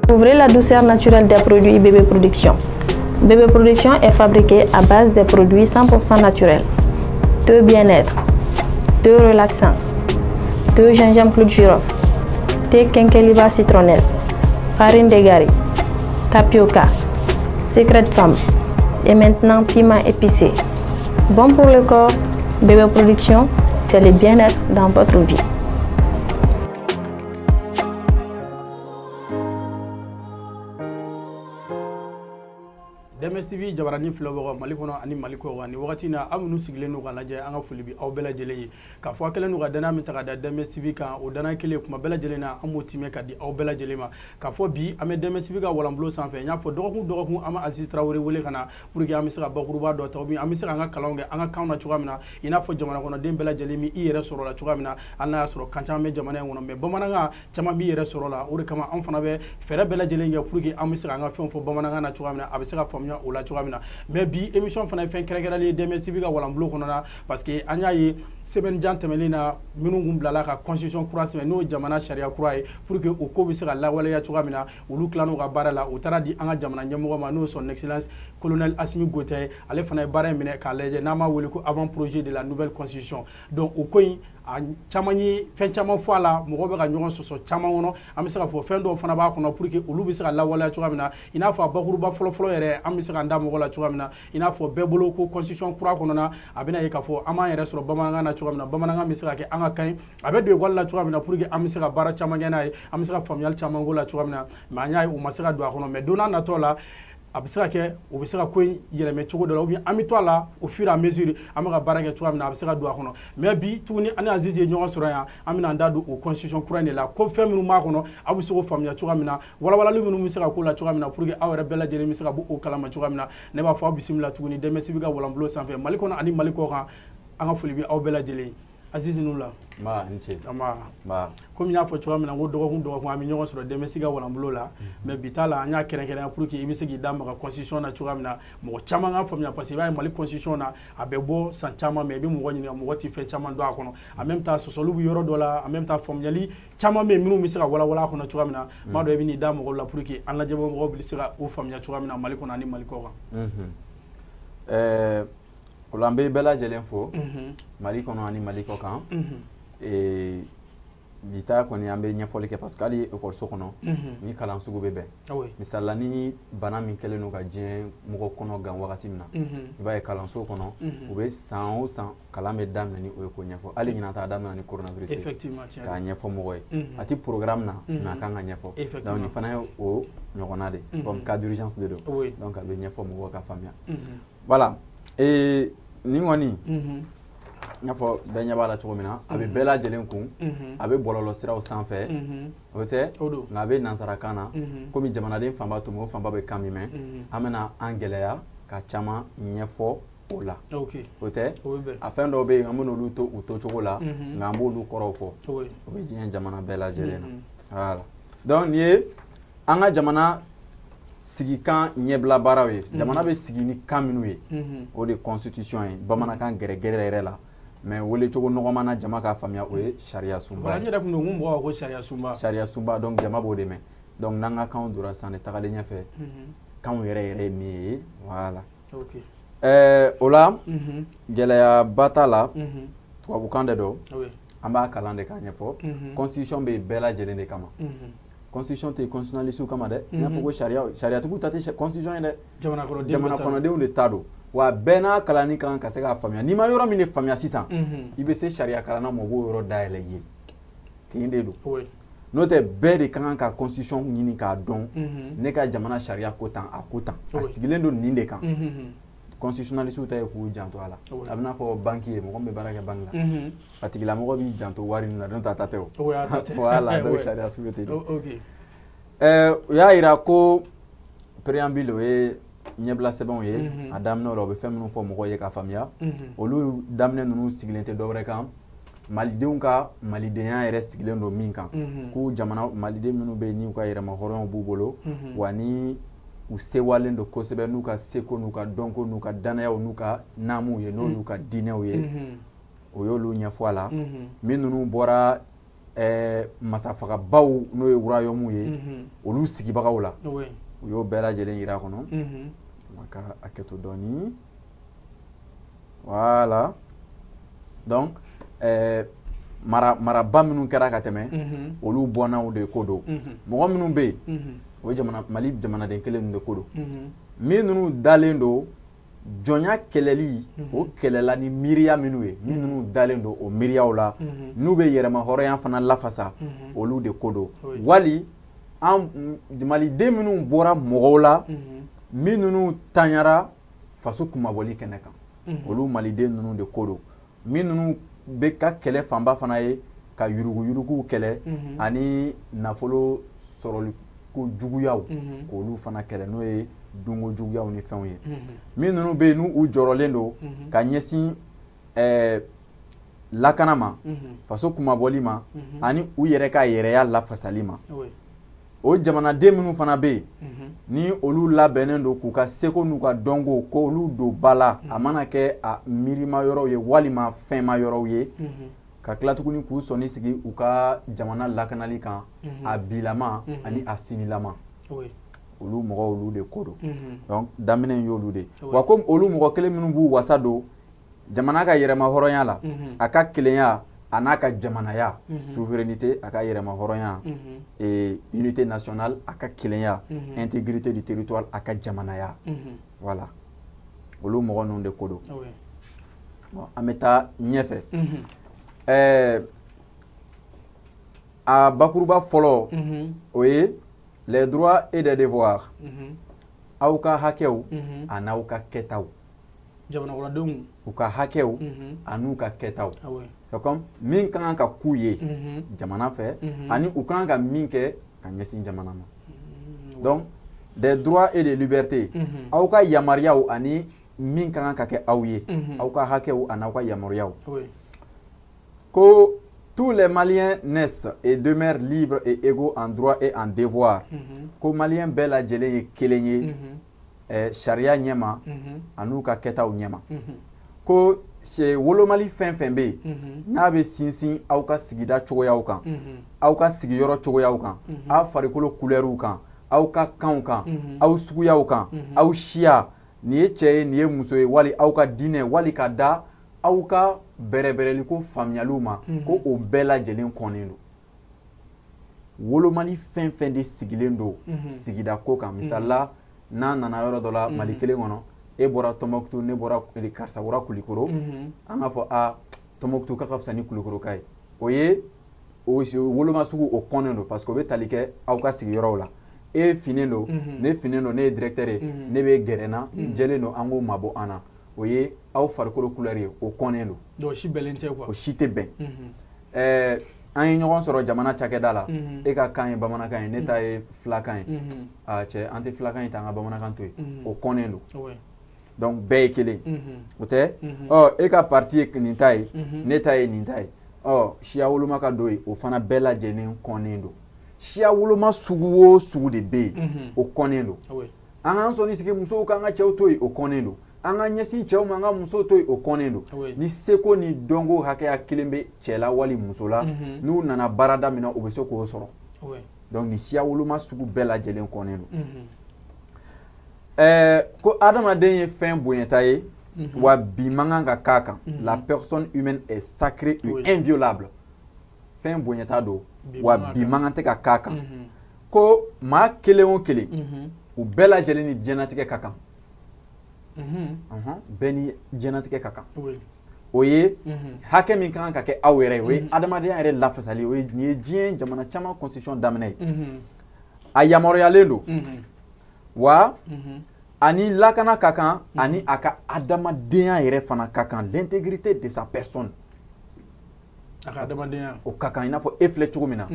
Découvrez la douceur naturelle des produits Bébé Production. Bébé Production est fabriqué à base des produits 100% naturels. Thé bien-être, thé relaxant, thé gingembre clou de girofle, thé quinqueliba citronnelle, farine de gari, tapioca, secret femme et maintenant piment épicé. Bon pour le corps, Bébé Production, c'est le bien-être dans votre vie. DMS TV jabarani filɛbagaw Mali kɔnɔ ani Mali kɔ kan, ni wagati na, aw minnu sigilen don ka lajɛ, an ka foli bɛ aw bɛɛ lajɛlen ye. K'a fɔ a kɛlen don ka danaya min ta ka da DMS TV kan, o danaya kelen, kuma bɛɛ lajɛlen na, an b'o timɛ ka di aw bɛɛ lajɛlen ma. K'a fɔ bi, an bɛ DMS TV ka walanbulon sanfɛ. N y'a fɔ, dɔgɔkun dɔgɔkun, an bɛ Aziz Tarawele wele ka na pour que an bɛ se ka bakuruba dɔ ta, ou bien an bɛ se k'an ka kalanw kɛ an ka kanw na cogoya min na, i n'a fɔ jamana kɔnɔden bɛɛ lajɛlen min i yɛrɛ sɔrɔ la cogoya min na. Hali n'a y'a sɔrɔ kan caman bɛ jamana in kɔnɔ, mais bamanankan caman b'i yɛrɛ sɔrɔ la. O de kama, an fana bɛ fɛɛrɛ bɛɛ lajɛlen kɛ pour que an bɛ se k'an ka fɛnw fɔ bamanankan na cogoya min na, a bɛ se ka faamuya o la cogoya min na. Mais bi émission fana ye fɛn kɛrɛnkɛrɛnlen ye DMS TV ka walanbulon kɔnɔ na, parce que an y'a ye semaine jan tɛmɛnen na, minnu kun bilala ka constitution kura sɛbɛn, n'o ye jamana sariya kura ye, pour que o ko bɛ se ka lawaleya cogoya min na, olu tilan'u ka baara la, u taara di an ka jamana ɲɛmɔgɔ ma, n'o ye son excellence colonel Assimi Goïta ye. Ale fana ye baara in minɛ k'a lajɛ, n'an b'a wele ko avant projet de la nouvelle constitution. Donc o ko in, a caman ye fɛn caman fɔ a la, mɔgɔw bɛ ka ɲɔgɔn sɔsɔ caman kɔnɔ. An bɛ se k'a fɔ fɛn dɔw fana b'a kɔnɔ pour que olu bɛ se ka lawaleya cogoya min na, i n'a fɔ a bakuruba fɔlɔfɔlɔ yɛrɛ, an bɛ se k'an da mɔgɔ la cogoya min na, i n'a fɔ bɛɛ bolo ko constitution kura kɔnɔ na, a bɛna ye k'a fɔ an b'an yɛrɛ sɔrɔ bamanankan na cogoya min na, bamanankan bɛ se ka kɛ an ka kan ye, a bɛ don ekɔli la cogoya min na, pour que an bɛ se ka baara caman kɛ n'a ye, an bɛ se ka faamuyali caman k'o la cogoya min na. Mais an y'a ye, u ma se ka don a kɔnɔ. Mais don n'a nataw la, a bɛ se ka kɛ u bɛ se ka ko in yɛlɛmɛ cogo dɔ la, ou bien an bɛ to a la au fur et à mesure an bɛ ka baara kɛ cogoya min na, a bɛ se ka don a kɔnɔ. Mais bi tuguni, an ni Aziz ye ɲɔgɔn sɔrɔ yan, an bɛna an da don o constitution kura in de la, ko fɛn minnu b'a kɔnɔ, aw bɛ se k'o faamuya cogoya min na, walawalali minnu bɛ se ka k'o la cogoya min na, pour que aw yɛrɛ bɛɛ lajɛlen bɛ se ka bɔ o kalama cogoya min na. Ne b'a fɔ aw bisimila tuguni DMS TV ka walanbulon sanfɛ, Mali kɔnɔ ani Mali kɔ kan. An ka foli bɛ aw bɛɛ lajɛlen ye. Aziz, n'u la. Nba, n ce. Nba. Nba. Komi n y'a fɔ cogoya min na, ko dɔgɔkun dɔgɔkun an bɛ ɲɔgɔn sɔrɔ DMS ka walanbulon la, mais bi ta la, an y'a kɛrɛnkɛrɛnya pour que i bɛ se k'i da maga constitution na cogoya min na, mɔgɔ caman ka faamuya, parce que i b'a ye, Mali constitution na, a bɛ bɔ san caman, mais i bɛ mɔgɔ ɲininka, mɔgɔ tɛ fɛn caman dɔn a kɔnɔ. En même temps, sɔsɔliw bɛ yɔrɔ dɔ la, en même temps, faamuyali caman bɛ yen minnu bɛ se ka walawala a kɔnɔ cogoya min na. N b'a dɔn i bɛ n'i da mɔgɔw la pour que an lajɛbɔ mɔgɔw bɛ se ka o faamuya cogoya min na, Mali kɔnɔ ani Mali kɔ kan. O la, an bɛ bɛɛ lajɛlen fo Mali kɔnɔ ani Mali kɔ kan. Bi ta kɔni, an bɛ ɲɛfɔli kɛ, parce que hali ekɔliso kɔnɔ, ni kalan sugu bɛ bɛn. Misali la, ni bana min kɛlen don ka diɲɛ mɔgɔ kɔnɔ gan wagati min na, i b'a ye kalanso kɔnɔ, u bɛ san o san kalan bɛ daminɛ ni o ye k'o ɲɛfɔ. Hali ɲinan ta daminɛ ni coronavirus ye, k'a ɲɛfɔ mɔgɔ ye. A ti programme na, mais a kan ka ɲɛfɔ. Donc nin fana ye o ɲɔgɔnna de, comme cas d'urgence de don. Donc a bɛ ɲɛfɔ mɔgɔw ka faamuya. Voilà, nin kɔni, i n'a fɔ bɛɛ ɲɛ b'a la cogo min na, a bɛ bɛɛ lajɛlen kun, a bɛ bɔlɔlɔ siraw sanfɛ, o tɛ, nka a bɛ nansarakan na. Komi jamanaden fanba to, mɔgɔ fanba bɛ kan min mɛn, an bɛna an gɛlɛya ka caman ɲɛfɔ o la. O tɛ, a fɛn dɔw bɛ yen, an bɛ n'olu to u to cogo la, nka an b'olu kɔrɔw fɔ. O bɛ diɲɛ jamana bɛɛ lajɛlen na. Voilà, donc nin ye an ka jamana sigikan ɲɛbila baaraw ye. Jamana bɛ sigi ni kan minnu ye, o de constitution ye bamanankan gɛrɛgɛrɛ yɛrɛ la, mais wele cogo nɔgɔman na, jama k'a faamuya, o ye sariya sunba ye. N yɛrɛ kun don ko mɔgɔw ko sariya sunba. Sariya sunba. Donc jama b'o de mɛn. Donc n'an ka kanw donna sisan de, tagalen ɲɛfɛ, kanw yɛrɛ yɛrɛ ye min ye, voilà. O la, gɛlɛyaba t'a la, tubabukan de don, an b'a kalan de k'a ɲɛfɔ. Constitution bɛ yen bɛɛ lajɛlen de kama. Constitution tɛ constitutionnaliste kama dɛ. N y'a fɔ ko sariya, sariyatigiw ta tɛ constitution ye dɛ, jamana kɔnɔdenw de ta don. Wa bɛɛ n'a kalanni kan ka se k'a faamuya. N'i ma yɔrɔ min de faamuya sisan, i bɛ se sariya kalanna ma, o b'o yɔrɔ dayɛlɛ i ye ten de don. N'o tɛ, bɛɛ de ka kan ka constitution ɲini k'a dɔn. Ne ka jamana sariya ko tan, a ko tan, a sigilen don nin de kan. Constitutionnaliste ta ye k'u janto a la. A bɛ n'a fɔ banque ye, mɔgɔ min bɛ baara kɛ banque la, a tigilamɔgɔ b'i janto wari min na, n'o tɛ a ta tɛ o. Voilà, donc sariya sugu bɛ ten de. U y'a yira ko préambule, o ye ɲɛbila sɛbɛnw ye. A daminɛ la, u bɛ fɛn minnu fɔ mɔgɔw ye k'a faamuya, olu daminɛ ninnu sigilen tɛ dɔwɛrɛ kan, malidenw ka malidenya yɛrɛ sigilen don min kan, ko jamana maliden minnu bɛ yen, n'u ka yɛrɛma hɔrɔnw b'u bolo, wa ni u sewalen don kosɛbɛ n'u ka seko n'u ka dɔnko n'u ka danayaw n'u ka naamuw ye, n'o y'u ka diinɛw ye, o y'olu ɲɛfɔ a la. Min ninnu bɔra Masafagabaw n'o ye royaume ye, olu sigibagaw la, u y'o bɛɛ lajɛlen yira a kɔnɔ. Ka hakɛ to dɔɔni. Voilà. Donc maraba minnu kɛra ka tɛmɛ, olu bɔnnaw de ko don. Mɔgɔ minnu bɛ yen, o ye jamana Mali jamanaden kelen de ko don. Min ninnu dalen don jɔnya kɛlɛli, o kɛlɛla ni miiriya minnu ye, min ninnu dalen don o miiriyaw la, n'u bɛ yɛrɛma hɔrɔnya fana lafasa, olu de ko don. Wali an Maliden minnu bɔra mɔgɔw la, min ninnu tanyara faso kunmabɔli kɛnɛ kan, olu Maliden ninnu de ko don. Min ninnu bɛ ka kɛlɛ fanba fana ye ka yuruguyuruguw kɛlɛ ani nafolo sɔrɔli ko juguyaw, k'olu fana kɛlɛ, n'o ye dunko juguyaw ni fɛnw ye. Min ninnu bɛ yen, n'u jɔrɔlen don ka ɲɛsin lakana ma, faso kunmabɔli ma, ani u yɛrɛ ka yɛrɛya lafasali ma. O jamanaden minnu fana bɛ yen, ni olu labɛnnen don k'u ka seko n'u ka dɔnko k'olu don ba la, a mana kɛ a miirima yɔrɔw ye walima fɛnma yɔrɔw ye, ka tila tuguni k'u sɔnni sigi u ka jamana lakanali kan, a bilama ani a sinilama, olu mɔgɔw, olu de ko don. Donc daminɛ in y'olu de. Wa komi olu mɔgɔ kelen minnu b'u wasa don jamana ka yɛrɛma hɔrɔnya la, a ka kelenya a n'a ka jamanaya, souveraineté, a ka yɛrɛma hɔrɔnya, et unité nationale, a ka kelenya, intégrité du territoire, a ka jamanaya, voilà, olu mɔgɔ ninnu de ko don. Bon, an bɛ taa ɲɛfɛ. A bakuruba fɔlɔ, o ye les droits et des devoirs, aw ka hakɛw a n'aw ka kɛtaw. Jamana kɔnɔdenw u ka hakɛw a n'u ka kɛtaw. C'est comme min ka kan ka k'u ye jamana fɛ, ani u ka kan ka min kɛ ka ɲɛsin jamana ma. Donc des droits et des libertés, aw ka yamaruyaw ani min ka kan ka kɛ aw ye, aw ka hakɛw ani aw ka yamaruyaw. Ko tous les Maliens naissent et demeurent libres et égaux en droit et en devoir. Ko Malien bɛɛ lajɛlen ye kelen ye sariya ɲɛma an'u ka kɛtaw ɲɛma. Ko wolomali fɛn fɛn bɛ yen, n'a bɛ sinsin aw ka sigida cogoyaw kan, aw ka sigiyɔrɔ cogoyaw kan, aw farikolo couleurw kan, aw ka kanw kan, aw suguyaw kan, aw siya, nin ye cɛ ye, nin ye muso ye, wali aw ka diinɛ, wali ka da aw ka bɛrɛbɛrɛliko faamuyaliw ma, ko o bɛɛ lajɛlen kɔnnen don. Wolomali fɛn fɛn de sigilen don sigida ko kan, misali la, n'a nana yɔrɔ dɔ la Mali kelen kɔnɔ, e bɔra Tɔnbɔkutu, ne bɔra, karisa bɔra Kulikoro, an k'a fɔ a Tɔnbɔkutu k'a ka fisa ni Kulikoro ka ye, o ye o woloma sugu, o kɔnnen don, parce que o bɛ tali kɛ aw ka sigiyɔrɔw la. E finnen don, ne finnen don, ne ye directeur ye, ne bɛ gɛrɛ na, n jɛlen don, an k'o mabɔ an na, o ye aw farikolo couleur ye, o kɔnnen don. Donc o si bɛnnen tɛ quoi. O si tɛ bɛn. An ye ɲɔgɔn sɔrɔ jamana cakɛda la, e ka kan ye bamanankan ye, ne ta ye filakan ye, a cɛ, an tɛ filakan in ta, an ka bamanankan to yen, o kɔnnen don. Donc bɛɛ ye kelen, o tɛ. Ɔ, e ka parti ye nin ta ye, ne ta ye nin ta ye, ɔ, siya woloma ka don yen, o fana bɛɛ lajɛlen kɔnnen don. Siya woloma sugu o sugu de bɛ yen, o kɔnnen don. An k'an sɔnni sigi musow k'an ka cɛw to yen, o kɔnnen don. An ka ɲɛsin cɛw ma, an ka musow to yen, o kɔnnen don. Ni seko ni dɔnko hakɛya kelen bɛ cɛ la wali muso la, n'u nana baarada min na, u bɛ se k'o sɔrɔ. Donc nin siya woloma sugu bɛɛ lajɛlen kɔnnen don. Ko adamaden ye fɛn bonyata ye, wa bi man kan ka k'a kan. La personne humaine est sacrée et inviolable. Fɛn bonyata don, wa bi man kan tɛ ka k'a kan. Ko maa kelen o kelen, u bɛɛ lajɛlen ni diɲɛlatigɛ ka kan. Bɛɛ ni diɲɛlatigɛ ka kan. O ye hakɛ min ka kan ka kɛ aw yɛrɛ ye, o ye adamadenya yɛrɛ lafasali, o ye nin ye diɲɛ jamana caman constitution daminɛ ye. A yamaruyalen don, wa ani lakana ka kan, ani a ka adamadenya yɛrɛ fana ka kan, l'intégrité de sa personne. A ka adamadenya o ka kan, i n'a fɔ e filɛ cogo min na,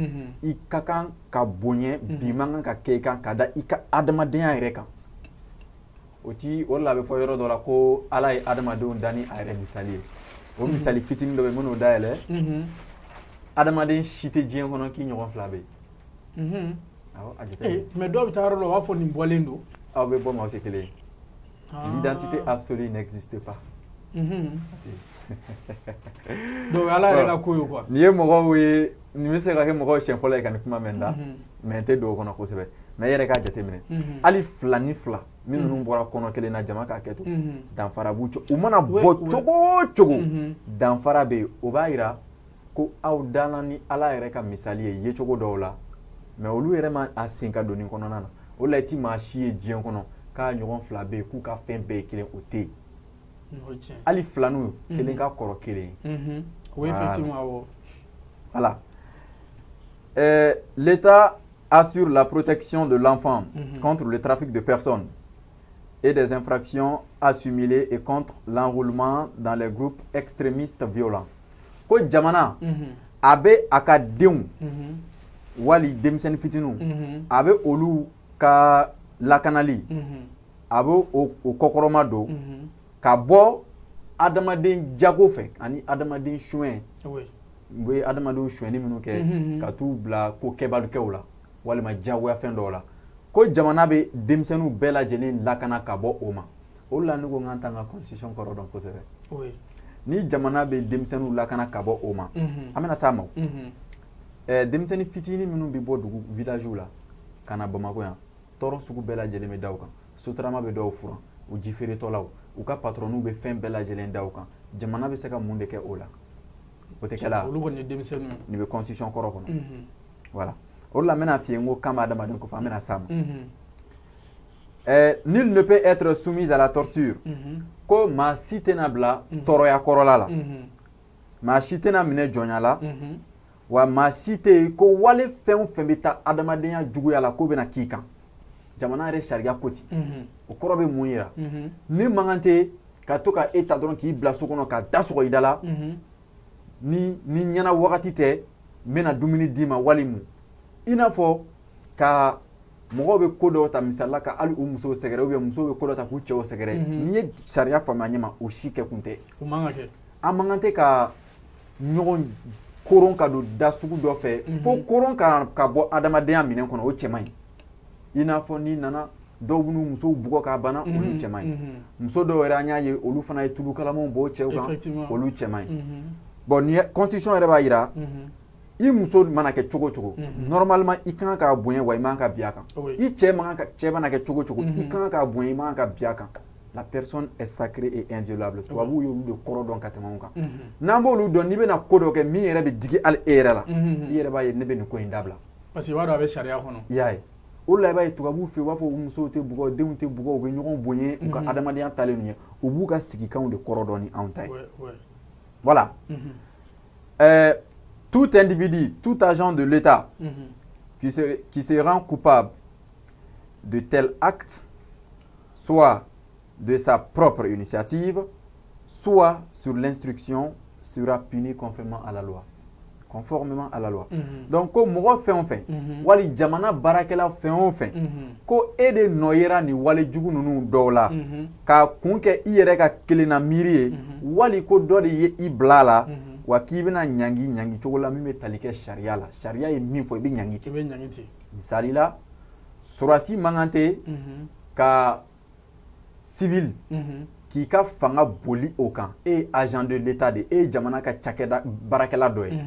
i ka kan ka bonya, bi man kan ka kɛ i kan ka da i ka adamadenya yɛrɛ kan. O ti o de la a bɛ fɔ yɔrɔ dɔ la ko Ala ye adamadenw da ni a yɛrɛ misali ye. O misali fitinin dɔ bɛ yen, n bɛn'o dayɛlɛ. Adamaden si tɛ diɲɛ kɔnɔ k'i ɲɔgɔn fila bɛ yen. Awɔ, a jateminɛ. Mais dɔw bɛ taa yɔrɔ la, u b'a fɔ nin bɔlen don. Aw bɛ bɔ, maaw tɛ kelen ye. L'identité absolue n'existe pas. Donc Ala yɛrɛ ka ko ye quoi. Nin ye mɔgɔw ye. Nin bɛ se ka kɛ mɔgɔw siɲɛ fɔlɔ ye ka nin kuma mɛn da, mais n tɛ don o kɔnɔ kosɛbɛ. Mais e yɛrɛ k'a jateminɛ, hali fila ni fila minnu bɔra kɔnɔ kelen na, jama k'a kɛ to, danfara b'u cɛ. U mana bɔ cogo o cogo, danfara bɛ yen. O b'a yira ko aw danna ni Ala yɛrɛ ka misali ye yecogo dɔw la, mais olu yɛrɛ ma a sen ka don nin kɔnɔna na. O la i ti maa si ye diɲɛ kɔnɔ k'a ɲɔgɔn fila bɛ yen k'u ka fɛn bɛɛ ye kelen, o tɛ yen. Hali filaninw, kelen ka kɔrɔ kelen ye. Oui, effectivement, awɔ. Voilà. L'État assure la protection de l'enfant contre le trafic de personnes et des infractions assimilées et contre l'enrôlement dans les groupes extrémistes violents. Ko jamana a bɛ a ka denw wali denmisɛnnin fitininw, a bɛ olu ka lakanali, a bɛ o kɔkɔrɔma don ka bɔ adamaden jago fɛ ani adamaden suɲɛ. U bɛ adamadenw suɲɛni minnu kɛ ka t'u bila ko kɛbalikɛw la walima diyagoya fɛn dɔw la, ko jamana bɛ denmisɛnninw bɛɛ lajɛlen lakana ka bɔ o ma. O de la ne ko n k'an t'an ka constitution kɔrɔ dɔn kosɛbɛ. Ni jamana bɛ denmisɛnninw lakana ka bɔ o ma, an bɛna s'a ma. Denmisɛnnin fitinin minnu bɛ bɔ dugu village la ka na Bamakɔ yan, tɔɔrɔ sugu bɛɛ lajɛlen bɛ da u kan. Sotarama bɛ dɔw furan, u ji feeretɔlaw, u ka patronw bɛ fɛn bɛɛ lajɛlen da u kan. Jamana bɛ se ka mun de kɛ o la? O tɛ kɛ la. Olu kɔni ye denmisɛnninw ye. Nin bɛ constitution kɔrɔ kɔnɔ. Voilà, o de la n bɛna f'i ye n ko kan bɛ adamaden kɔfɛ, an bɛna s'a ma. Nul ne peut être soumis à la torture. Ko maa si tɛna bila tɔɔrɔya kɔrɔla la, maa si tɛna minɛ jɔnya la, wa maa si tɛ yen ko wale fɛn o fɛn bɛ taa adamadenya juguya la k'o bɛna k'i kan. Jamana yɛrɛ sariya ko ten. O kɔrɔ bɛ mun yira? Ni man kan tɛ ka to ka e ta dɔrɔn k'i bila so kɔnɔ ka da sɔgɔ i da la, ni ɲɛna wagati tɛ n bɛna dumuni d'i ma, wali mun i n'a fɔ ka mɔgɔw bɛ ko dɔw ta misali la ka hali u musow sɛgɛrɛ, ou bien musow bɛ ko dɔ ta k'u cɛw sɛgɛrɛ. N'i ye sariya faamuya ɲɛ ma, o si kɛ kun tɛ. O man ka kɛ. An man kan tɛ ka ɲɔgɔn koron ka don da sugu dɔ fɛ fo koron ka bɔ adamadenya minɛn kɔnɔ, o cɛ man ɲi. I n'a fɔ n'i nana dɔw b'u musow bugɔ k'a bana, olu cɛ man ɲi. Muso dɔw yɛrɛ, an y'a ye, olu fana ye tulu kalamanw bɔ cɛw kan, olu cɛ man ɲi. Bon, ni constitution yɛrɛ b'a yira, i muso mana kɛ cogo o cogo, normalement i kan k'a bonya, wa i man ka bin a kan. I cɛ man kan, cɛ mana kɛ cogo o cogo, i kan k'a bonya, i man ka bin a kan. La personne est sacrée et inviolable. Tubabuw y'olu de kɔrɔ dɔn ka tɛmɛ anw kan. N'an b'olu dɔn, n'i bɛna ko dɔ kɛ min yɛrɛ bɛ digi hali e yɛrɛ la, i yɛrɛ b'a ye ne bɛ nin ko in dabila. Parce que i b'a dɔn a bɛ sariya kɔnɔ. I y'a ye, o de la i b'a ye tubabuw fɛ yen, u b'a fɔ u musow tɛ bugɔ, denw tɛ bugɔ, u bɛ ɲɔgɔn bonya, u ka adamadenya taalen ɲɛ, u b'u ka sigikanw de kɔrɔ dɔn ni anw ta ye. Voilà. Tout individu, tout agent de l'État qui se rend coupable de tels actes, soit de sa propre initiative, soit sur l'instruction, sera puni conformément à la loi. Conformément à la loi. Donc, ko mɔgɔ fɛn o fɛn, wali jamana baarakɛla fɛn o fɛn, ko e de nɔ yera nin wale jugu ninnu dɔw la, k'a kun kɛ i yɛrɛ ka kelenna miiri ye, wali ko dɔ de ye i bila a la, wa k'i bɛna ɲangi ɲangi cogo la min bɛ tali kɛ sariya la. Sariya ye min fɔ, i bɛ ɲangi ten. I bɛ ɲangi ten. Misali la, sɔrɔdasi man kan tɛ ka civil k'i ka fanga boli o kan. E ye agent de l'État de, e ye jamana ka cakɛda baarakɛla dɔ ye,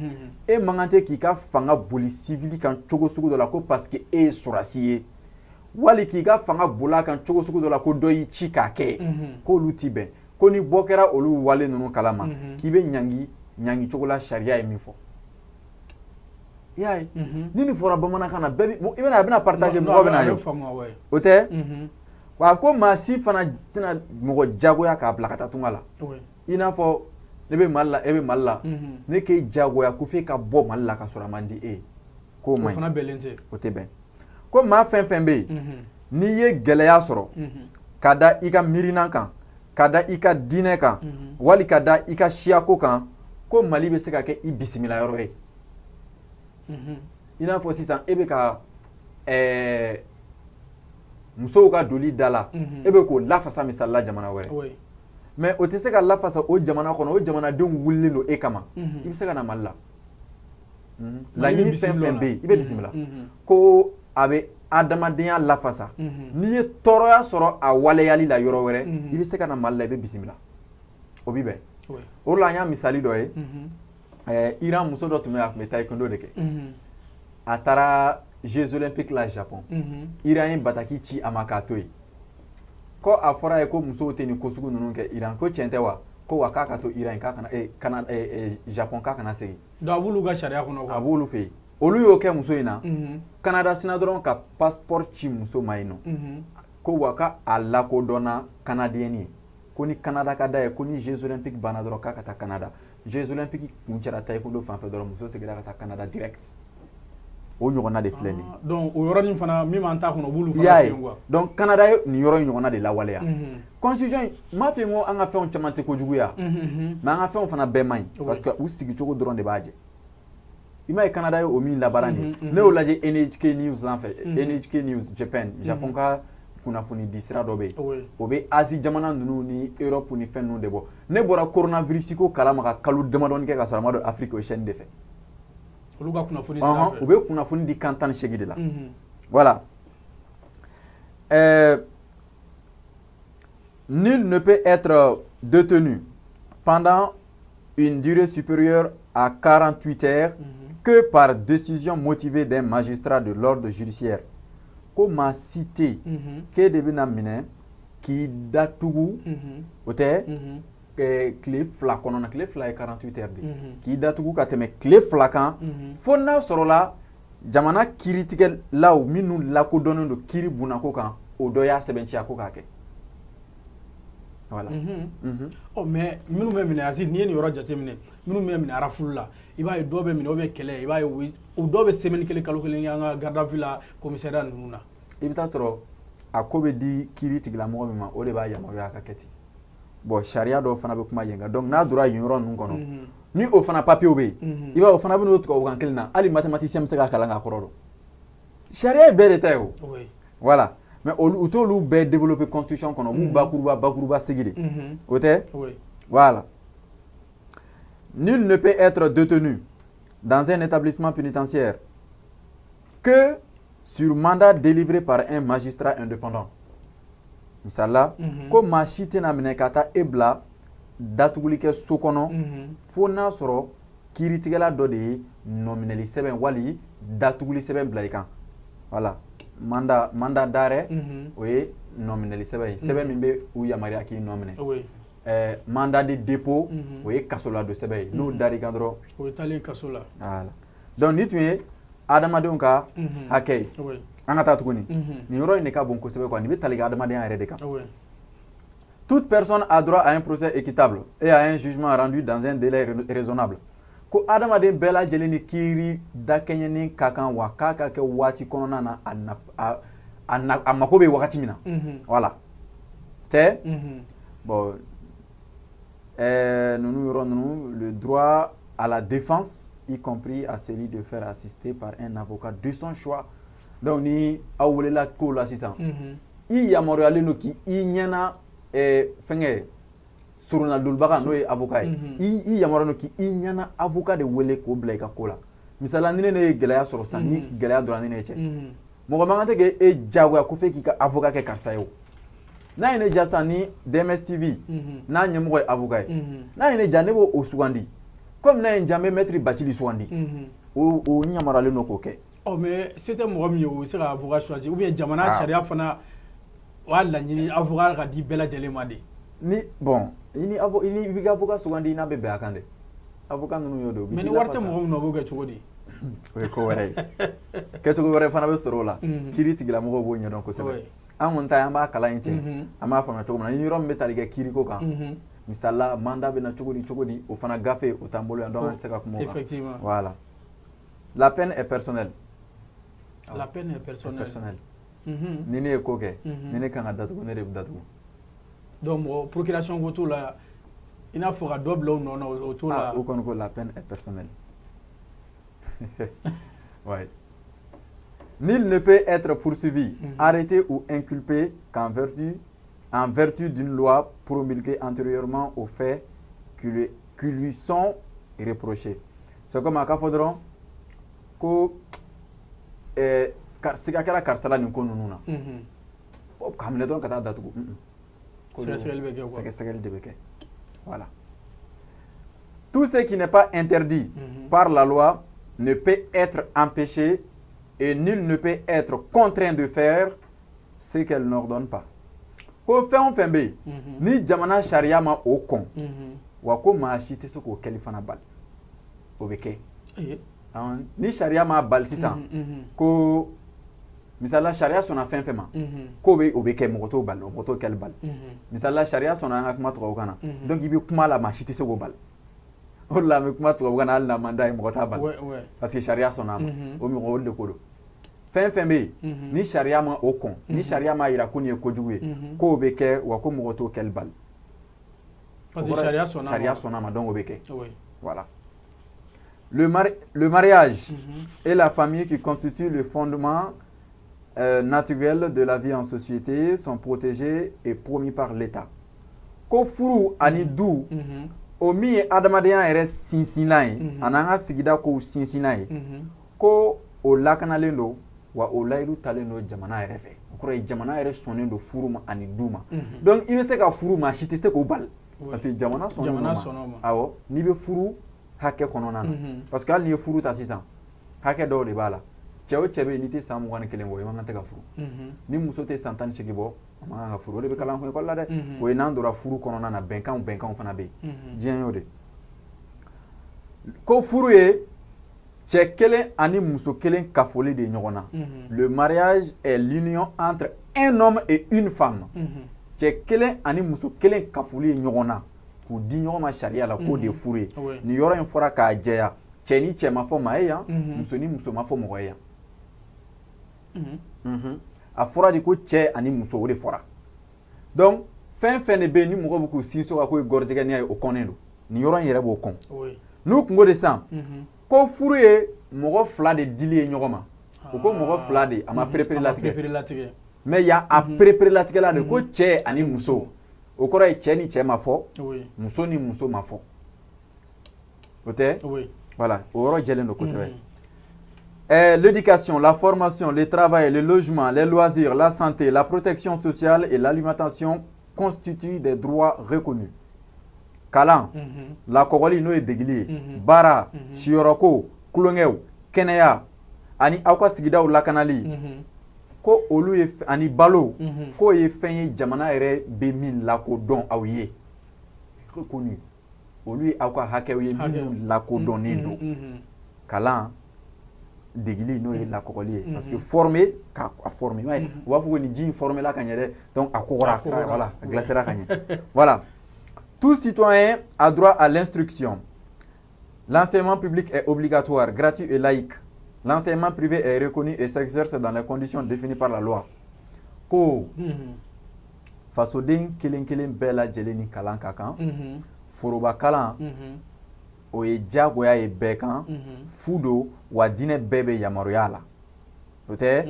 e man kan tɛ k'i ka fanga boli civil kan cogo sugu dɔ la ko parce que e ye sɔrɔdasi ye, wali k'i ka fanga boli a kan cogo sugu dɔ la ko dɔ y'i ci k'a kɛ, k'olu ti bɛn. Ko ni bɔ kɛra olu wale ninnu kalama, k'i bɛ ɲangi ɲangi cogo la sariya ye min fɔ. I y'a ye, ni nin fɔra bamanankan na, bɛɛ bi i bɛna, a bɛna partager, mɔgɔw bɛna ye o tɛ. Wa ko maa si fana tɛna mɔgɔ jagoya k'a bila ka taa tunga la. I n'a fɔ ne bɛ Mali la, e bɛ Mali la, ne k'e jagoya ko f'e ka bɔ Mali la ka sɔrɔ a man di e ye, k'o man ɲi, o tɛ bɛn. Ko maa fɛn fɛn bɛ yen, n'i ye gɛlɛya sɔrɔ ka da i ka miirina kan, ka da i ka diinɛ kan, wali ka da i ka siyako kan, ko Mali bɛ se ka kɛ i bisimila yɔrɔ ye. I n'a fɔ sisan e bɛ ka musow ka doli da la, e bɛ k'o lafasa misali la jamana wɛrɛ, mais o tɛ se ka lafasa o jamana kɔnɔ, o jamanadenw wulilen don e kama, i bɛ se ka na Mali la. Laɲini fɛn fɛn bɛ yen, i bɛ bisimila ko a bɛ adamadenya lafasa. N'i ye tɔɔrɔya sɔrɔ a waleyali la yɔrɔ wɛrɛ, i bɛ se ka na Mali la, i bɛ bisimila, o bɛ bɛn. O de la an y'a misali dɔ ye. Iran muso dɔ tun bɛ, a tun bɛ taekwondo de kɛ. A taara Jeux olympiques la Japon. Iran ye bataki ci a ma k'a to yen. Ko a fɔra a ye ko musow tɛ nin ko sugu ninnu kɛ Iran, ko tiɲɛ tɛ wa? Ko wa k'a ka to Iran, k'a kana kana Japon, k'a kana segin. Donc a b'olu ka sariya kɔnɔ quoi. A b'olu fɛ yen. Olu y'o kɛ muso in na. Canada sina dɔrɔn ka passeport ci muso ma yen nɔ. Ko wa k'a lakodɔnna canadienne ye. Ko ni Canada ka d'a ye, ko ni Jeux olympiques banna dɔrɔn, k'a ka taa Canada. Jeux olympiques kuncɛra taekwondo fan fɛ dɔrɔn, muso seginna ka taa Canada direct. O ɲɔgɔnna de filɛ nin ye. Donc o yɔrɔnin fana min b'an ta kɔnɔ, o b'olu fana fɛ yen quoi. Donc Canada ye nin yɔrɔ in ɲɔgɔnna de lawaleya. Constitution in, n m'a f'i ye ko an ka fɛnw caman tɛ kojugu ye wa? Mais an ka fɛnw fana bɛɛ man ɲi parce que u sigicogo dɔrɔn de b'a jɛ. I m'a ye, Canada ye o min labaara nin ye. Ne y'o lajɛ NHK News lan fɛ, NHK News Japan, Japon ka kunnafoni di sira dɔ bɛ yen. O bɛ Asie jamana ninnu ni Europe ni fɛn ninnu de bɔ. Ne bɔra coronavirus ko kalama ka kalo damadɔni kɛ ka sɔrɔ a ma don Afrique o chaîne de fɛ. Olu ka kunnafoni sira fɛ. U bɛ kunnafoni di kan 18 de la. Voilà. Nul ne peut être détenu pendant une durée supérieure à 48 heures que par décision motivée d'un magistrat de l'ordre judiciaire. Ko maa si tɛ yen k'e de bɛna minɛ k'i datugu, o tɛ tile 2 kɔnɔna, tile 2 ye 48 heures de ye, k'i datugu ka tɛmɛ tile 2 kan, fo n'a sɔrɔla jamana kiiritigɛlaw minnu lakodɔnnen don kiiri bunnako kan, o dɔ y'a sɛbɛntiya ko k'a kɛ. Voilà. Ɔ mais minnu bɛ minɛ, Aziz, n'i ye nin yɔrɔ jateminɛ, minnu bɛ minɛ rafle la, i b'a ye dɔw bɛ minɛ, o bɛ kɛlɛ, i b'a ye o dɔw bɛ semaine kelen, kalo kelen kɛ an ka garde à vue la commissariat ninnu na. I bɛ taa sɔrɔ a ko bɛ di kiiri tigilamɔgɔ min ma, o de b'a yamaruya a ka kɛ ten. Bon, sariya dɔw fana bɛ kuma yen kan. Donc n'a donna yen yɔrɔ ninnu kɔnɔ, ni o fana papiyew bɛ yen, i b'a ye o fana bɛ n'o tubabukan kelen na, hali mathématicien bɛ se k'a kalan k'a kɔrɔ dɔn. Sariya ye bɛɛ de ta ye o. Voilà. Mais olu u t'olu bɛɛ développer constitution kɔnɔ, u b'u bakuruba sigi de. O tɛ? Voilà. Nul ne peut être détenu dans un établissement pénitentiaire que sur mandat délivré par un magistrat indépendant. Misali, ko maa si tɛna minɛ ka taa e bila datuguli kɛ so kɔnɔ fo n'a sɔrɔ kiiritigɛla dɔ de ye nɔminɛli sɛbɛn wali datuguli sɛbɛn bila i kan. Voilà. Mandat d'arrêt, o ye nɔminɛli sɛbɛn ye, sɛbɛn min bɛ u yamaruya k'i nɔ minɛ. Mandat de dépôt, o ye kasoladon sɛbɛn ye, n'o dar'i kan dɔrɔn, o ye taalen kaso la. Voilà. Donc nin tun ye adamadenw ka hakɛ ye. An ka taa tuguni. Nin yɔrɔ in de ka bon kosɛbɛ quoi, nin bɛ tali kɛ adamadenya yɛrɛ de kan. Toute personne a droit à un procès équitable et à un jugement rendu dans un délai raisonnable. Ko adamaden bɛɛ lajɛlen ni kiiri dakɛɲɛnen ka kan, wa k'a ka kɛ waati kɔnɔna na, a mako bɛ wagati min na. Voilà. Tɛ? Bon, ninnu yɔrɔ ninnu, le droit à la défense, y compris à celui de faire assister par un avocat de son choix. Donc ni aw welela ko la sisan, i yamaruyalen don k'i ɲɛna fɛnkɛ soronadonbaga, n'o ye avocat ye, i yamaruyalen don k'i ɲɛna avocat de wele k'o bila i ka ko la. Misali la, ni ne ye gɛlɛya sɔrɔ sisan, ni gɛlɛya donna ni ne cɛ, mɔgɔ man kan tɛ k'e diyagoya ko f'e k'i ka avocat kɛ karisa ye o. N'a ye ne diya sisan, ni DMS TV n'a ɲɛmɔgɔ ye avocat ye, n'a ye ne diya, ne b'o o sugandi. Komi n'a ye n diya, n bɛ maître Bacili sugandi. O n yamaruyalen don k'o kɛ. Ɔ mais se tɛ mɔgɔ min ye, o bɛ se ka avocat choisir, ou bien jamana sariya fana o y'a laɲini avocat ka di bɛɛ lajɛlen ma de? Ni bon, i ni i ni i b'i ka avocat sugandi, i n'a bɛ bɛn a kan dɛ. Avocat ninnu y'o de ye. Mais ni wari tɛ mɔgɔ min na, o b'o kɛ cogo di? O ye ko wɛrɛ ye, kɛcogo wɛrɛ fana bɛ sɔrɔ o la. Kiiri tigilamɔgɔw b'o ɲɛdɔn kosɛbɛ. An kɔni ta ye, an b'a kalan in ten, an b'a faamuya cogo min na. Ni yɔrɔ min bɛ tali kɛ kiiriko kan, misali la, mandat bɛ na cogo di cogo di, o fana gafe o t'an bolo yan, donc an tɛ se ka kuma o kan. Voilà. La peine est personnelle. La peine est personnelle. Personnelle. Ni ne ye ko kɛ, ni ne kan ka datugu, ne de bɛ datugu. Donc mɔgɔ procuration ko t'o la, i n'a fɔ ka dɔ bila o nɔ na, o t'o la. O kɔni ko la peine est personnelle. Ouais. Nul ne peut être poursuivi, arrêté ou inculpé qu'en vertu en vertu d'une loi promulguée antérieurement aux faits qui lui sont reprochés. C'est comme a k'a fɔ dɔrɔn ko siga kɛra karisa la nin ko ninnu na, k'a minɛ dɔrɔn ka taa datugu. Sɛgɛsɛgɛli bɛ kɛ quoi. Sɛgɛsɛgɛli de bɛ kɛ. Voilà. Tout ce qui n'est pas interdit par la loi ne peut être empêché et nul ne peut être contraint de faire ce qu'elle n'ordonne pas. Ko fɛn o fɛn bɛ yen, ni jamana sariya ma o kɔn, wa ko maa si tɛ se k'o kɛli fana bali, o bɛ kɛ. Ni sariya m'a bali sisan, ko misali la, sariya sɔnna fɛn fɛn ma, k'o bɛ o bɛ kɛ, mɔgɔ t'o bali, mɔgɔ t'o kɛli bali. Misali la, sariya sɔnna an ka kuma tubabukan na, donc i bɛ kuma la, maa si tɛ se k'o bali. O de la an bɛ kuma tubabukan na, hali n'a man d'a ye, mɔgɔ t'a bali, parce que sariya sɔnna a ma. O mɔgɔ o de ko don. Fɛn fɛn bɛ yen, ni sariya ma o kɔn, ni sariya m'a jira ko nin ye kojugu ye, k'o bɛ kɛ, wa ko mɔgɔ t'o kɛli bali. Parce que sariya sɔnna. Sariya sɔnna ma, donc o bɛ kɛ. Voilà. Le mariage et la famille qui constituent le fondement naturel de la vie en société sont protégés et promus par l'État. Ko furu ani du, o min ye adamadenya yɛrɛ sinsinnan ye, ani an ka sigida kow sinsinnan ye, ko o lakanalen don, wa o layidu talen don jamana yɛrɛ fɛ. O kɔrɔ ye jamana yɛrɛ sɔnnen don furu ma ani du ma. Donc i bɛ se ka furu, maa si tɛ se k'o bali, parce que jamana sɔnnen don ma. Awɔ, n'i bɛ furu hakɛ kɔnɔna na, parce que hali n'i ye furu ta sisan, hakɛ dɔw de b'a la. Cɛ o cɛ bɛ yen, n'i tɛ san 21 bɔ, i man kan tɛ ka furu. Ni muso tɛ san 18 bɔ, a man kan ka furu. O de bɛ kalan kun ekɔli la dɛ. O ye n'an donna furu kɔnɔna na, bɛnkanw fana bɛ yen. Diɲɛ y'o de ko furu ye cɛ kelen ani muso kelen kafoli de ye ɲɔgɔn na. Le mariage est l'union entre un homme et une femme. Cɛ kelen ani muso kelen kafoli ye ɲɔgɔn na k'u di ɲɔgɔn ma sariya la, k'o de ye furu ye. Nin yɔrɔ in fɔra k'a jɛya, cɛ ni cɛ ma fɔ maa ye yan, muso ni muso ma fɔ mɔgɔ ye yan. A fɔra de ko cɛ ani muso, o de fɔra. Donc fɛn fɛn de bɛ yen ni mɔgɔ bɛ k'u sinsin o kan k'o ye gɔrɔjɛgɛniya ye, o kɔnnen don. Nin yɔrɔ in yɛrɛ b'o kɔn. N'u kun ko de sisan ko furu ye mɔgɔ fila de dili ye ɲɔgɔn ma, o ko mɔgɔ fila de, a ma pereperelatigɛ. Mais yan a pereperelatigɛla de ko cɛ ani muso, o kɔrɔ ye cɛ ni cɛ ma fɔ, muso ni muso ma fɔ, o tɛ. Voilà, o yɔrɔ jɛlen don kosɛbɛ. L'éducation, la formation, le travail, le logement, les loisirs, la santé, la protection sociale et l'alimentation constituent des droits reconnus. Kalan, lakɔgɔli n'o ye degeli ye, baara, siyɔrɔko, tulonkɛw, kɛnɛya ani aw ka sigidaw lakanali, ko olu ye ani balo, k'o ye fɛn ye jamana yɛrɛ bɛ min lakodɔn aw ye. Reconnu, olu ye aw ka hakɛw ye minnu lakodɔnnen don. Kalan, degeli n'o ye lakɔgɔli ye, parce que former, k'a former, i m'a ye, u b'a fɔ ko nin ji in formé la ka ɲɛ dɛ, donc a kɔgɔra, voilà, a glacera ka ɲɛ. Voilà. Tout citoyen a droit à l'instruction. L'enseignement public est obligatoire, gratuit et laïque. L'enseignement privé est reconnu et s'exerce dans les conditions définies par la loi. Ko fasoden kelen kelen bɛɛ lajɛlen ni kalan ka kan. Foroba kalan, o ye diyagoya ye bɛɛ kan, fu don, wa diinɛ bɛɛ bɛ yamaruya la. O tɛ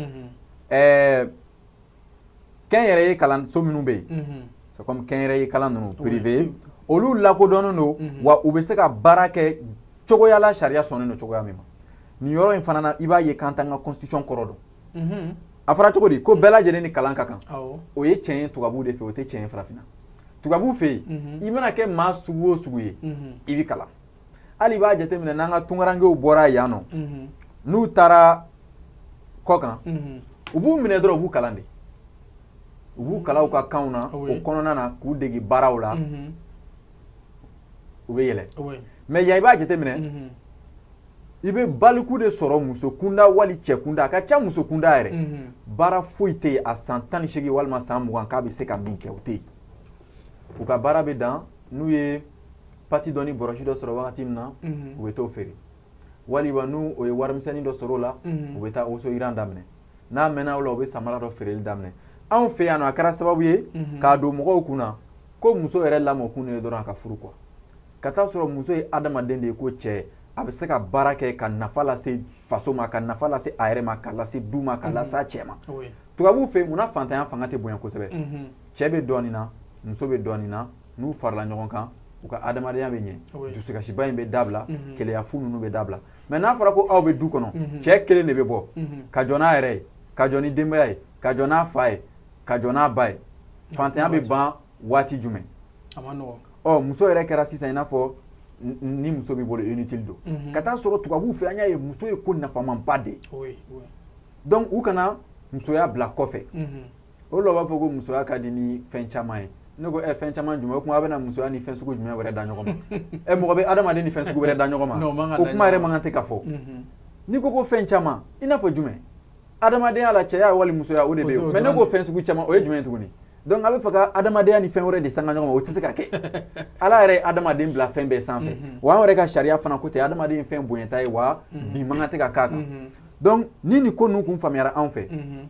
kɛnyɛrɛye kalanso minnu bɛ yen, c'est comme kɛnyɛrɛye kalan ninnu privé, olu lakodɔnnen don, wa u bɛ se ka baara kɛ cogoya la sariya sɔnnen don cogoya min ma. Nin yɔrɔ in fana na, i b'a ye k'an t'an ka constitution kɔrɔ dɔn. A fɔra cogo di ko bɛɛ lajɛlen ni kalan ka kan? O ye tiɲɛ ye tubabuw de fɛ, o tɛ tiɲɛ ye farafinna. Tubabuw fɛ yen, i mana kɛ maa sugu o sugu ye, i bɛ kalan. Hali i b'a jateminɛ, n'an ka tunkarankew bɔra yan nɔ, n'u taara kɔ kan, u b'u minɛ dɔrɔn, u b'u kalan de, u b'u kalan u ka kanw na, o kɔnɔna na k'u dege baaraw la, u bɛ yɛlɛ. Mais yan, i b'a jateminɛ, i bɛ baliku de sɔrɔ muso kunda wali cɛ kunda, a ka ca muso kunda yɛrɛ, baara foyi tɛ yen a san 18 walima san 20 k'a bɛ se ka min kɛ, o tɛ yen. U ka baara bɛ dan n'u ye pâte dɔ ni broche dɔ sɔrɔ wagati min na, u bɛ t'o feere, walima n'u o ye warimisɛnnin dɔ sɔrɔ o la, u bɛ taa woso yiran daminɛ. N'a mɛnna o la, u bɛ samara dɔ feereli daminɛ. Anw fɛ yan nɔ, a kɛra sababu ye k'a don mɔgɔw kunna ko muso yɛrɛ lamɔkun ye dɔrɔn a ka furu quoi. Ka taa sɔrɔ muso ye adamaden de ye, ko cɛ, a bɛ se ka baara kɛ ka nafa lase faso ma, ka nafa lase a yɛrɛ ma, ka lase du ma, ka lase a cɛ ma. Tubabuw fɛ yen, munna fantanya fanga tɛ bonya kosɛbɛ? Cɛ bɛ dɔɔnin na, muso bɛ dɔɔnin na, n'u farala ɲɔgɔn kan, u ka adamadenya bɛ ɲɛ, dusukasiba in bɛ dabila, keleya fu ninnu bɛ dabila. Mais n'a fɔra ko aw bɛ du kɔnɔ, cɛ kelen de bɛ bɔ ka jɔ n'a yɛrɛ ye, ka jɔ ni denbaya ye, ka jɔ n'a fa ye, ka jɔ n'a ba ye, fantanya bɛ ban waati jumɛn? Ɔ, muso yɛrɛ kɛra sisan i n'a fɔ Ni muso b'i bolo, inutile don. Ka taa sɔrɔ tubabuw fɛ, an y'a ye muso ye ko nafamanba de ye. Donc u kana musoya bila kɔfɛ. O de la u b'a fɔ ko musoya ka di ni fɛn caman ye. Ne ko fɛn caman jumɛn? O kuma a bɛna musoya ni fɛn sugu jumɛn wɛrɛ da ɲɔgɔn ma? Mɔgɔ bɛ adamaden ni fɛn sugu wɛrɛ da ɲɔgɔn ma? O kuma yɛrɛ man kan tɛ ka fɔ. N'i ko fɛn caman, i n'a fɔ jumɛn? Adamadenya la, cɛya wali musoya, o de bɛ yen. Mais ne ko fɛn sugu caman, o ye jumɛn ye tuguni? Donc a bɛ fɛ ka adamadenya ni fɛn wɛrɛ de sanga ɲɔgɔn ma, o tɛ se ka kɛ. Ala yɛrɛ ye adamaden bila fɛn bɛɛ sanfɛ. Wa an yɛrɛ ka sariya fana ko tɛ, adamaden ye fɛn bonyata ye, wa bin man kan tɛ ka k'a kan. Donc ni nin ko ninnu kun faamuyara anw fɛ, n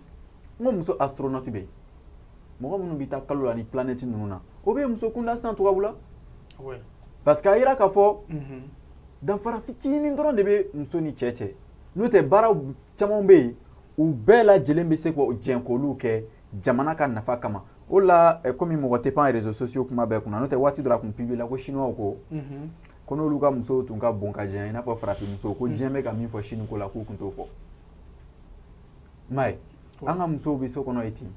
ko muso astronaute bɛ yen. Mɔgɔ minnu bɛ taa kalo la ni planète ninnu na, o bɛ muso kunda sisan tubabu la. Parce que a yira k'a fɔ danfara fitinin dɔrɔn de bɛ muso ni cɛ cɛ. N'o tɛ, baaraw caman bɛ yen, u bɛɛ lajɛlen bɛ se k'o jɛn k'olu kɛ jamana ka nafa kama. O la, komi mɔgɔ tɛ pan réseaux sociaux kuma bɛɛ kunna, n'o tɛ waati dɔ la a kun publié la ko chinois ko n'olu ka musow tun ka bon ka janya i n'a fɔ farafin musow, ko diɲɛ bɛ ka min fɔ Chine ko la, k'u tun t'o fɔ. I m'a ye, an ka musow bɛ so kɔnɔ yen ten,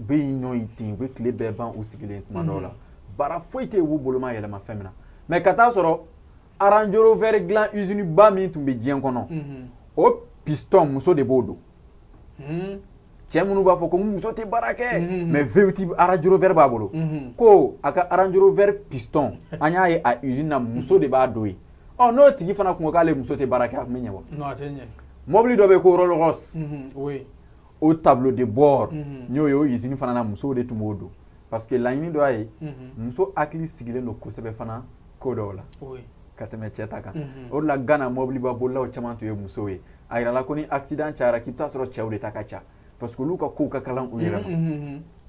u bɛ yen nɔ yen ten, u bɛ tile bɛɛ ban u sigilen tuma dɔw la. Baara foyi tɛ yen u b'u bolo ma yɛlɛma fɛn min na. Mais ka taa sɔrɔ Range Rover dilan usine ba min tun bɛ diɲɛ kɔnɔ, o piston, muso de b'o don. Cɛ minnu b'a fɔ ko muso tɛ baara kɛ, mais V8 Range Rover b'a bolo, ko a ka Range Rover piston, an y'a ye a usine na, muso de b'a don yen. Ɔ, n'o tigi fana kun ko k'ale muso tɛ baara kɛ, a tun bɛ ɲɛ wa? Non, a tɛ ɲɛ. Mobili dɔ bɛ yen ko Rolls Royce, o tableau de bord, n y'o ye o usine fana na, musow de tun b'o don. Parce que laɲini dɔ y'a ye, muso hakili sigilen don kosɛbɛ fana ko dɔw la ka tɛmɛ cɛ ta kan. O de la Ghana mɔbiliba bolilaw caman tun ye musow ye. A yirala ko ni accident cayara, k'i bɛ taa sɔrɔ cɛw de ta ka ca, parce que olu ka kow ka kalan u yɛrɛ ma.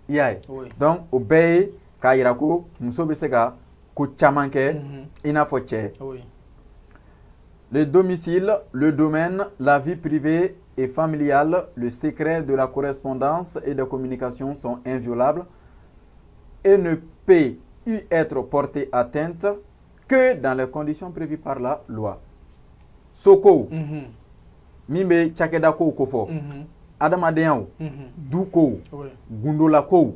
I y'a ye? Donc o bɛɛ ye k'a yira ko muso bɛ se ka ko caman kɛ i n'a fɔ cɛ. Le domicile, le domaine, la vie privée et familiale, le secret de la correspondance et des communications sont inviolables et ne peut y être porté atteinte que dans les conditions prévues par la loi. Soko, min bɛ cakɛda kow kofɔ, adamadenyaw, du kow, gundola kow,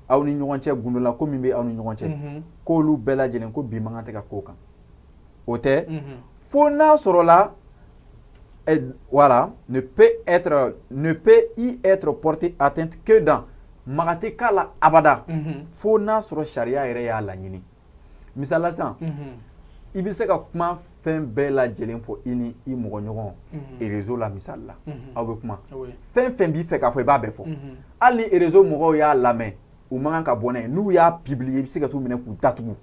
aw ni ɲɔgɔn cɛ, gundola ko min bɛ aw ni ɲɔgɔn cɛ, k'olu bɛɛ lajɛlen ko bi man kan tɛ ka k'o kan. O tɛ fo n'a sɔrɔla, voilà, ne peut y être porté atteinte que dans, maga tɛ k'a la abada fo n'a sɔrɔ sariya yɛrɛ y'a laɲini. Misali la sisan, i bɛ se ka kuma fɛn bɛɛ lajɛlen fɔ i ni i mɔgɔ ɲɔgɔn réseau la. Misali la, aw bɛ kuma fɛn fɛn b'i fɛ k'a fɔ, i b'a bɛɛ fɔ. Hali ni réseau mɔgɔw y'a lamɛn, u man kan ka bɔ n'a ye. N'u y'a publier, i bɛ se ka t'u minɛ k'u datugu.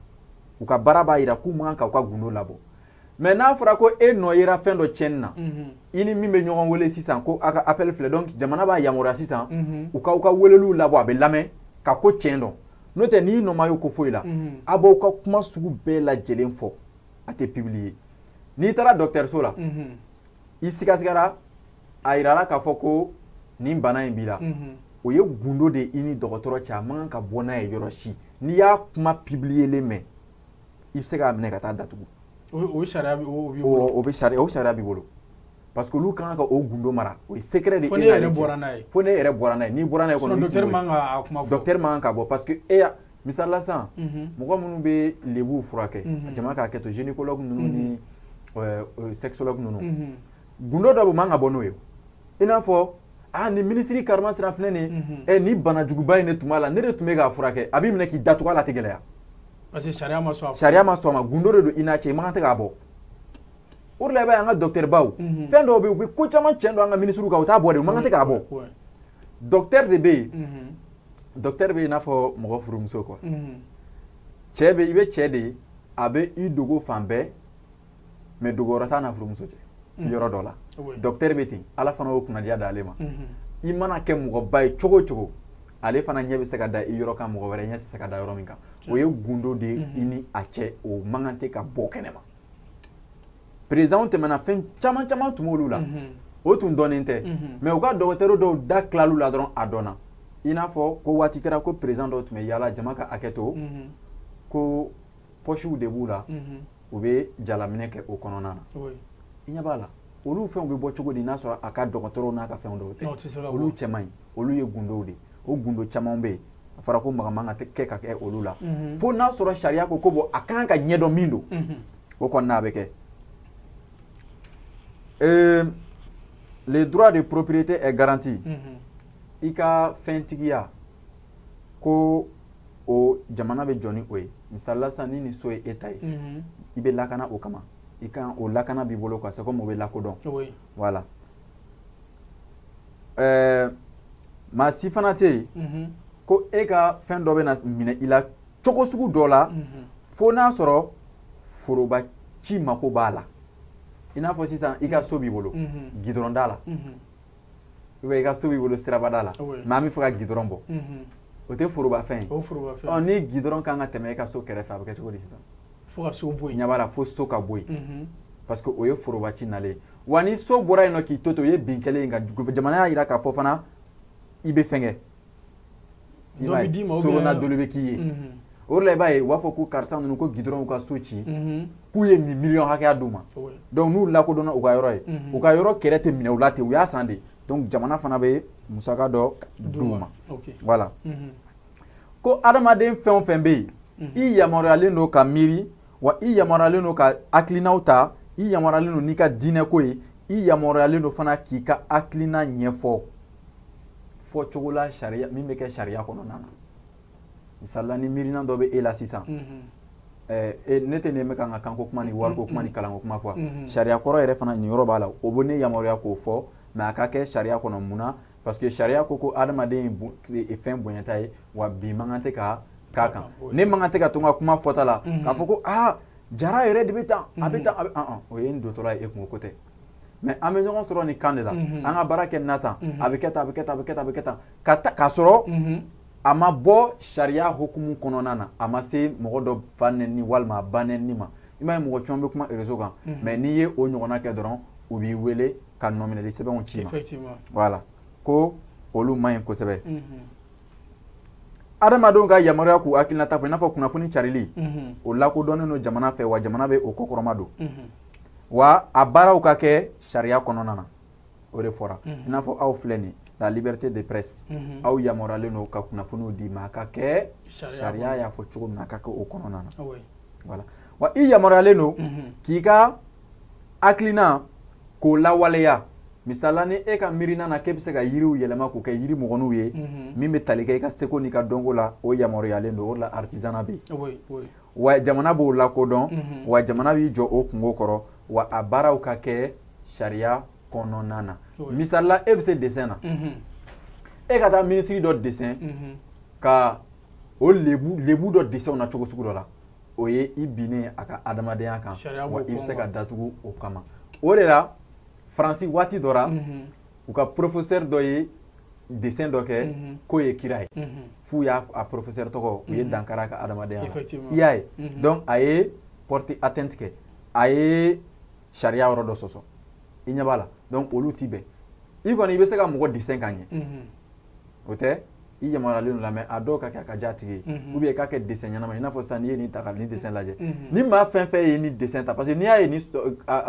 U ka baara b'a jira k'u man kan k'u ka gundo labɔ. Mais n'a fɔra ko e nɔ yera fɛn dɔ tiɲɛni na, i ni min bɛ ɲɔgɔn wele sisan, ko a ka appel filɛ, donc jamana b'a yamaruya sisan u k'aw ka weleliw labɔ, a bɛ lamɛn ka ko tiɲɛ dɔn. N'o tɛ, n'i nɔ ma ye ko foyi la, a b'aw ka kuma sugu bɛɛ lajɛlen fɔ, a tɛ publier. N'i taara dɔgɔtɔrɔso la, i sigasigara, a yirala k'a fɔ ko nin bana in b'i la, o ye gundo de ye i ni dɔgɔtɔrɔ cɛ, a man kan ka bɔ n'a ye yɔrɔ si. N'i y'a kuma publier mɛn, i bɛ se k'a minɛ ka taa datugu. O sariya o b'i bolo. O bɛ sariya, o sariya b'i bolo, parce que olu kan ka o gundo mara, o ye secret de. Fo ne yɛrɛ bɔra n'a ye. Fo ne yɛrɛ bɔra n'a ye. N'i bɔra n'a ye kɔni, docteur man kan ka kuma fɔ. Docteur man kan ka bɔ, parce que e ya misali la sisan, mɔgɔ minnu bɛ lebuw furakɛ, jama k'a kɛ to, gynécologue ninnu ni sexologue ninnu, gundo dɔ bɛ man ka bɔ n'o ye. I n'a fɔ aa, nin minisiri karimasina filɛ nin ye, ɛ, ni banajuguba in de tun b'a la, ne de tun bɛ k'a furakɛ, a b'i minɛ k'i datugu, a la tɛ gɛlɛya. Parce que sariya ma sɔn a ma. Sariya ma sɔn a ma, gundo de don i n'a cɛ, i man kan tɛ k'a bɔ. O de la i b'a ye an ka docteur baw, fɛn dɔw bɛ yen, u bɛ ko caman tiɲɛ don an ka minisiriw kan, u t'a bɔ de, u man kan tɛ k'a bɔ. Docteur de bɛ yen, docteur bɛ yen i n'a fɔ mɔgɔ furumuso quoi. Cɛ bɛ, i bɛ cɛ de ye, a bɛ i dogo fan bɛɛ, mais dogoyɔrɔ t'a n'a furumuso cɛ yɔrɔ dɔ la. Docteur bɛ ten, Ala fana y'o kunnadiya d'ale ma. I mana kɛ mɔgɔba ye cogo o cogo, ale fana ɲɛ bɛ se ka da i yɔrɔ kan, mɔgɔ wɛrɛ ɲɛ tɛ se ka da yɔrɔ min kan. O ye gundo de ye i ni a cɛ, o man kan tɛ ka bɔ kɛnɛma. Président tɛmɛna, fɛn caman caman tun b'olu la, o tun dɔnnen tɛ, mais u ka dɔgɔtɔrɔ dɔw da tilal'u la dɔrɔn, a dɔnna. I n'a fɔ ko waati kɛra ko président dɔw tun bɛ yaala, jama ka hakɛ to, ko pochew de b'u la, u bɛ jalaminɛ kɛ o kɔnɔna na. I ɲɛ b'a la, olu fɛnw bɛ bɔ cogo di n'a sɔrɔ a ka dɔgɔtɔrɔw n'a ka fɛnw dɔw tɛ? Olu cɛ man ɲi, olu ye gundow de. O gundo caman bɛ yen. A fɔra ko maga man kan kɛ ka kɛ olu la. Fo n'a sɔrɔ sariya ko bon a kan ka ɲɛdɔn min don. O kɔni n'a bɛ kɛ. Le droit de propriété est garanti. I ka fɛntigiya ko o jamana bɛ jɔ ni o ye. Misali la sisan ni nin so ye e ta ye, i bɛ lakana o kama. I kan o lakana b'i bolo quoi, c'est comme o bɛ lakodɔn. Voilà. Maa si fana tɛ yen ko e ka fɛn dɔ bɛ na minɛ i la cogo sugu dɔ la fo n'a sɔrɔ foroba ci mako b'a la. I n'a fɔ sisan i ka so b'i bolo gidɔrɔn da la, ou bien i ka so b'i bolo sirabada la, mais an bɛ fɛ ka gidɔrɔn bɔ. O tɛ forobafɛn ye. Ɔ ni gidɔrɔn kan ka tɛmɛ e ka so kɛrɛfɛ, a bɛ kɛ cogo di sisan? Fo ka so bɔ yen. Ɲɛ b'a la, fo so ka bɔ yen. Parce que o ye foroba ci nalen ye. Wa ni so bɔra yen nɔ k'i to ten, o ye bin kɛlen ye nka jamana y'a jira k'a fɔ fana i bɛ fɛn kɛ. I b'a ye sorona dolo bɛ k'i ye. O de la i b'a ye u b'a fɔ ko karisa ninnu ko gidɔrɔn ka so ci k'u ye nin miliyɔn hakɛya d'u ma. Donc n'u lakodɔnna u ka yɔrɔ ye, u ka yɔrɔ kɛrɛ tɛ minɛ u la ten, u y'a san de. Donc jamana fana bɛ musaka dɔ d'u ma. Voilà. Ko adamaden fɛn o fɛn bɛ yen, i yamaruyalen don ka miiri, wa i yamaruyalen don ka hakilinaw ta, i yamaruyalen don n'i ka diinɛko ye, i yamaruyalen don fana k'i ka hakilina ɲɛfɔ fɔ cogo la sariya min bɛ kɛ sariya kɔnɔna na. Misali la ni miirina dɔ bɛ e la sisan, ne tɛ nin bɛ ka n ka kanko kuma ni wariko kuma ni kalanko kuma fɔ, sariya kɔrɔ yɛrɛ fana nin yɔrɔ b'a la, o bɛ ne yamaruya k'o fɔ, mais a ka kɛ sariya kɔnɔ. Mun na? Parce que sariya ko ko adamaden ye fɛn bonyata ye, wa bi man kan tɛ ka k'a kan. Ne man kan tɛ ka to n ka kuma fɔta la k'a fɔ ko aa Jara yɛrɛ de bɛ tan, a bɛ tan, a bɛ o ye n dotɔla ye, e kunko ko tɛ. Mais an bɛ ɲɔgɔn sɔrɔ nin kan de la, an ka baara kɛ na tan, a bɛ kɛ tan, a bɛ kɛ tan, a bɛ kɛ tan, a bɛ kɛ tan, ka ta k'a sɔrɔ a ma bɔ sariya hukumu kɔnɔna na, a ma se mɔgɔ dɔ fa nɛni walima a ba nɛni ma. I m'a ye mɔgɔ caman bɛ kuma réseau kan, mais n'i ye o ɲɔgɔnna kɛ dɔrɔn, u b'i wele ka nɔminɛli sɛbɛnw ci ma. Voilà, ko olu man ɲi kosɛbɛ. Adamadenw ka yamaruya k'u hakilinata fɔ, i n'a fɔ kunnafoni carili, o lakodɔnnen don jamana fɛ, wa jamana bɛ o kɔkɔrɔma don. Wa a baaraw ka kɛ sariya kɔnɔna na, o de fɔra. I n'a fɔ aw filɛ nin la liberté de presse, aw yamaruyalen don ka kunnafoniw di ma, a ka kɛ sariya y'a fɔ cogo min na, a ka kɛ o kɔnɔna na. Voilà. Wa i yamaruyalen don k'i ka hakilina k'o lawaleya. Misali la ni e ka miirina na k'e bɛ se ka yiriw yɛlɛma k'o kɛ yiri mɔgɔninw ye, min bɛ tali kɛ i ka seko n'i ka dɔnko la, o yamaruyalen don. O de la artisanat bɛ yen. Wa jamana b'o lakodɔn, wa jamana b'i jɔ o kungo kɔrɔ, wa a baaraw ka kɛ sariya kɔnɔna na. Misali la e bɛ se dessin na, e ka taa minisiri dɔ dessin ka o lebu dɔ dessin na cogo sugu dɔ la, o ye i binnen a ka adamadenya kan, wa i bɛ se ka datugu o kama. O de la Faransi waati dɔ la, u ka professeur dɔ ye dessin dɔ kɛ k'o ye kira ye, f'u y'a professeur tɔgɔ, u ye dankari a ka adamadenya la. I y'a ye, donc a ye porter atteinte kɛ, a ye sariya yɔrɔ dɔ sɔsɔ, i ɲɛ b'a la. Donc olu ti bɛn. I kɔni i bɛ se ka mɔgɔ dessin ka ɲɛ, o tɛ i yamaruyalen don la, mais a dɔw ka kɛ a ka diya a tigi ye, ou bien i k'a kɛ dessin ɲɛnama ye. I n'a fɔ sisan n'i ye nin ta ka nin dessin lajɛ, ni maa fɛn fɛn ye nin dessin ta, parce que n'i y'a ye ni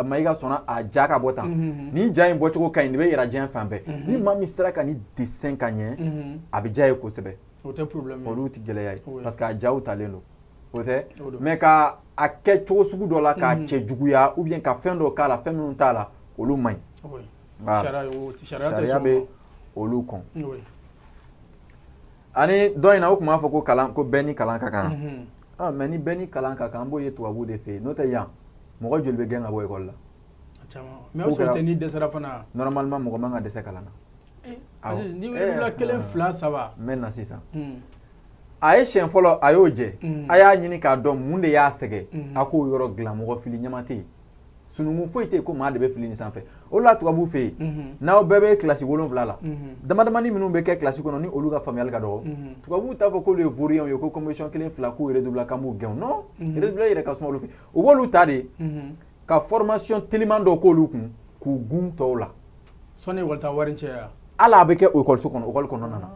Mayiga sɔnna a ja ka bɔ tan, ni ja in bɔcogo ka ɲi, nin bɛ yira diɲɛ fan bɛɛ. Ni maa min sera ka nin dessin ka ɲɛ, a bɛ diya ye kosɛbɛ. O tɛ problème ye. Olu tɛ gɛlɛya ye, parce que a jaw talen don, o tɛ. Mais ka a kɛ cogo sugu dɔ la, k'a cɛ juguya, ou bien ka fɛn dɔ k'a la, fɛn minnu t'a la, olu man ɲi. Sariya bɛ olu kɔn. Ani dɔ in na, o tun b'a fɔ ko kalan, ko bɛɛ ni kalan ka kan. Mais ni bɛɛ ni kalan ka kan, an b'o ye tubabuw de fɛ yen. N'o tɛ yan, mɔgɔ joli bɛ gɛn ka bɔ ekɔli la? Mais o sɔrɔ tɛ n'i dɛsɛra fana. Normalement mɔgɔ man ka dɛsɛ kalan na. Ni wulila 1 2 3. N bɛ na sisan. A ye siɲɛ fɔlɔ, a y'o jɛ. A y'a ɲini k'a dɔn mun de y'a sɛgɛn. A k'o yɔrɔ dilan, mɔgɔ fili ɲama tɛ yen. Sununkun foyi tɛ yen ko maa de bɛ fili nin sanfɛ. O la tubabuw fɛ yen, n'aw bɛɛ bɛ kilasi 7 la, damadamani minnu bɛ kɛ kilasi kɔnɔ ni olu ka faamuyali ka dɔgɔ, tubabuw t'a fɔ k'olu ye vauriens ye, ko composition 1 2 k'u redoubla k'an b'u gɛn. Non, redoubla yɛrɛ ka suma olu fɛ. U b'olu ta de ka formation teliman dɔ k'olu kun, k'u gun tɔw la. Sɔnni ekɔli ta wari cɛ ya. Hali a bɛ kɛ ekɔliso kɔnɔ, ekɔli kɔnɔna na.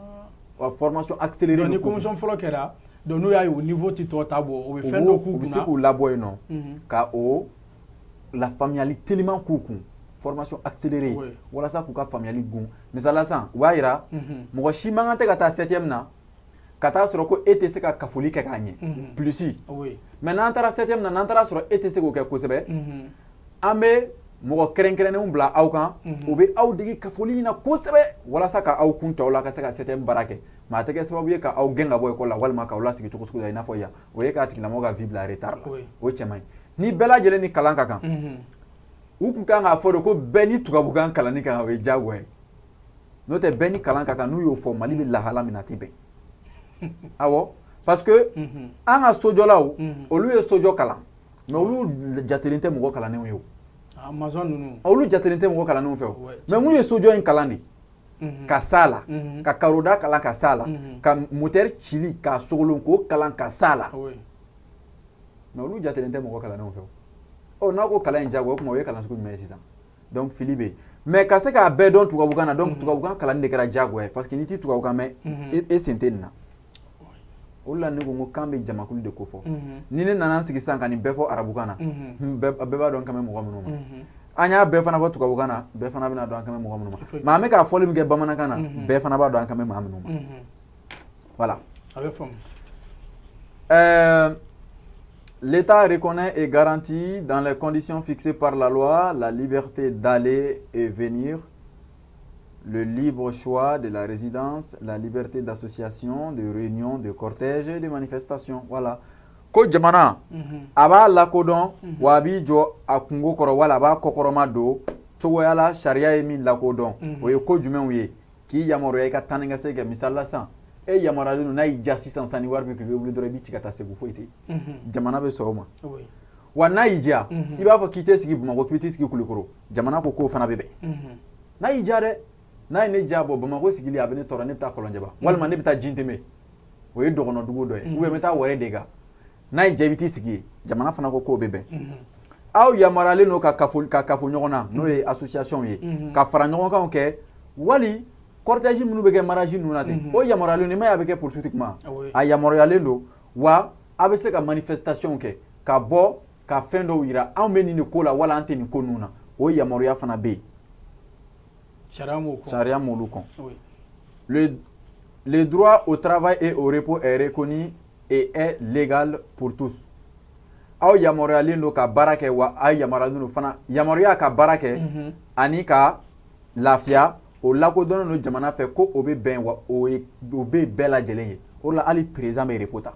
Wa formation accélérée. Ni composition fɔlɔ kɛra, donc n'u y'a ye o niveau tɛ tɔ ta bɔ, o bɛ fɛn dɔ k'u kunna. U bɛ se k'u labɔ yen nɔ, ka o la faamuyali teliman k'u kun, formation accélérée, walasa k'u ka faamuyali gun. Misali la sisan, u b'a yira mɔgɔ si man kan tɛ ka taa 7e na Ka taa sɔrɔ ko e tɛ se ka kafoli kɛ k'a ɲɛ plus. Mais n'an taara 7e na, n'an taara sɔrɔ e tɛ se k'o kɛ kosɛbɛ, an bɛ mɔgɔ kɛrɛnkɛrɛnnenw bila aw kan, o bɛ aw dege kafoli in na kosɛbɛ walasa ka aw kun tɔw la ka se ka 7e baara kɛ. Mais a tɛ kɛ sababu ye ka aw gɛn ka bɔ ekɔli la walima k'aw lasigi cogo sugu dɔ i n'a fɔ yan, o ye k'a tigilamɔgɔ ka vie bila retard la, o cɛ man ɲi. Ni bɛɛ lajɛlen ni kalan ka kan, u kun kan k'a fɔ de ko bɛɛ ni tubabukan kalanni kan, o ye diyagoya ye. N'o tɛ, bɛɛ ni kalan ka kan, n'u y'o fɔ, Mali bɛ lahala min na, a tɛ bɛn. Awɔ, parce que an ka sojɔlaw, olu ye sojɔ kalan, mais olu jatelen tɛ mɔgɔ kalannenw ye o. Maçon ninnu. Olu jatelen tɛ mɔgɔ kalannenw fɛ o. Mais mun ye sojɔ in kalan de ka s'a la, ka karoda kalan ka s'a la, ka moteur cili k'a sogolon k'o kalan ka s'a la, mais olu jatelen tɛ mɔgɔ kalannenw fɛ o. Ɔ, n'a ko kalan in diyagoya, o tuma o ye kalan sugu jumɛn ye sisan? Donc fili bɛ yen. Mais ka se k'a bɛɛ dɔn tubabukan na, donc tubabukan kalanni de kɛra diyagoya ye, parce que n'i ti tubabukan mɛn, e sen tɛ nin na. O de la ne ko n ko kan bɛ jamakulu de ko fɔ. Ni ne nana n sigi sisan ka nin bɛɛ fɔ arabukan na, bɛɛ b'a dɔn n kan bɛ mɔgɔ minnu ma. An y'a bɛɛ fana fɔ tubabukan na, bɛɛ fana bɛna dɔn an kan bɛ mɔgɔ minnu ma. Mais an bɛ k'a fɔli min kɛ bamanankan na, bɛɛ fana b'a dɔn an kan bɛ maa minnu ma. Voilà. A bɛ faamu. L'État reconnaît et garantit dans les conditions fixées par la loi la liberté d'aller et venir, le libre choix de la résidence, la liberté d'association, de réunion, de cortège et de manifestation. Voilà. Ko jamana a b'a lakodɔn, wa a b'i jɔ a kungo kɔrɔ, wala a b'a kɔkɔrɔma don cogoya la sariya ye min lakodɔn. O ye ko jumɛnw ye? K'i yamaruya i ka taa ni ka segin kɛ. Misali la sisan, e yamaruyalen don, n'a y'i diya sisan sisan, ni wari b'i kun, i bɛ wuli dɔrɔn, i b'i ci ka taa Segu, foyi tɛ yen. Jamana bɛ sɔn o ma. Wa n'a y'i diya, i b'a fɔ k'i tɛ sigi Bamakɔ, k'i bɛ t'i sigi Kulukɔrɔ, jamana ko k'o fana bɛ bɛn. N'a y'i diya dɛ, n'a ye ne diya bɔ Bamakɔ sigili, a bɛ ne tɔɔrɔ, ne bɛ taa Kɔlɔnjɛba, walima ne bɛ taa Jinteme, o ye dɔgɔnɔdugu dɔ ye, ou bien n bɛ taa Wɛrɛ de kan. N'a y'i diya, i bɛ t'i sigi yen, jamana fana ko k'o bɛ bɛn. Aw yamaruyalen don ka kafo ɲɔgɔn na, n'o ye association ye, ka fara ɲɔgɔn kanw kɛ, wali cortège minnu bɛ kɛ mariage ninnu na ten, o yamaruyalen don. I m'a ye a bɛ kɛ polisiw kuma, a yamaruyalen don. Wa a bɛ se ka manifestation kɛ, ka bɔ ka fɛn dɔw yira, anw bɛ nin de ko la, wala an tɛ nin ko ninnu na, o yamaruya fana bɛ yen. Sariya m'o kɔn. Sariya m'olu kɔn. Le droit au travail et au repos est reconnu et est légal pour tous. Aw yamaruyalen don ka baara kɛ, wa aw yamaruyalen don fana, yamaruya ka baara kɛ ani ka lafiya, o lakodɔnnen don jamana fɛ ko o bɛ bɛn, wa o ye o bɛ bɛɛ lajɛlen ye. O de la hali président bɛ repos ta.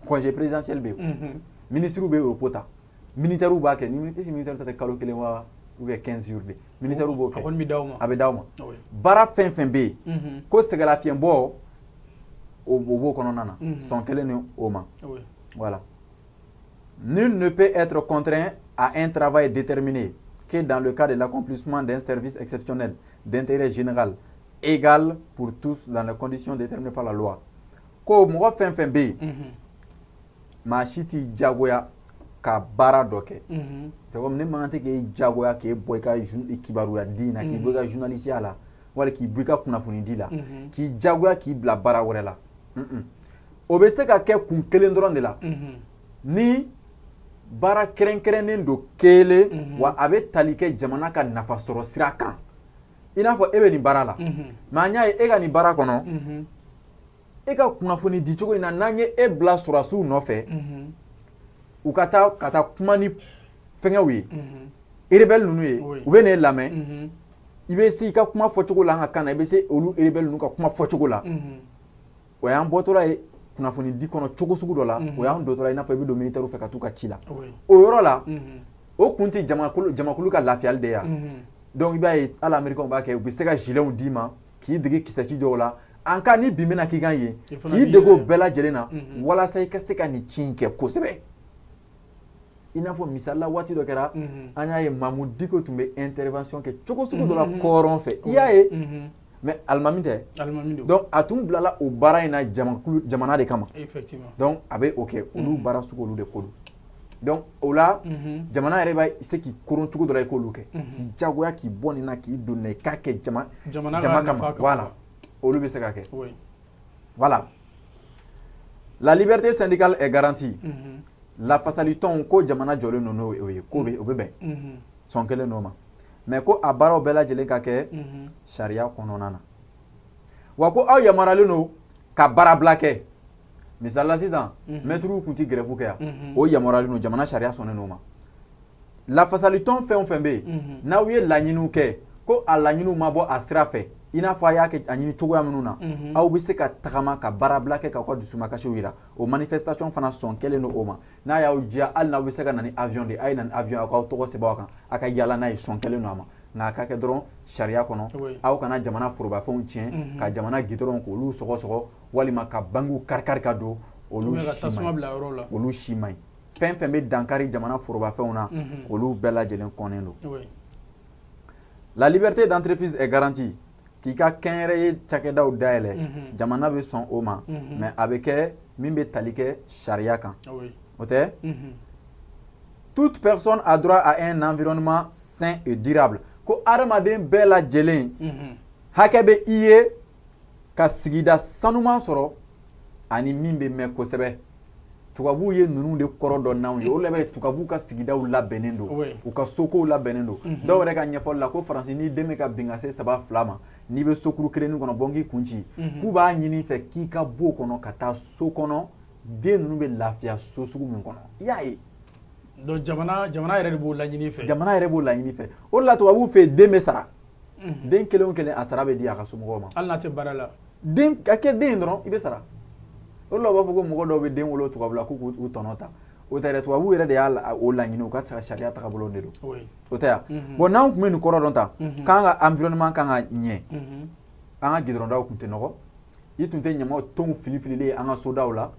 Congé présidentiel bɛ yen, ministre bɛ repos ta, militaires b'a kɛ. Ni est-ce que militaire ta tɛ kalo kelen wa, ou bien 15 jours de, militaires b'o kɛ. A kɔni bɛ d'aw ma. A bɛ d'aw ma. Baara fɛn fɛn bɛ yen ko sɛgɛlafiɲɛbɔ, o b'o kɔnɔna na, sɔn kelen ni o ma. Voilà. Nul ne peut être contraint à un travail déterminé que dans le cas de l'accomplissement d'un service exceptionnel d'intérêt général, égal pour tous dans les conditions déterminées par la loi. Ko mɔgɔ fɛn fɛn bɛ yen, maa si t'i jagoya ka baara dɔ kɛ. C'est comme ne man kan tɛ k'e jagoya k'e bɔ i ka kibaruya di in na, k'i bɔ i ka journaliste la, wali k'i bɔ i ka kunnafoni di la, k'i jagoya k'i bila baara wɛrɛ la. O bɛ se ka kɛ kun kelen dɔrɔn de la, ni baara kɛrɛnkɛrɛnnen don kelen, wa a bɛ tali kɛ jamana ka nafasɔrɔ sira kan. I n'a fɔ e bɛ nin baara la, mais an y'a ye e ka nin baara kɔnɔ, e ka kunnafoni di cogo in na, n'an ye e bila sɔrɔdasiw nɔfɛ, u ka taa kuma ni fɛngɛw ye, rebelle ninnu ye, u bɛ n'e lamɛn, i bɛ se i ka kuma fɔcogo la an ka kan na, i bɛ se olu rebelle ninnu ka kuma fɔcogo la, o y'an bɔtɔla ye kunnafoni di kɔnɔ cogo sugu dɔ la, o y'an dontɔla i n'a fɔ i bɛ don militaire fɛ ka t'u ka ci la. O yɔrɔ la, o kun tɛ jamakulu ka lafiyali de ye wa? Donc i b'a ye hali américains b'a kɛ, u bɛ se ka giletw d'i ma k'i dege kisɛci dɔw la, en cas ni bin bɛna k'i kan yen, k'i dege o bɛɛ lajɛlen na walasa i ka se ka nin ci in kɛ kosɛbɛ. I n'a fɔ misali la, waati dɔ kɛra, an y'a ye Mamudu Diko tun bɛ intervention kɛ cogo sugu dɔ la kɔrɔn fɛ, i y'a ye, mais alimami tɛ. Donc a tun bilala o baara in na jamakulu jamana de kama. Donc a bɛ o kɛ, olu baara sugu olu de ko don. Donc o la, jamana yɛrɛ bɛ se k'i koron cogo dɔ la i k'olu kɛ, k'i jagoya k'i bɔ nin na k'i don nin na, i k'a kɛ jama kama. Voilà, olu bɛ se ka kɛ. Voilà, la liberté syndicale est garantie. Lafasalitɔnw ko jamana jɔlen don n'o ye, ko bɛ o bɛ bɛn sɔn kelen n'o ma, mais ko a baaraw bɛɛ lajɛlen ka kɛ sariya kɔnɔna na. Wa ko aw yamaruyalen don Ka baarabila kɛ. Misali la sisan, mɛtiriw tun tɛ grève kɛ yan, o yamaruyalen don, jamana sariya sɔnnen d'o ma. Lafasalitɔn fɛn o fɛn bɛ yen, n'aw ye laɲiniw kɛ ko a laɲiniw ma bɔ a sira fɛ, i n'a fɔ a y'a kɛ a ɲini cogoya minnu na, aw bɛ se ka tagama ka baarabila kɛ k'aw ka dusumakasiw jira. O manifestation fana sɔn kɛlen don o ma. N'a y'aw diya, hali n'aw bɛ se ka na ni avion de ye, a ye na ni avion, aw k'aw tɔgɔ sɛbɛn aw kan, a ka yaala n'a ye, sɔn kɛlen don a ma. Nka a ka kɛ dɔrɔn sariya kɔnɔ, aw kana jamana forobafɛnw tiɲɛ, ka jamana gidɔrɔn k'olu sɔgɔsɔgɔ, walima ka bangiw kari-kari ka don, olu si man ɲi. Fɛn fɛn bɛ dankari jamana forobafɛnw na, olu bɛɛ lajɛlen kɔnnen don. La liberté d'entreprise est garantie. K'i ka kɛnyɛrɛye cakɛdaw dayɛlɛ, jamana bɛ sɔn o ma, mais a bɛ kɛ min bɛ tali kɛ sariya kan. O tɛ? Toute personne a droit à un environnement sain et durable. Ko adamaden bɛɛ lajɛlen hakɛ bɛ i ye ka sigida sanuman sɔrɔ ani min bɛ mɛn kosɛbɛ. Tubabuw ye ninnu de kɔrɔ dɔn n'anw ye. O de la tubabuw ka sigidaw labɛnnen don, u ka sokow labɛnnen don. Dɔw yɛrɛ ka ɲɛfɔli la ko Faransi, n'i den bɛ ka bin ka se 3 2 ma, n'i bɛ sokuru kelennin kɔnɔ, bɔ n k'i kun ci, k'u b'a ɲini fɛ k'i ka bɔ o kɔnɔ ka taa so kɔnɔ, den ninnu bɛ lafiya so sugu min kɔnɔ. I y'a ye. Donc jamana yɛrɛ de b'o laɲini fɛ. Jamana yɛrɛ b'o laɲini fɛ. O de la tubabuw fɛ yen, den bɛ sara. Den kelen o kelen a sara bɛ di a ka somɔgɔw ma. Hali n'a tɛ baara la. Den ka kɛ den ye dɔrɔn, i bɛ sara. O de la u b'a fɔ ko mɔgɔ dɔw bɛ den wolo tubabu la k'u k'u tɔnɔ ta. O tɛ dɛ, tubabuw yɛrɛ de y'a o laɲini, u ka sariya tagabolo de don. O tɛ yan. Bon, n'anw tun bɛ nin kɔrɔ dɔn ta, k'an ka environnement kan ka ɲɛ, an ka gidɔrɔndaw tun tɛ nɔgɔ, i tun tɛ ɲama tonw fili-fililen ye an ka sodaw la,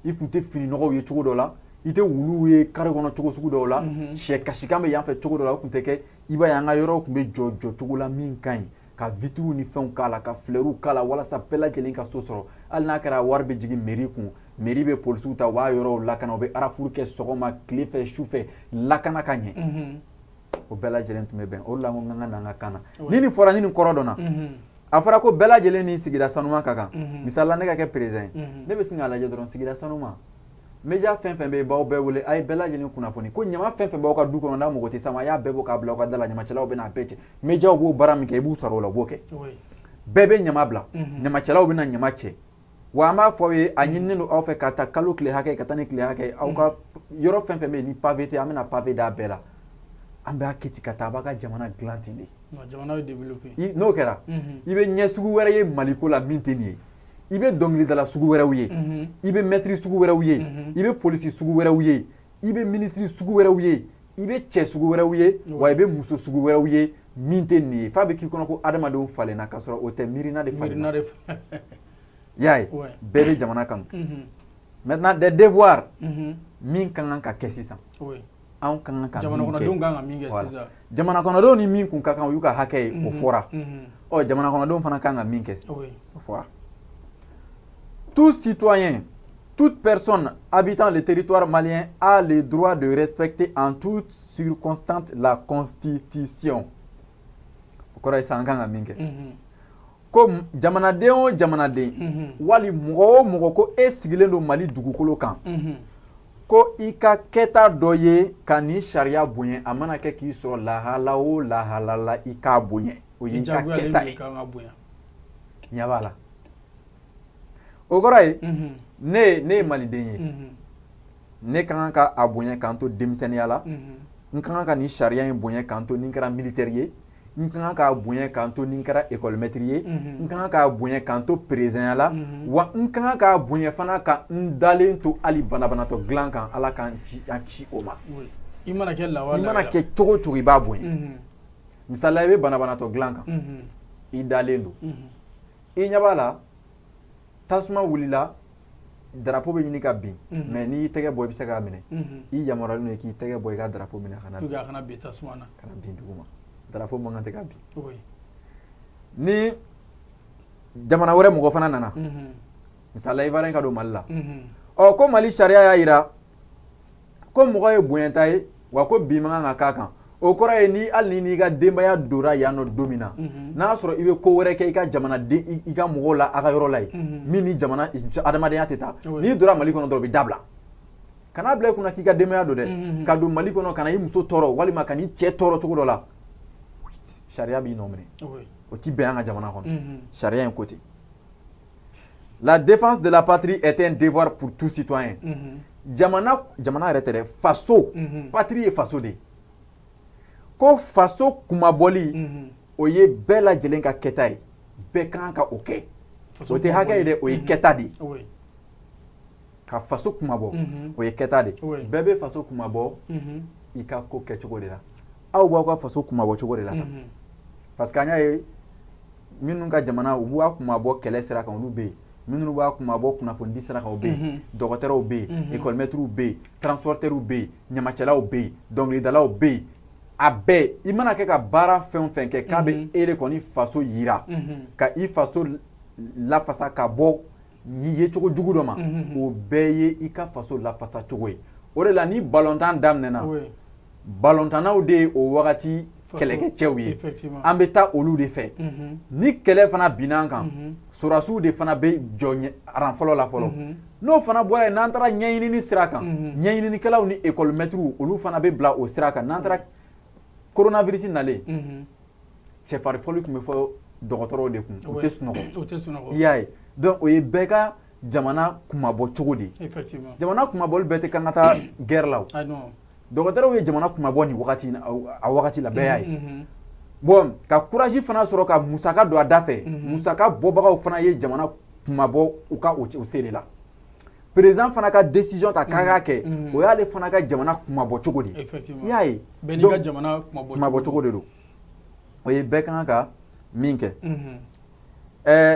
i tun tɛ fini nɔgɔw ye cogo dɔ la, i tɛ wuluw ye kare kɔnɔ cogo sugu dɔw la, sɛ kasikan bɛ yan fɛ cogo dɔ la, o tun tɛ kɛ. I b'a ye an ka yɔrɔw tun bɛ jɔ cogo la min ka ɲi, ka vitres ni fɛnw k'a la, ka fleurs k'a la, walasa bɛɛ lajɛlen ka so sɔrɔ. Hali n'a kɛra wari bɛ jigin mairie kun, mairie bɛ polisiw ta, u b'a yɔrɔw lakana, u bɛ arafuru kɛ sɔgɔma, tile fɛ, su fɛ, lakana ka ɲɛ. O bɛɛ lajɛlen tun bɛ bɛn. O de la n ko n ka na an ka kan na. Ni nin fɔra, ni nin kɔrɔ dɔnna, a fɔra ko bɛɛ lajɛlen ni sigida sanuman ka kan. Misali la, ne ka kɛ président ye, ne bɛ sin k'a lajɛ dɔrɔn, sigida sanuman, média fɛn fɛn bɛ yen, b'aw bɛɛ wele, a ye bɛɛ lajɛlen kunnafoni ko ɲama fɛn fɛn b'aw ka du kɔnɔ n'a mago tɛ s'a ma, a y'a bɛɛ bɔ k'a bila aw ka da la, ɲamacɛlaw bɛ n'a bɛɛ cɛ. Médiaw b'o baara min kɛ, i b'u sara o la, u b'o kɛ. Bɛɛ bɛ ɲama bila, ɲamacɛlaw bɛ na ɲama cɛ. Wa an b'a fɔ aw ye, a ɲininen don aw fɛ ka taa kalo tile hakɛ ka taa ni tile hakɛ, aw ka yɔrɔ fɛn fɛn bɛ yen ni pavé tɛ, an bɛna pavé d'a bɛɛ la. An b'a kɛ ten ka taa, a b'a ka jamana dilan ten de. Jamana bɛ développer. N'o kɛra, i bɛ ɲɛ sugu wɛrɛ ye Maliko la min tɛ nin ye. I bɛ dɔnkilidala sugu wɛrɛw ye, i bɛ mɛtiri sugu wɛrɛw ye, i bɛ polisi sugu wɛrɛw ye, i bɛ minisiri sugu wɛrɛw ye, i bɛ cɛ sugu wɛrɛw ye, wa i bɛ muso sugu wɛrɛw ye min tɛ nin ye. F'a bɛ k'i kɔnɔ ko adamadenw falenna, k'a sɔrɔ o tɛ, miirina de falenna. I y'a ye, bɛɛ bɛ jamana kanu. Maintenant des devoirs min ka kan ka kɛ sisan, anw ka kan ka min kɛ sisan, jamana kɔnɔdenw ni min kun ka kan, o y'u ka hakɛ ye, o fɔra. Ɔ, jamana kɔnɔdenw fana kan ka min kɛ, o fɔra. Tout citoyen, toute personne habitant le territoire malien a le droit de respecter en toutes circonstances la Constitution. O kɔrɔ ye sisan an kan ka min kɛ. Ko jamanaden o jamanaden, wali mɔgɔ o mɔgɔ ko e sigilen don Mali dugukolo kan, ko i ka kɛta dɔ ye ka nin sariya bonya, a mana kɛ k'i sɔrɔ lahala o lahala la, i k'a bonya. O ye i ka kɛta ye. Ɲɛ b'a la. O kɔrɔ ye, ne ye maliden ye, ne ka kan ka a bonya k'an to denmisɛnninya la, n ka kan ka nin sariya in bonya k'an to ni n kɛra militaire ye, n ka kan k'a bonya k'an to ni n kɛra école maître ye, n ka kan k'a bonya k'an to président la, wa n ka kan k'a bonya fana ka n dalen to hali banabaatɔ dilan kan, Ala k'an ci o ma. I mana kɛ lawa, i mana kɛ cogo o cogo, i b'a bonya. Misali la, i bɛ banabaatɔ dilan kan, i dalen don, i ɲɛ b'a la, tasuma wulila, drapeau bɛ ɲini ka bin, mais n'i y'i tɛgɛ bɔ, i bɛ se k'a minɛ. I yamaruyalen don k'i tɛgɛ bɔ i ka drapeau minɛ, a kana bin tasuma na, kana bin duguma. Drapeau man kan tɛ ka bin. Ni jamana wɛrɛ mɔgɔ fana nana, misali la Ivoirien ka don Mali la, ɔ ko Mali sariya y'a jira ko mɔgɔ ye bonyata ye, wa ko bin man kan ka k'a kan. O kɔrɔ ye ni hali n'i ka denbaya donna yan nɔ don min na, n'a sɔrɔ i bɛ ko wɛrɛ kɛ i ka jamanaden, i ka mɔgɔw la, a ka yɔrɔ la yen, min ni jamana adamadenya tɛ taa, n'i donna Mali kɔnɔ dɔrɔn, o bɛ dabila. Kana bila i kunna k'i ka denbaya don dɛ, ka don Mali kɔnɔ ka na i muso tɔɔrɔ walima ka n'i cɛ tɔɔrɔ cogo dɔ la, sariya b'i nɔ minɛ. O ti bɛn an ka jamana kɔnɔ. Sariya in ko ten. La défense de la patrie est un devoir pour tout citoyen. Jamana jamana yɛrɛ tɛ dɛ, faso. Patrie ye faso de ye. Ko faso kunmabɔli, o ye bɛɛ lajɛlen ka kɛta ye, bɛɛ kan ka o kɛ. O tɛ hakɛ ye dɛ, o ye kɛta de ye. Ka faso kunmabɔ, o ye kɛta de ye. Bɛɛ bɛ faso kunmabɔ i ka ko kɛcogo de la. Aw b'aw ka faso kunmabɔ cogo de la tan, parce que an y'a ye, minnu ka jamana u b'a kunmabɔ kɛlɛ sira kan, olu bɛ yen. Minnu b'a kunmabɔ kunnafonidi sira kan, o bɛ yen. Dɔgɔtɔrɔw bɛ yen, école maîtres bɛ yen, transporteurs bɛ yen, ɲamacɛlaw bɛ yen, dɔnkilidalaw bɛ yen. A bɛɛ, i mana kɛ ka baara fɛn o fɛn kɛ k'a bɛ e de kɔni faso yira, ka i faso lafasa ka bɔ yecogo jugu dɔ ma, o bɛɛ ye i ka faso lafasa cogo ye. O de la, ni balontan daminɛna, balontannaw de ye o wagati kɛlɛkɛcɛw ye, an bɛ taa olu de fɛ. Ni kɛlɛ fana binna an kan, sɔrɔdasiw de fana bɛ jɔ rang fɔlɔ la fɔlɔ. N'o fana bɔra yen, n'an taara ɲɛɲinini sira kan, ɲɛɲininikɛlaw ni école maîtres, olu fana bɛ bila o sira kan. N'an taara coronavirus nalen, cɛfarinfɔli tun bɛ fɔ dɔgɔtɔrɔw de kun, u tɛ sunɔgɔ, i y'a ye. Donc o ye bɛɛ ka jamana kunmabɔ cogo de ye. Jamana kunmabɔli bɛɛ tɛ k'an ka taa guerre la. O dɔgɔtɔrɔw ye jamana kunmabɔ nin wagati, a wagati la, bɛɛ y'a ye. Bon, ka courage fana sɔrɔ ka musaka don a da fɛ, musaka bɔbagaw fana ye jamana kunmabɔ u ka o se de la. Président fana ka décision ta k'a k'a kɛ, o y'ale fana ka jamana kunmabɔ cogo de ye, i y'a ye. Bɛɛ n'i ka jamana kunmabɔ cogo de don. O ye bɛɛ kan ka min kɛ.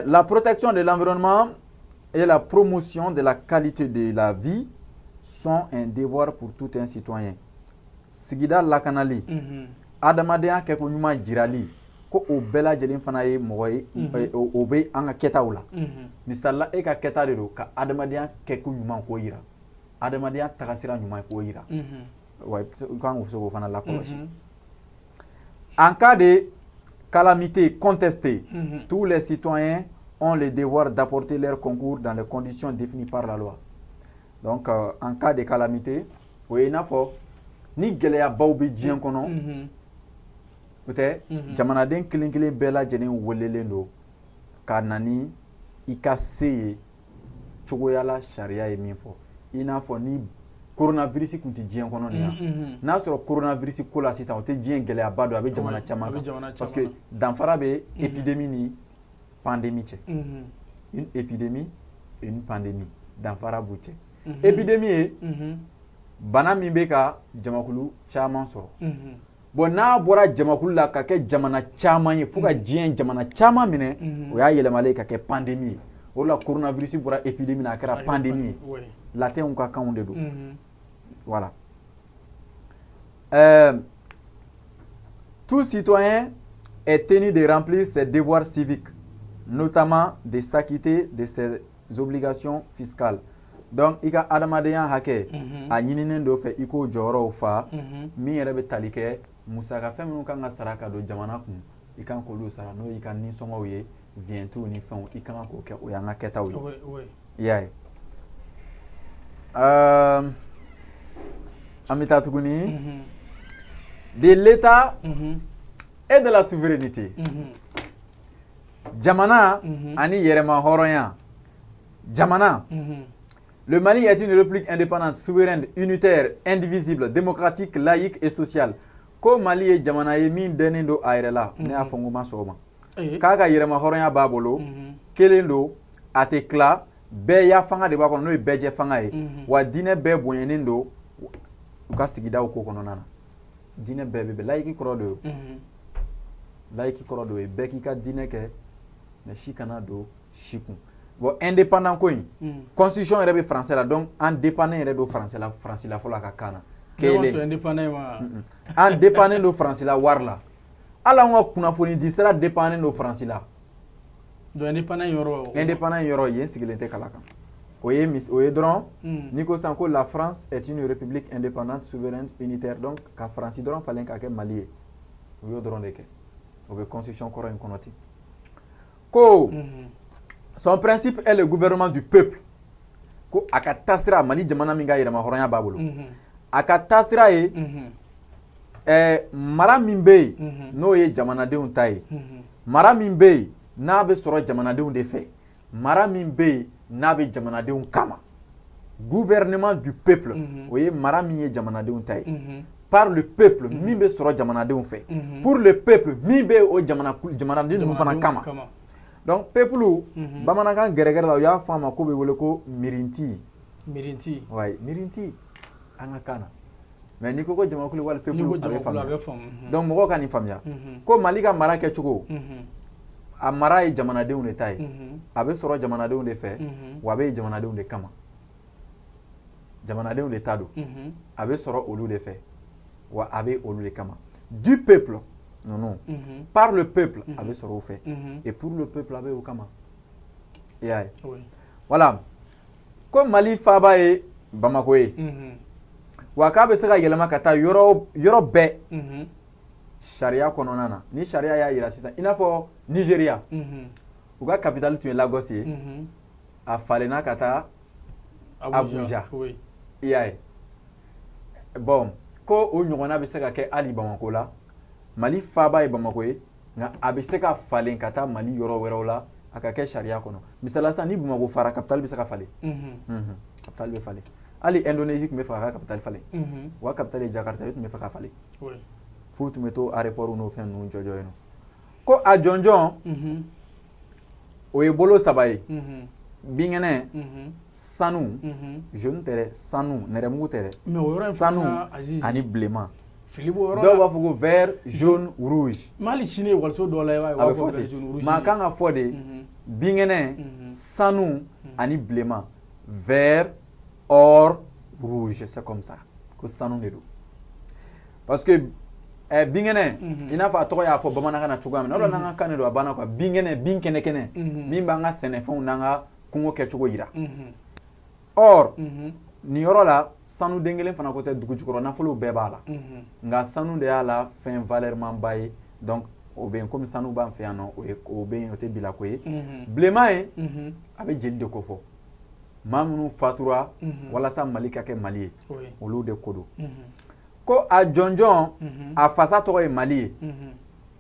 La protection de l'environnement et la promotion de la qualité de la vie sont un devoir pour tout un citoyen. Sigida lakanali, adamadenya kɛko ɲuman jirali, ko o bɛɛ lajɛlen fana ye mɔgɔ ye, o bɛ an ka kɛtaw la. Misali la, e ka kɛta de don ka adamadenya kɛko ɲuman k'o yira, adamadenya tagasira ɲuman k'o yira. Wa i kan k'o se k'o fana lakɔlɔsi. En cas de calamité contestée, tous les citoyens ont le devoir d'apporter leur concours dans les conditions définies par la loi. Donc, en cas de calamité, o ye i n'a fɔ ni gɛlɛyabaw bɛ diɲɛ kɔnɔ, o tɛ, jamanaden kelen kelen bɛɛ lajɛlen welelen don ka na ni i ka se ye cogoya la, sariya ye min fɔ. I n'a fɔ ni coronavirus tun tɛ diɲɛ kɔnɔ nin yan, n'a sɔrɔ coronavirus ko la sisan, o tɛ diɲɛ gɛlɛyaba dɔ, a bɛ jamana caman kan, parce que danfara bɛ épidémie ni pandémie cɛ. Une épidémie et une pandémie, danfara b'u cɛ. Épidémie ye bana min bɛ ka jamakulu caman sɔrɔ. Bon, n'a bɔra jamakulu la ka kɛ jamana caman ye, fo ka diɲɛ jamana caman minɛ, o y'a yɛlɛmalen ka kɛ pandémie ye. O de la, coronavirus bɔra épidémie na, a kɛra pandémie ye. Latinw ka kanw de don. Voilà. Tout citoyen est tenu de remplir ses devoirs civiques, notamment de s'acquitter de ses obligations fiscales. Donc i ka adamadenya hakɛ, a ɲininen dɔ fɛ i k'o jɔyɔrɔw fa. Min yɛrɛ bɛ tali kɛ musaka fɛn minnu kan ka sara ka don jamana kun, i kan k'olu sara, n'o y'i ka nisɔngɔw ye, vignettew ni fɛnw, i kan k'o kɛ. O y'an ka kɛtaw ye, i y'a ye. An bɛ taa tuguni. De l'État et de la souveraineté. Jamana ani yɛrɛma hɔrɔnya. Jamana. Le Mali est une république indépendante, souveraine, unitaire, indivisible, démocratique, laïque et sociale. Ko Mali ye jamana ye min dɛnnen don a yɛrɛ la, ne y'a fɔ n ko ma sɔn o ma. K'a ka yɛrɛma hɔrɔnya b'a bolo, kelen don, a tɛ tila, bɛɛ ya fanga de b'a kɔnɔ, n'o ye bɛɛ jɛ fanga ye. Wa diinɛ bɛɛ bonyanen don u ka sigidaw ko kɔnɔna na. Diinɛ bɛɛ bɛ laïque kɔrɔ de ye. Laïque kɔrɔ de ye bɛɛ k'i ka diinɛ kɛ, mais si kana don si kun. Bon, indépendant ko in, constitution yɛrɛ bɛ français la, donc an dépendant yɛrɛ don français la, faransi la fɔlɔ a ka kan na. Kelen, an dépendant don faransi la wari la. Hali an ka kunnafoni di sira dépendant don faransi la. Donc indépendant yɔrɔ. Indépendant yɔrɔ yen sigilen tɛ kala kan. O ye mis o ye dɔrɔn, n'i ko sisan ko la France est une république indépendante, souveraine, unitaire, donc ka faransi dɔrɔn falen k'a kɛ Mali ye, u y'o dɔrɔn de kɛ. O bɛ constitution kɔrɔ in kɔnɔ ten. Ko son principe est le gouvernement du peuple. Ko a ka taasira, Mali jamana min ka yɛrɛma hɔrɔnya b'a bolo, a ka taasira ye mara min bɛ yen, n'o ye jamanadenw ta ye, mara min bɛ yen, n'a bɛ sɔrɔ jamanadenw de fɛ, mara min bɛ yen n'a bɛ jamanadenw kama. Gouvernement du peuple, o ye mara min ye jamanadenw ta ye. Par le peuple, min bɛ sɔrɔ jamanadenw fɛ. Pour le peuple, min bɛ o jamanaden ninnu fana kama. Donc peuple, bamanankan gɛrɛgɛrɛ la, u y'a fɔ a ma ko bɛ wele ko mirinti. Mirinti. Ouais, mirinti an ka kan na. Mais n'i ko ko jamakulu wali peuple, a bɛ faamuya. Donc mɔgɔw ka nin faamuya. Ko Mali ka mara kɛcogo, a mara ye jamanadenw de ta ye. A bɛ sɔrɔ jamanadenw de fɛ, wa a bɛ jamanadenw de kama. Jamanadenw de ta don. A bɛ sɔrɔ olu de fɛ, wa a bɛ olu de kama. Du peuple, non. Par le peuple, a bɛ sɔrɔ o fɛ. Et pour le peuple, a bɛ o kama. I y'a ye. Voilà. Ko Mali faaba ye Bamako ye. Wa k'a bɛ se ka yɛlɛma ka taa yɔrɔ bɛɛ sariya kɔnɔna na. Ni sariya y'a jira sisan, i n'a fɔ Nigéria, u ka capitale tun ye Lagos ye, a falenna ka taa Abuja. I y'a ye. Bon, ko o ɲɔgɔnna bɛ se ka kɛ hali Bamako la. Mali faaba ye Bamako ye, nka a bɛ se ka falen ka taa Mali yɔrɔ wɛrɛw la, a ka kɛ sariya kɔnɔ. Misali la sisan, ni Bamako fara, capitale bɛ se ka falen. Capitale bɛ falen. Hali Indonésie tun bɛ fɛ a ka capitale falen. U ka capitale ye Jakarta, u tun bɛ fɛ ka falen. F'u tun bɛ to aéroport n'o fɛn ninnu jɔjɔ yen nɔ. Ko a jɔnjɔn, o ye bolo saba ye. Binkɛnɛ, sanu, jaune tɛ dɛ, sanu, nɛrɛmugu tɛ dɛ, sanu ani bilenman. Dɔw b'a fɔ ko vert, jaune, rouge. Mali sini ekɔliso dɔw la, i b'a ye, a bɛ fɔ ten. Maa kan ka fɔ de binkɛnɛ, sanu ani bilenman, vert, or, rouge, c'est comme ça. Ko sanu de don. Parce que binkɛnɛ, i n'a fɔ a tɔgɔ y'a fɔ bamanankan na cogoya min na, o de la n'an ka kan de don a banna quoi. Binkɛnɛ, bin kɛnɛ kɛnɛ, min b'an ka sɛnɛfɛnw n'an ka kungo kɛcogo yira. Or, nin yɔrɔ la, sanu den kelen fana ko tɛ, dugu jukɔrɔ nafolo bɛɛ b'a la. Nka sanu de y'a la fɛn valeur ba ye. Donc o bɛ yen, komi sanu b'an fɛ yan nɔ, o bɛ yen, o tɛ bilako ye. Bilenman ye, a bɛ jeli de ko fɔ. Maa minnu fatura walasa Mali ka kɛ Mali ye, olu de ko don. Ko a jɔnjɔn, a fasa tɔgɔ ye Mali ye.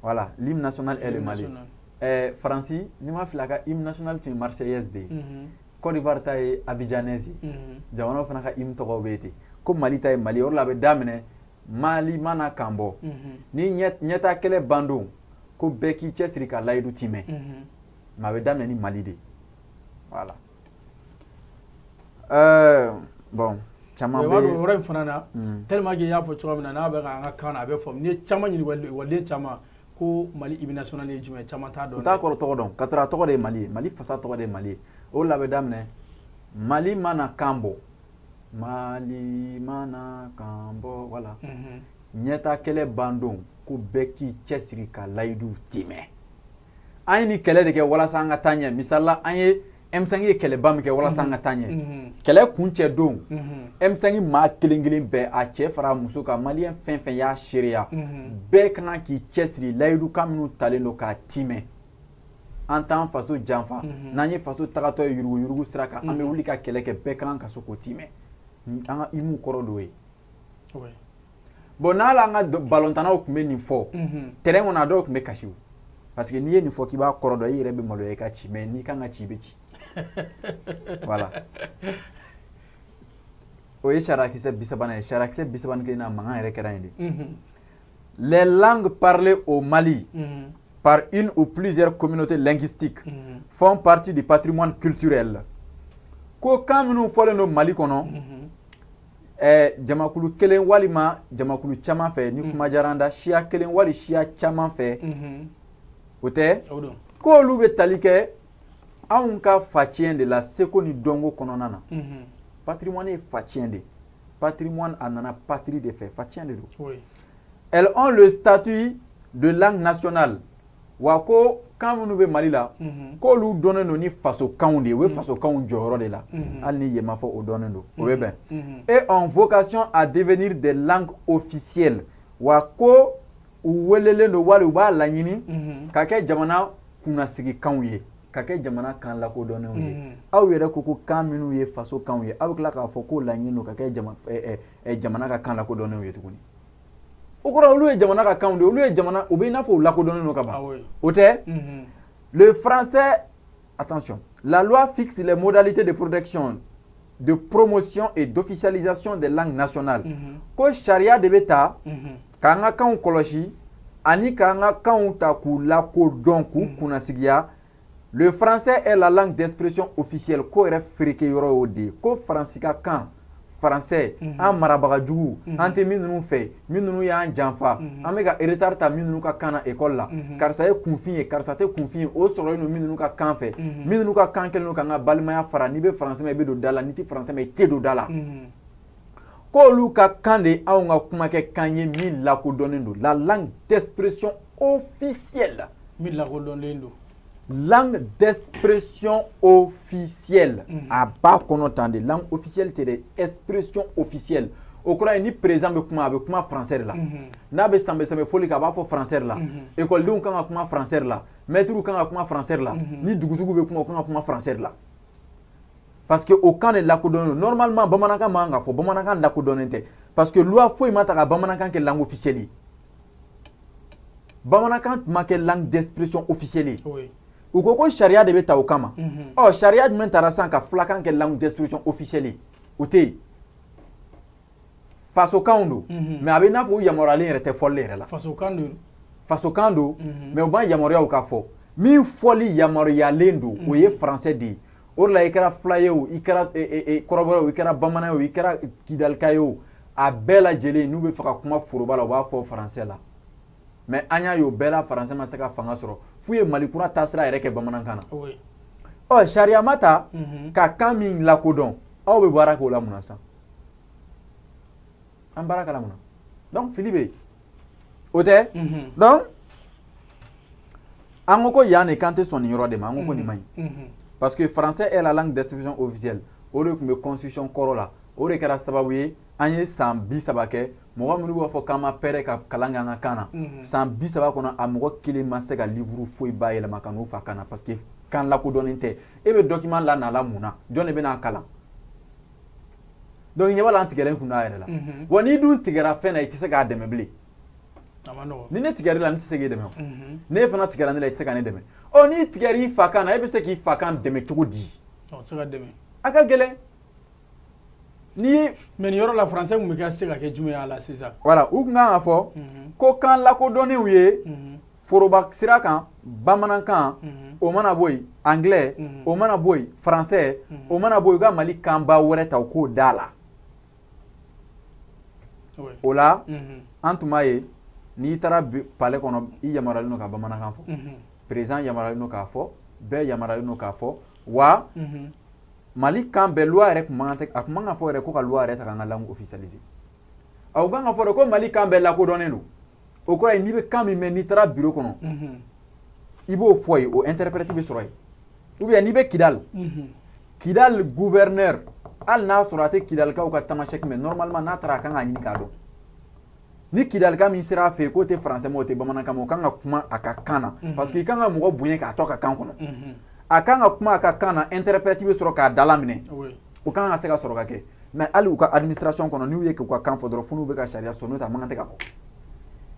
Voilà, l'hymne national est le Mali. Faransi, n'i ma fili a ka hymne national tun ye Marseillaise de ye. Côte d'Ivoire ta ye Abidjanaise ye. Jamanaw fana ka hymne tɔgɔw bɛ yen ten. Ko Mali ta ye Mali ye, o de la a bɛ daminɛ Mali mana kan bɔ. Ni ɲɛta kɛlɛ ban don, ko bɛɛ k'i cɛsiri ka layidu timɛ. Mais a bɛ daminɛ ni Mali de ye. Voilà. Bon, caman bɛ o yɔrɔ in fana na, tellement que i y'a fɔ cogoya min na, n'a bɛ k'an ka kan na, a bɛ faamu. N'i ye caman ɲininka, ekɔliden caman, ko Mali hymne national ye jumɛn ye, caman t'a dɔn. U t'a kɔrɔ tɔgɔ dɔn, ka sɔrɔ a tɔgɔ de ye Mali ye. Mali fasa tɔgɔ de ye Mali ye. O de la a bɛ daminɛ Mali mana kan bɔ. Mali mana kan bɔ, voilà. Ɲɛta kɛlɛ ban don, ko bɛɛ k'i cɛsiri ka layidu timɛ. An ye nin kɛlɛ de kɛ walasa an ka taa ɲɛ. Misali la, an ye M5 ye kɛlɛba min kɛ walasa an ka taa ɲɛ. Kɛlɛ kuncɛ don, M5 maa kelen kelen bɛɛ, a cɛ fara muso kan, maliyɛn fɛn fɛn y'a seereya, bɛɛ ka kan k'i cɛsiri layidukan minnu talen don k'a timɛ. An t'an faso janfa, n'an ye faso tagatɔ ye yuruguyurugu sira kan, an bɛ wuli ka kɛlɛ kɛ, bɛɛ ka kan ka se k'o timɛ. An ka hymne kɔrɔ d'o ye. Bon, n'ala an ka balontannaw tun bɛ nin fɔ terrain kɔnɔ, a dɔw tun bɛ kasi o. Parce que n'i ye nin fɔ k'i b'a kɔrɔ dɔn, i yɛrɛ bɛ maloya i ka ci, mais n'i kan ka ci, i bɛ ci. Voilà. O ye sariyakisɛ 30 ye. Sariyakisɛ 31 na, mankan yɛrɛ kɛra yen de. Les langues parlées au Mali par une ou plusieurs communautés linguistiques font partie du patrimoine culturel. Ko kan minnu fɔlen don Mali kɔnɔ, jamakulu kelen walima jamakulu caman fɛ, ni kuma diyara an da, siya kelen wali siya caman fɛ, o tɛ, k'olu bɛ tali kɛ anw ka faciyɛn de la seko ni dɔnko kɔnɔna na. Patrimoine ye faciyɛn de. Patrimoine a nana patrie de fɛ, faciyɛn de don. Elles ont le statut de langue nationale. Wa ko kan minnu bɛ Mali la, k'olu dɔnnen don ni fasokanw de ye, u bɛ fasokanw jɔyɔrɔ de la. Hali ni yen ma fɔ, o dɔnnen don, o bɛ bɛn. Et ont vocation à devenir des langues officielles. Wa ko u welelen don wali u b'a laɲini ka kɛ jamana kunnasigikanw ye, ka kɛ jamana kan lakodɔnnenw ye. Aw yɛrɛ ko ko kan minnu ye faso kanw ye, aw bɛ tila k'a fɔ k'o laɲini don ka kɛ jamana ka kan lakodɔnnenw ye tuguni. O kɔrɔ, olu ye jamana ka kanw de ye, olu ye jamana, u bɛ i n'a fɔ u lakodɔnnen don ka ban. O tɛ. Le français Attention, la loi fixe les modalités de protection, de promotion et d'officialisation des langues nationales. Ko sariya de bɛ ta k'an ka kanw kɔlɔsi ani k'an ka kanw ta k'u lakodɔn, k'u kunnasigiya. Le français est la langue d'expression officielle. Ko yɛrɛ fereke yɔrɔ y'o de ye, ko Faransi ka kan, français, an marabaga jugu, an tɛ min ninnu fɛ, min ninnu y'an janfa, an bɛ ka retard ta min ninnu ka kan na école la, karisa ye kunfin ye, karisa tɛ kunfin ye, o sɔrɔlen don min ninnu ka kan fɛ, min ninnu ka kan kɛlen don k'an ka balimaya fara. N'i bɛ français mɛn, i bɛ don da la, n'i tɛ français mɛn, i tɛ don da la. K'olu ka kan de anw ka kumakɛ kan ye min lakodɔnnen don, la langue d'expression officielle. Min lakodɔnnen don. Langue d'expression officielle. A b'a kɔnɔ tan de, langue officielle tɛ dɛ, expression officielle. O kɔrɔ ye ni président bɛ kuma, a bɛ kuma français de la. N'a bɛ sanbɛ sanbɛ fɔli kɛ, a b'a fɔ français de la. Ekɔlidenw kan ka kuma français de la, maîtres kan ka kuma français de la, ni dugutigiw bɛ kuma, u kan ka kuma français de la. Parce que o kan de lakodɔnnen don. Normalement, bamanankan man kan ka fɔ, bamanankan lakodɔnnen tɛ. Parce que loi foyi ma ta ka bamanankan kɛ langue officielle ye. Bamanankan tun ma kɛ langue d'expression officielle ye. U ko ko sariya de bɛ ta o kama. Ɔ, sariya jumɛn taara sisan ka filakan kɛ langue d'expression officielle ye? O tɛ yen. Fasokanw don, mais a bɛ i n'a fɔ u yamaruyalen yɛrɛ tɛ fɔli yɛrɛ la. Fasokan don. Fasokan don, mais u ma yamaruya u ka fɔ. Min fɔli yamaruyalen don, o ye français de ye. O de la i kɛra fila ye o, i kɛra kɔrɔbɔrɔ ye o, i kɛra bamanan ye o, i kɛra kidalika ye o, a bɛɛ lajɛlen, n'u bɛ fɛ ka kuma foroba la, u b'a fɔ français la. Mais an y'a ye, o bɛɛ la, français ma se ka fanga sɔrɔ f'u ye Mali kura taasira yɛrɛ kɛ bamanankan na. Ɔ, sariya ma ta ka kan min lakodɔn, aw bɛ baara k'o la mun na sisan? An baara kɛla mun na? Donc fili bɛ yen, o tɛ. Donc an ko ko yan de k'an tɛ sɔn nin yɔrɔ de ma, an ko ko nin man ɲi. Parce que français est la langue d'expression officielle, o de tun bɛ constitution kɔrɔ la. O de kɛra sababu ye an ye san 30 kɛ, mɔgɔ minnu b'a fɔ k'an ma pɛrɛn ka kalan kɛ an ka kan na, san 30 kɔnɔ, a mɔgɔ kelen ma se ka livre foyi bayɛlɛma ka n'u fa kan na, parce que kan lakodɔnnen tɛ. E bɛ document la nala mun na? Jɔn de bɛna kalan? Donc ɲɛ b'a la, an tigɛlen kun a yɛrɛ la. Wa n'i dun tigɛra fɛn na, i tɛ se k'a dɛmɛ bilen. Ni ne tigɛr'i la, ne tɛ se k'e dɛmɛ o. Ne fana tigɛra ne la, i tɛ se ka ne dɛmɛ. Ɔ, n'i tigɛr'i fa kan na, e bɛ se k'i fa kan dɛmɛ cogo di? A ka gɛlɛn. N'i ye mais nin yɔrɔ la, français tun bɛ kɛ se ka kɛ jumɛn ye a la sisan? Voilà, u tun kan ka fɔ ko kan lakodɔnnenw ye foroba sira kan, bamanankan, o mana bɔ yen, anglais, o mana bɔ yen, français, o mana bɔ yen, u ka Mali kanba wɛrɛ ta, u k'o da la. O la, an tun b'a ye, n'i taara palais kɔnɔ, i yamaruyalen don ka bamanankan fɔ, président yamaruyalen don k'a fɔ, bɛɛ yamaruyalen don k'a fɔ. Wa Mali kan bɛɛ, loi yɛrɛ tun man kan tɛ, a tun man ka fɔ yɛrɛ ko ka loi yɛrɛ ta k'an ka langue officialiser. A kan ka fɔ de ko Mali kan bɛɛ lakodɔnnen don. O kɔrɔ ye n'i bɛ kan min mɛn, n'i taara bureau kɔnɔ, i b'o fɔ yen, o interprète bɛ sɔrɔ yen. Ou bien n'i bɛ Kidal, Kidal gouverneur, hali n'a sɔrɔ a tɛ Kidalikaw ka tamasɛki mɛn, normalement n'a taara, a kan k'a ɲini k'a dɔn. Ni Kidalika min sera a fɛ yen k'o tɛ français mɛn, o tɛ bamanankan mɛn, o kan ka kuma a ka kan na, parce que i kan ka mɔgɔ bonya k'a to a ka kan kɔnɔ. A kan ka kuma a ka kan na, interprète bɛ sɔrɔ k'a dala minɛ. O kan ka se ka sɔrɔ ka kɛ. Mais hali u ka administration kɔnɔ, n'u ye k'u ka kan fɔ dɔrɔn, fo n'u bɛ ka sariya sɔrɔ, n'o tɛ a man kan tɛ ka fɔ.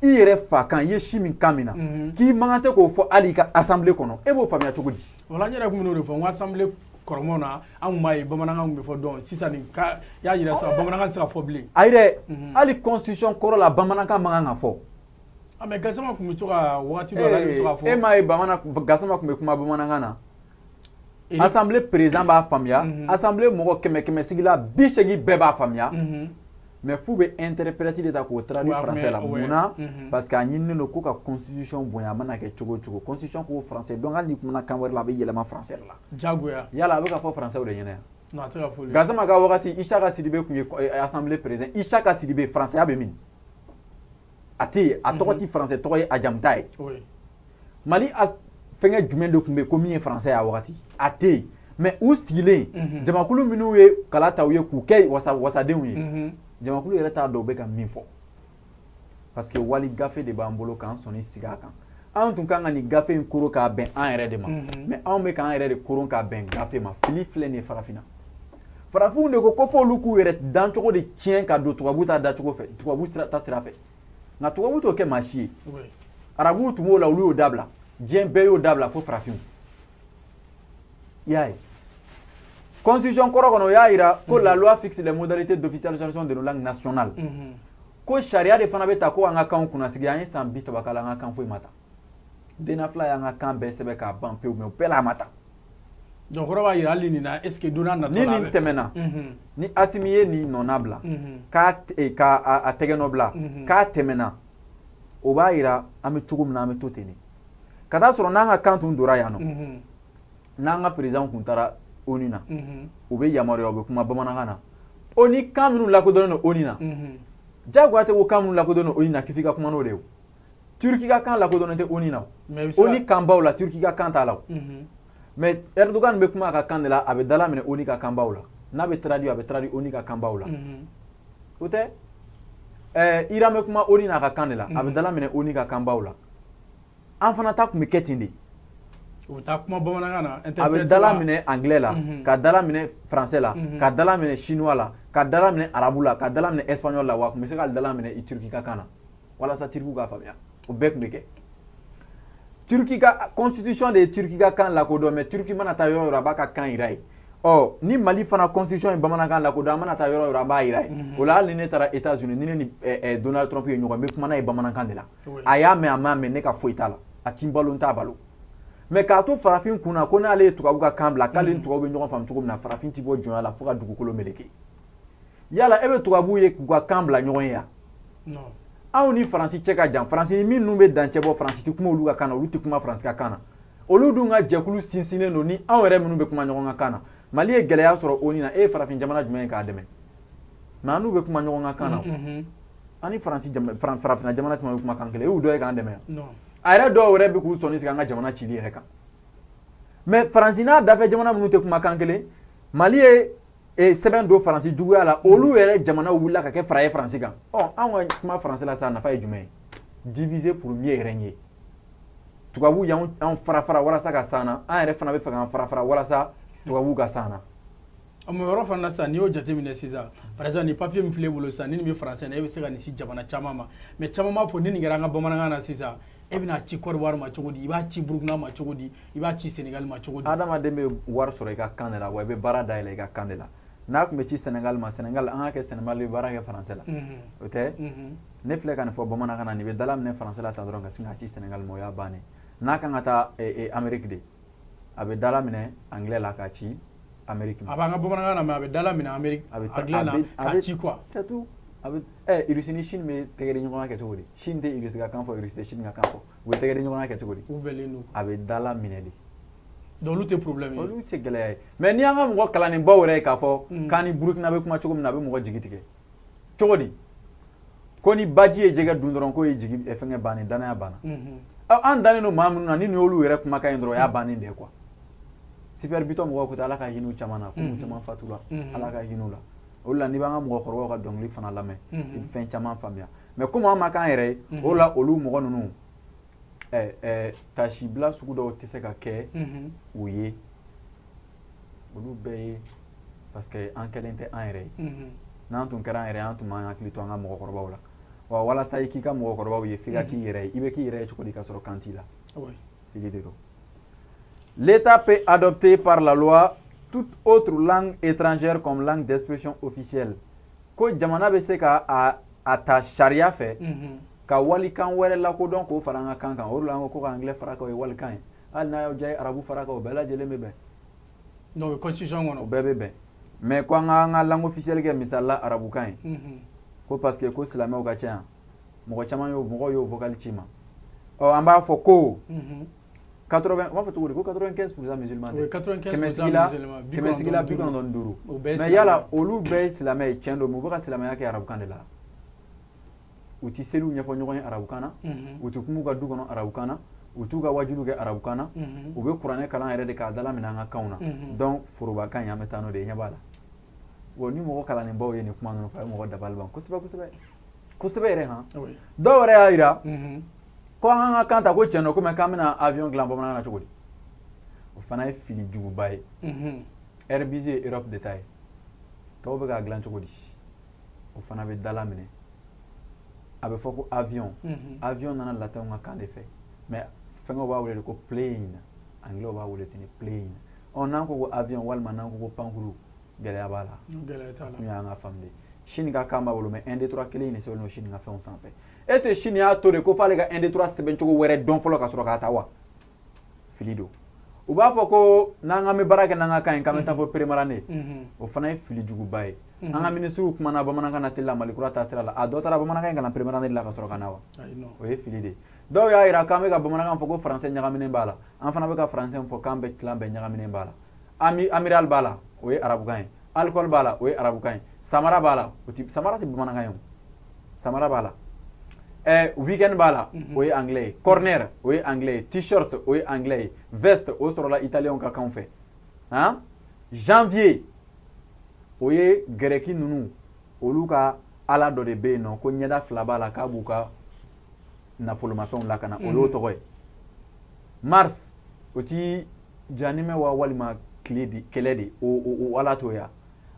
I yɛrɛ fa kan, i ye si min kan min na, k'i man kan tɛ k'o fɔ hali i ka assemblée kɔnɔ, e b'o faamuya cogo di? Voilà, n yɛrɛ tun bɛ n'o de fɔ, n ko assemblée kɔrɔmaw na, an tun b'a ye bamanankan tun bɛ fɔ. Donc sisan nin ka y'a jira sisan bamanankan tɛ se ka fɔ bilen. Ayi dɛ, hali constitution kɔrɔ la, bamanankan man kan ka fɔ. Ah, mais Gasama tun bɛ to ka wagati dɔ la, ale bɛ to k'a fɔ. E m'a ye, bamanan Gasama tun bɛ kuma bamanankan na. Assemblée président b'a faamuya, assemblée mɔgɔ kɛmɛ kɛmɛ sigi la 80 bɛɛ b'a faamuya. Mais f'u bɛ interprète de ta k'o traduire français la. Mun na? Parce que a ɲininen don ko ka constitution bonya, a mana kɛ cogo o cogo. Constitution ko français, donc hali n'i kumana kan wɛrɛ la, a bɛ yɛlɛma français de la. Diyagoya. Yala a bɛ ka fɔ français de ɲɛna yan? Non, a tɛ ka fɔ. Gasama ka wagati, Isaka Sidibe tun ye assemblée président. Isaka Sidibe, français ya bɛ min? A tɛ yen, a tɔgɔ tɛ français tɔgɔ ye, a jamu t'a ye. Mali fɛngɛ jumɛn de tun bɛ yen ko min ye français ye a wagati? A tɛ yen. Mais u sigilen, jamakulu minnu ye kala ta u ye k'u kɛ wasadenw ye, jamakulu yɛrɛ t'a dɔn u bɛ ka min fɔ. Parce que wali gafe de b'an bolo k'an sɔnni sigi a kan. Anw tun kan ka nin gafe in koron k'a bɛn an yɛrɛ de ma, mais anw bɛ k'an yɛrɛ de koron k'a bɛn gafe ma. Fili filɛ nin ye farafinna. Farafinw de ko ko f'olu k'u yɛrɛ dancogo de tiɲɛ ka don tubabu ta dacogo fɛ, tubabu ta sira fɛ. Nka tubabu t'o kɛ maa si ye. Arabuw tun b'o la, olu y'o dabila. Diɲɛ bɛɛ y'o dabila fo farafinw. I y'a ye, constitution kɔrɔ kɔnɔ, o y'a yira ko la loi fixe les modalités d'officialisation de nos langues nationales, ko sariya de fana bɛ ta ko an ka kanw kunnasigi. An ye san 30 k'a la, an ka kan foyi ma ta. Den fila y'an ka kan bɛɛ sɛbɛn k'a ban pewu, mais o bɛɛ la a ma ta. Donc kɔrɔ b'a yira hali nin na, est ce que don n'a nataw ni la nin tɛmɛna, ni Asimi ye nin nɔna bila, k'a a tɛgɛ nɔ bila k'a tɛmɛna, o b'a yira an bɛ cogo min na, an bɛ to ten de ka taa sɔrɔ. N'an ka kan tun donna yan nɔ, n'an ka président kun taara ONU na, u bɛ yamaruya, u bɛ kuma bamanankan na. ONU kan minnu lakodɔnnen don ONU na, jagoya tɛ ko kan minnu lakodɔnnen don ONU na k'i f'i ka kuma n'o de ye. O Turki ka kan lakodɔnnen tɛ ONU na. O ONU kanbaw la, Turki ka kan t'a la. O mais Erdogan bɛ kuma a ka kan de la, a bɛ dala minɛ ONU ka kanbaw la. N'a bɛ traduit, a bɛ traduit ONU ka kanbaw la. O tɛ Iran bɛ kuma ONU n'a ka kan de la, a bɛ dala minɛ ONU ka kanbaw la. An fana ta tun bɛ kɛ ten de. U bɛ taa kuma bamanankan na. A bɛ dala minɛ anglais la, ka dala minɛ français la, ka dala minɛ chinois la, ka dala minɛ arabu la, ka dala minɛ espagnol la. Wa a tun bɛ se ka dala minɛ Turki ka kan na walasa Turkiw k'a faamuya. O bɛɛ tun bɛ kɛ. Turki ka constitution de ye Turki ka kan lakodɔn, mais Turki mana taa yɔrɔ o yɔrɔ, a b'a ka kan yira yen. Ɔ ni Mali fana constitution ye bamanankan lakodɔn, an mana taa yɔrɔ o yɔrɔ, an b'a yira yen. O la, hali ni ne taara États-Unis, ni ne ni Donald Trump ye ɲɔgɔn, n bɛ kuma n'a ye bamanankan de la. A y'a mɛn, a m'a mɛn, ne ka foyi t'a la, a ti n balo, n t'a balo. Mais k'a to farafin kun na ko n'ale ye tubabu ka kan bila, k'ale ni tubabu bɛ ɲɔgɔn faamu cogo min na, farafin ti bɔ jɔnya la fo ka dugukolo meleke. Yala e bɛ tubabu ye k'u ka kan bila ɲɔgɔn ye yan? Anw ni Faransi cɛ ka jan. Faransi ni minnu bɛ dancɛ bɔ, Faransi tɛ kuma olu ka kan na, olu tɛ kuma Faransi ka kan na. Olu dun ka jɛkulu sinsinnen don ni anw yɛrɛ minnu bɛ kuma ɲɔgɔn ka kan na. Mali ye gɛlɛya sɔrɔ ONU na, e ye farafin jamana jumɛn ye k'a dɛmɛ? Mais an n'u bɛ kuma ɲɔgɔn ka kan na. An ni Faransi, farafinna jamana caman bɛ kuma kan kelen. E y'u dɔ ye k'an dɛmɛ? A yɛrɛ dɔw yɛrɛ bɛ k'u sɔnni sigi an ka jamana cili yɛrɛ kan. Mais Faransi n'a dafɛ jamana minnu tɛ kuma kan kelen, Mali ye sɛbɛn don Faransi juguya la, olu yɛrɛ jamana wulila ka kɛ fara ye Faransi kan. Ɔ anw ka kuma Faransi la sa, nafa ye jumɛn ye? Diviser pour mieux régner. Tubabu y'anw fara fara walasa ka s'an na, an yɛrɛ fana bɛ fɛ k'an fara fara walasa tubabu ka s'an na. O yɔrɔ fana na sisan, n'i y'o jateminɛ sisan, par exemple nin papier min filɛ e bolo sisan, ni nin bɛ français na, e bɛ se ka nin ci jamana caman ma. Mais caman b'a fɔ ni nin kɛra an ka bamanankan na sisan, e bɛna ci Côte d'Ivoire ma cogo di? I b'a ci Burukina ma cogo di? I b'a ci Sénégal ma cogo di? Adamaden bɛ wari sɔrɔ i ka kan de la, wa i bɛ baara dayɛlɛ i ka kan de la. N'a tun bɛ ci Sénégal ma, Sénégal, an ka kɛ Sénégal bɛ baara kɛ français la, o tɛ? Ne filɛ ka nin fɔ bamanankan na, nin bɛ dala minɛ français la tan dɔrɔn ka sin k'a ci Sénégal ma, o y'a bannen. N'a kan ka taa Amérique de, a bɛ dala minɛ anglais la k'a ci Amérique ma. A b'an ka bamanankan na, mais a bɛ dala minɛ Amérique a bɛ anglais la k'a ci quoi. C'est tout. A bɛ Russie ni Chine bɛ tɛgɛ di ɲɔgɔn kɛ cogo di? Chine tɛ Russie ka kan fɔ, Russie tɛ Chine ka kan fɔ, u bɛ tɛgɛ di ɲɔgɔn kɛ cogo di? U bɛnnen don. A bɛ dala minɛ de. Donc olu tɛ problème ye. Olu tɛ gɛlɛya ye. Mais n'i y'an ka mɔgɔ kalannenbaw yɛrɛ ye k'a fɔ k'an ni Burukina bɛ kuma cogo min na, a bɛ mɔgɔ jigi tigɛ. Cogo di? Ko ni baji ye jɛgɛ dun dɔrɔn, k'o ye jigi fɛngɛ bannen, danaya banna. An dannen don maa minnu na, ni nin y'olu yɛrɛ kumakan ye dɔrɔn, o y'a bannen de ye quoi. Super Biton mɔgɔw ko ten, Ala ka hinɛ u caman na, komi caman fatula, Ala ka hinɛ u la. O de la, n'i b'an ka mɔgɔkɔrɔbaw ka dɔnkili fana lamɛn, i bɛ fɛn caman faamuya. Mais komi an ma k'an yɛrɛ ye, o de la olu mɔgɔ ninnu tasibila sugu dɔw tɛ se ka kɛ u ye. Olu bɛɛ ye parce que an kɛlen tɛ an yɛrɛ ye. N'an tun kɛra an yɛrɛ ye, an tun b'an hakili to an ka mɔgɔkɔrɔbaw la. Wa walasa i k'i ka mɔgɔkɔrɔbaw ye, f'i ka k'i yɛrɛ ye. I bɛ k'i yɛrɛ ye cogo di ka sɔrɔ kan t'i la? Fili de don. L'État peut adopter par la loi toute autre langue étrangère comme langue d'expression officielle. Ko jamana bɛ se ka a ta sariya fɛ ka walikan wɛrɛ lakodɔn k'o fara an ka kan kan. O de la an ko ka anglais fara kan, o ye walikan ye. Hali n'a y'aw diya, ye arabu fara kan, o bɛɛ lajɛlen bɛ bɛn. Donc o constitution kɔnɔ. O bɛɛ bɛ bɛn. Mais ko an ka an ka langue officielle kɛ misali la arabukan ye, ko parce que ko silamɛw ka ca yan, mɔgɔ caman y'o, mɔgɔw y'o vocal ci ma. Ɔ an b'a fɔ ko 80, u b'a fɔ cogo di ko 95% musulman tɛ? kɛmɛ sigi la, kɛmɛ sigi la 95. Mais yala olu bɛɛ ye silamɛ ye, tiɲɛ don, mais u bɛ ka silamɛya kɛ arabukan de la. U ti seliw ɲɛfɔ ɲɔgɔn ye arabukan na, u ti kuma u ka du kɔnɔ arabukan na, u t'u ka wajuliw kɛ arabukan na, u bɛ kuranɛ kalan yɛrɛ de k'a dala minɛ an ka kanw na. Donc forobakan in, an bɛ taa n'o de ye, ɲɛ b'a la. Bon, ni mɔgɔ kalannenbaw ye nin kuma ninnu fɔ, a ye mɔgɔ dabali ban kosɛbɛ kosɛbɛ kosɛbɛ yɛrɛ han. Dɔw yɛrɛ y'a yira ko an ka kan ta, ko tiɲɛ don, ko mais k'an bɛna avion dilan bamanankan na cogo di? O fana ye fili juguba ye. Airbus ye Europe de ta ye, tɔw bɛ k'a dilan cogo di? O fana bɛ dala minɛ. A bɛ fɔ ko avion, avion nana latinw ka kan de fɛ, mais fɛngɛw b'a wele de ko plane, anglais b'a wele ten de plane. Ɔ, n'an ko ko avion walima n'an ko ko pankuru, gɛlɛya b'a la? Gɛlɛya t'a la. Kun y'an ka faamu de. Chine ka kan b'a bolo, mais 1 2 3 kelen in de sɛbɛnnen don Chine ka fɛnw sanfɛ. Est ce que Chine y'a to de ko f'ale ka 1 2 3 sɛbɛn cogo wɛrɛ dɔn fɔlɔ ka sɔrɔ k'a ta wa? Fili don. U b'a fɔ ko n'an k'an bɛ baara kɛ n'an ka kan ye, k'an bɛ taa fɔ première année, o fana ye fili juguba ye. An ka minisiriw kumana bamanankan na teli la Mali kura taasira la, a dɔ taara bamanankan in kalan première année la ka sɔrɔ ka na wa? O ye fili de ye. Dɔw y'a jira k'an bɛ ka bamanankan fɔ ko français ɲagaminen b'a la. An fana bɛ ka français fɔ k'an bɛɛ tilan bɛɛ ɲagaminen b'a la. Amiral b'a la, o ye arabukan ye. Alcool b'a la, o ye arabukan ye. Samara b'a la, o ti, samara tɛ bamanankan ye o. Samara b'a la. Weekend b'a la, o ye anglais ye. Corner, o ye anglais ye. T-shirt, o ye anglais ye. Veste, o sɔrɔla italien ka kanw fɛ. Han, janvier, o ye gɛrɛki ninnu olu ka ala dɔ de bɛ yen nɔ ko ɲɛda fila b'a la, k'a b'u ka nafolomafɛnw lakana, o y'o tɔgɔ ye. Mars, o ti janimɛ wa walima tile de kɛlɛ de, o ala t'o ya.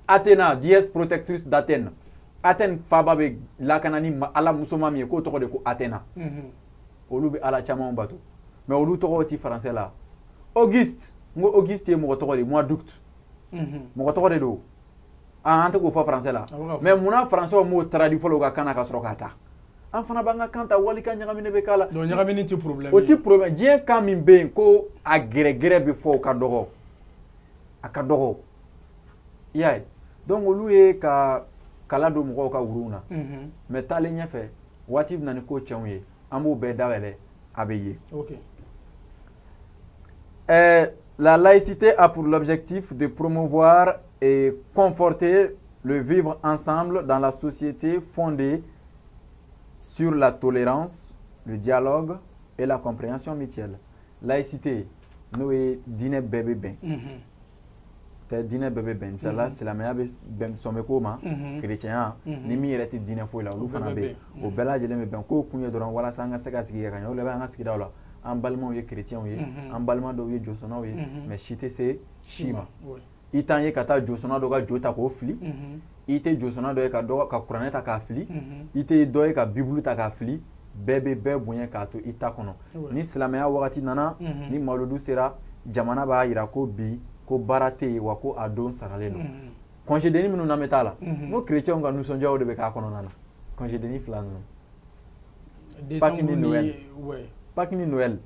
Athéna, déesse protectrice d'Athènes, Athènes faaba bɛ lakana ni ala musoman min ye, k'o tɔgɔ de ko Athéna. Olu bɛ ala caman bato, mais olu tɔgɔw ti français la. Auguste, n ko Auguste ye mɔgɔ tɔgɔ de, mois d'août, mɔgɔ tɔgɔ de don. Ah, an tɛ k'o fɔ français la. Mais munna français m'o traduit fɔlɔ u ka kan na ka sɔrɔ k'a ta? An fana b'an ka kan ta, wali ka ɲagaminen bɛ k'a la. Donc ɲagamini ti problème? O ti problème. Diɲɛ kan min bɛ yen ko a gɛrɛgɛrɛ bɛ fɔ, o ka dɔgɔ, a ka dɔgɔ, i y'a ye. Donc olu ye ka kala don mɔgɔw ka wurunw na. Mais taalen ɲɛfɛ, waati bɛ na ni ko cɛnw ye, an b'o bɛɛ dayɛlɛ, a bɛ ye. La laïcité a pour l'objectif de promouvoir et conforter le vivre ensemble dans la société fondée sur la tolérance, le dialogue et la compréhension mutuelle. Laïcité, n'o ye diinɛ bɛɛ bɛ bɛn. Tɛ diinɛ bɛɛ bɛ bɛn. Misali, silamɛya bɛ bɛn, sɔn bɛ k'o ma, kerecɛnya ni min yɛrɛ tɛ diinɛ foyi la, olu fana bɛ yen, o bɛɛ lajɛlen bɛ bɛn. K'o kun ye dɔrɔn walasa an ka se ka sigi ka ɲɛ. O de bɛ an ka sigidaw la, an balimaw ye kerecɛnw ye, an balima dɔw ye josɔnnaw ye, mais si tɛ se si ma. I t'an ye ka taa josɔnna dɔ ka jo ta k'o fili, i tɛ josɔnna dɔ ye ka dɔ ka kuranɛ ta k'a fili, i tɛ dɔ ye ka bibulu ta k'a fili. Bɛɛ bɛ bɛɛ bonya k'a to i ta kɔnɔ. Ni silamɛya wagati nana, ni malodu sera, jamana b'a yira ko bi ko baara tɛ yen wa, ko a don saralen don. Congé denni minnu n'an bɛ taa la, n ko kerecɛnw ka nisɔndiyaw de bɛ k'a kɔnɔna na. Congé denni fila ninnu, Pâques ni Noël, Pâques ni Noël,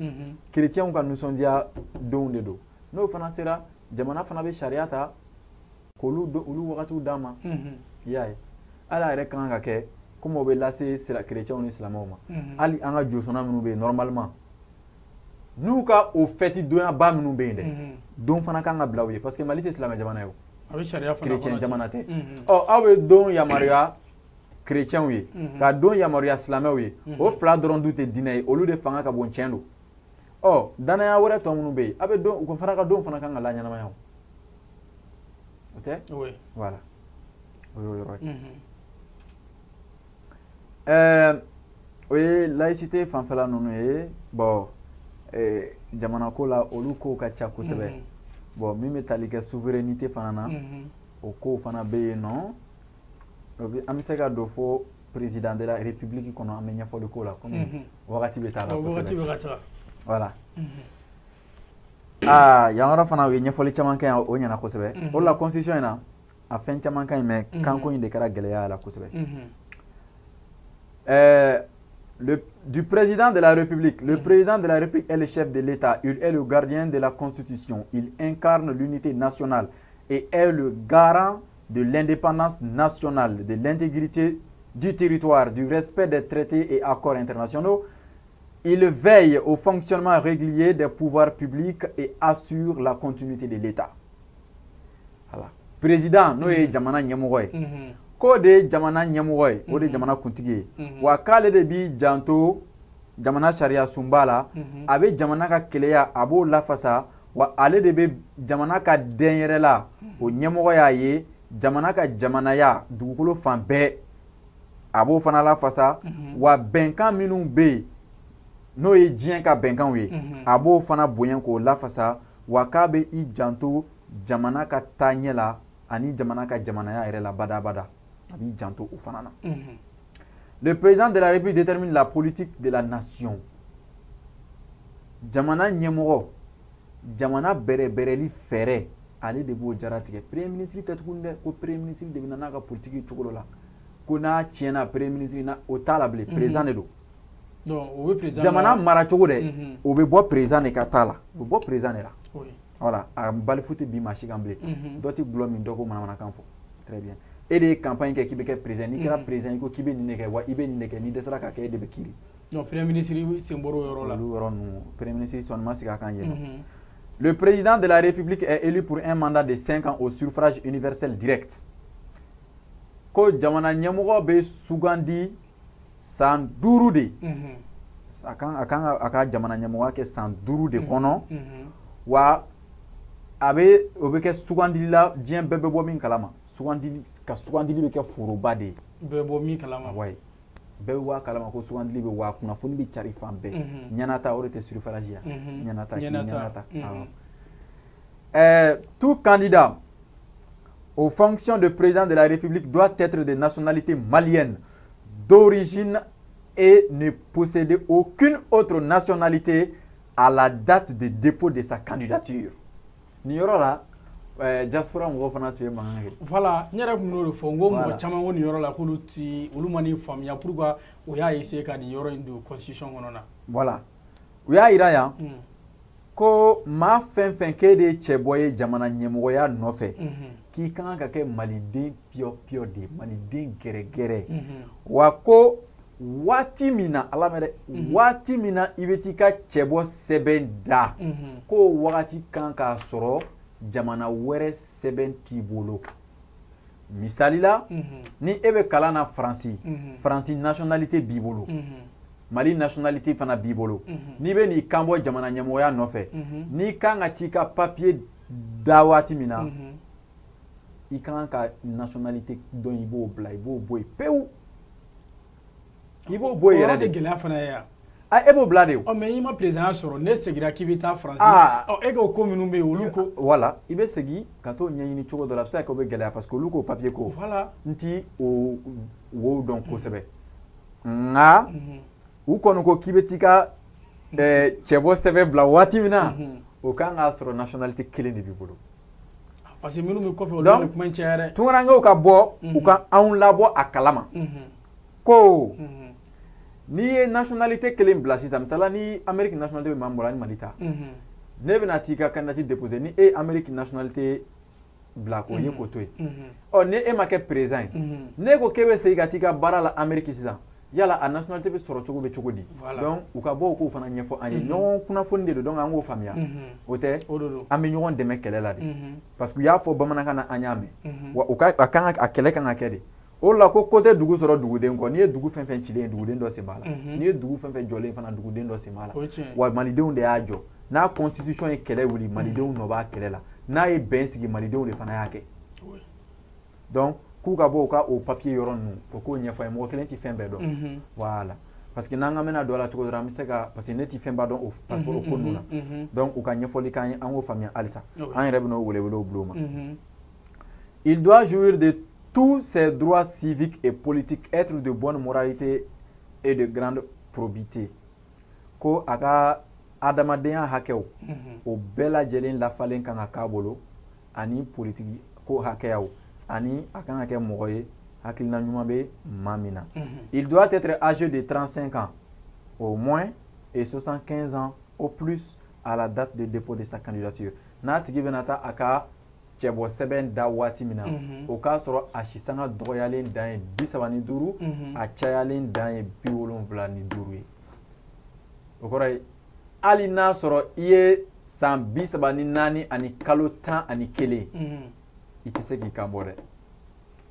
kerecɛnw ka nisɔndiya donw de don. N'o fana sera, jamana fana bɛ sariya ta k'olu olu wagatiw d'a ma. I y'a ye, hali a yɛrɛ kan ka kɛ komi o bɛ lase kerecɛnw ni silamɛw ma. Hali an ka josɔnna minnu bɛ yen, normalement n'u ka o fɛti donyaba minnu bɛ yen dɛ, don fana kan ka bila u ye, parce que Mali tɛ silamɛ jamana ye o, kerecɛn jamana tɛ. Ɔ, aw bɛ don yamaruya kerecɛnw ye ka don yamaruya silamɛw ye, o fila dɔrɔn dun tɛ diinɛ ye, olu de fanga ka bon, tiɲɛ don. Ɔ, danaya wɛrɛ tɔ minnu bɛ yen, a bɛ don u fana ka don fana kan ka laɲɛnamaya, o o tɛ? Voilà, o y'o yɔrɔ ye. O ye laïcité fanfɛla ninnu ye. Bon, jamana ko la, olu kow ka ca kosɛbɛ. Bon, min bɛ tali kɛ souveraineté fana na, o kow fana bɛ yen nɔ. An bɛ se ka don fo président de la république kɔnɔ, an bɛ ɲɛfɔli k'o la komi wagati bɛ taa la kosɛbɛ. Voilà. Aa, yan yɔrɔ fana, u ye ɲɛfɔli caman kɛ yan, o ɲɛna kosɛbɛ. O de la, constitution in na, a fɛn caman ka ɲi, mais kanko in de kɛra gɛlɛya la kosɛbɛ. Du président de la République. Le président de la République est le chef de l'État. Il est le gardien de la Constitution. Il incarne l'unité nationale et est le garant de l'indépendance nationale, de l'intégrité du territoire, du respect des traités et accords internationaux. Il veille au fonctionnement régulier des pouvoirs publics et assure la continuité de l'État. Voilà. Président, n'o ye jamana ɲɛmɔgɔ ye, k'o de ye jamana ɲɛmɔgɔ ye, o de ye jamana kuntigi ye wa, k'ale de b'i janto jamana sariya sunba la, a bɛ jamana ka keleya, a b'o lafasa wa, ale de bɛ jamana ka dɛnyɛrɛla o ɲɛmɔgɔ y'a ye, jamana ka jamanaya dugukolo fan bɛɛ, a b'o fana lafasa wa, bɛnkan minnu bɛ yen n'o ye diɲɛ ka bɛnkanw ye, a b'o fana bonya k'o lafasa wa, k'a bɛ i janto jamana ka taaɲɛ la ani jamana ka jamanaya yɛrɛ la badabada, a b'i janto o fana na. Le président de la République détermine la politique de la nation. Jamana ɲɛmɔgɔ Jamana bɛrɛbɛrɛli fɛɛrɛ, ale de b'o jaratigɛ. Premier ministre tɛ tuguni dɛ, ko premier ministre de bɛ na n'a ka politique cogo dɔ la, ko n'a tiɲɛna premier ministre na, o t'a la bilen, président de don. Donc o bɛ président jamana mara cogo dɛ, o bɛ bɔ président de ka taa la, o bɛ bɔ président de la. Voilà, a balifu tɛ bi maa si kan bilen. Dɔ tɛ gulɔ min, dɔ ko manamanakan fɔ. Très bien, e de ye campagne kɛ k'i bɛ kɛ président. N'i kɛra président, i ko k'i bɛ nin de kɛ, wa i bɛ nin de kɛ. N'i dɛsɛra ka kɛ, e de bɛ kiiri. Donc premier ministre sen bɔra o yɔrɔ la. Olu yɔrɔ ninnu, premier ministre sɔnni ma sigi a kan yen nɔ. Le président de la République est élu pour un mandat de 5 ans au suffrage universel direct. Ko jamana ɲɛmɔgɔ bɛ sugandi san 5 de. A kan a ka jamana ɲɛmɔgɔya kɛ san 5 de kɔnɔ. Wa a bɛ o bɛ kɛ sugandili la, diɲɛ bɛɛ bɛ bɔ min kalama. Sugandili ka sugandili bɛ kɛ foroba de ye. Bɛɛ bɔ min kalama. Wayi, bɛɛ bɛ bɔ a kalama ko sugandili bɛ, wa kunnafoni bɛ cari fan bɛɛ. Ɲɛnata, o de tɛ suffrage ya. Ɲɛnata, k'i ɲɛnata. Tout candidat aux fonctions de président de la République doit être de nationalité malienne d'origine et ne posséder aucune autre nationalité à la date de dépôt de sa candidature. Nin yɔrɔ la, diaspora mɔgɔw fana tun ye mankan kɛ. Voilà, n yɛrɛ tun y'o de fɔ, n ko mɔgɔ caman ko nin yɔrɔ la k'olu ti olu ma nin faamuya, pourquoi o y'a essayer ka nin yɔrɔ in don constitution kɔnɔ na. Voilà, u y'a yira yan ko maa fɛn fɛn k'e de ye cɛbɔ ye jamana ɲɛmɔgɔya nɔfɛ, k'i kan ka kɛ maliden piyɔ piyɔ de ye, maliden gɛrɛgɛrɛ. Wa ko waati min na, ala mɛn dɛ, waati min na i bɛ t'i ka cɛbɔ sɛbɛn da, k'o wagati kan k'a sɔrɔ jamana wɛrɛ sɛbɛn t'i bolo. Misali la, ni e bɛ kalan na Faransi, Faransi nationalité b'i bolo, Mali nationalité fana b'i bolo, n'i bɛ n'i kan bɔ jamana ɲɛmɔgɔya nɔfɛ, n'i kan ka t'i ka papier da waati min na, i kan ka nationalité dɔn, i b'o bila, i b'o bɔ yen pewu, i b'o bɔ yen yɛrɛ de. O gɛlɛya fana ye yan. A e b'o bila de o. Ɔ, mais n'i ma président sɔrɔ, ne seginna k'i bɛ taa Faransi. Ɔ, e k'o ko minnu bɛ yen, olu ko. Voilà, i bɛ segin ka t'o ɲɛɲini cogo dɔ la, a bɛ se ka kɛ o bɛ gɛlɛya parce que olu k'o papier ko. Voilà. N ti o wo dɔn kosɛbɛ, nka u kɔni ko k'i bɛ t'i ka cɛbɔ sɛbɛn bila waati min na, o kan k'a sɔrɔ nationalité kelen de b'i bolo. Parce que minnu bɛ kɔfɛ, olu bɛ kuma in caya dɛ. Tunkarankew ka bɔ, u ka anw labɔ a kalama ko n'i ye nationalité kelen bila sisan, misala ni Amérique nationalité bɛ maa min bolo ani Mali ta, ne bɛna t'i ka candidature déposer, ni e ye Amérique nationalité bila k'o ye k'o to yen, ɔ, ni e ma kɛ président ye, ne ko k'e bɛ segin ka t'i ka baara la Amérique sisan, yala a nationalité bɛ sɔrɔ cogo bɛ cogo di? Donc u ka bɔ u k'o fana ɲɛfɔ an ye. Ɲɔgɔn kunnafoni de don, donc an k'o faamuya. O tɛ, an bɛ ɲɔgɔn dɛmɛ kɛlɛ la de, parce que u y'a fɔ bamanankan na, an y'a mɛn, wa u ka a kan a kɛlɛ kan ka kɛ de. O la ko ko tɛ dugu sɔrɔ duguden kɔ. N'i ye dugu fɛn fɛn cilen ye, duguden dɔ sen b'a la. N'i ye dugu fɛn fɛn jɔlen fana, duguden dɔ sen b'a la. Wa malidenw de y'a jɔ. N'a constitution ye kɛlɛ wuli, malidenw nɔ b'a kɛlɛ la. N'a ye bɛn sigi, malidenw de fana y'a kɛ. Donc k'u ka bɔ u ka o papier yɔrɔ ninnu, o k'o ɲɛfɔ an ye. Mɔgɔ kelen tɛ fɛn bɛɛ dɔn. Voilà, parce que n'an k'an bɛna don a la cogo dɔ la, an bɛ se ka, parce que ne tɛ fɛnba dɔn o passeport o ko ninnu na. Donc u ka ɲɛfɔli k'an ye, an k'o faamuya halisa. An yɛrɛ bɛ n'o welewelew bila u ma. Il doit jouir de tous ses droits civiques et politiques, être de bonne moralité et de grande probité. Ko a ka adamadenya hakɛw, o bɛɛ lajɛlen lafalen kan ka k'a bolo, ani politiki ko hakɛyaw, ani a kan ka kɛ mɔgɔ ye hakilina ɲuman bɛ maa min na. Il doit être âgé de 35 ans au moins et 75 ans au plus à la date de dépôt de sa candidature. N'a tigi bɛna taa a ka cɛbɔ sɛbɛn da waati min na, o k'a sɔrɔ a sisanga dɔgɔyalen dan ye 35, a cayalen dan ye 75 ye. O kɔrɔ ye hali n'a sɔrɔ i ye san 34 ani kalo 11, i tɛ se k'i kan bɔ dɛ.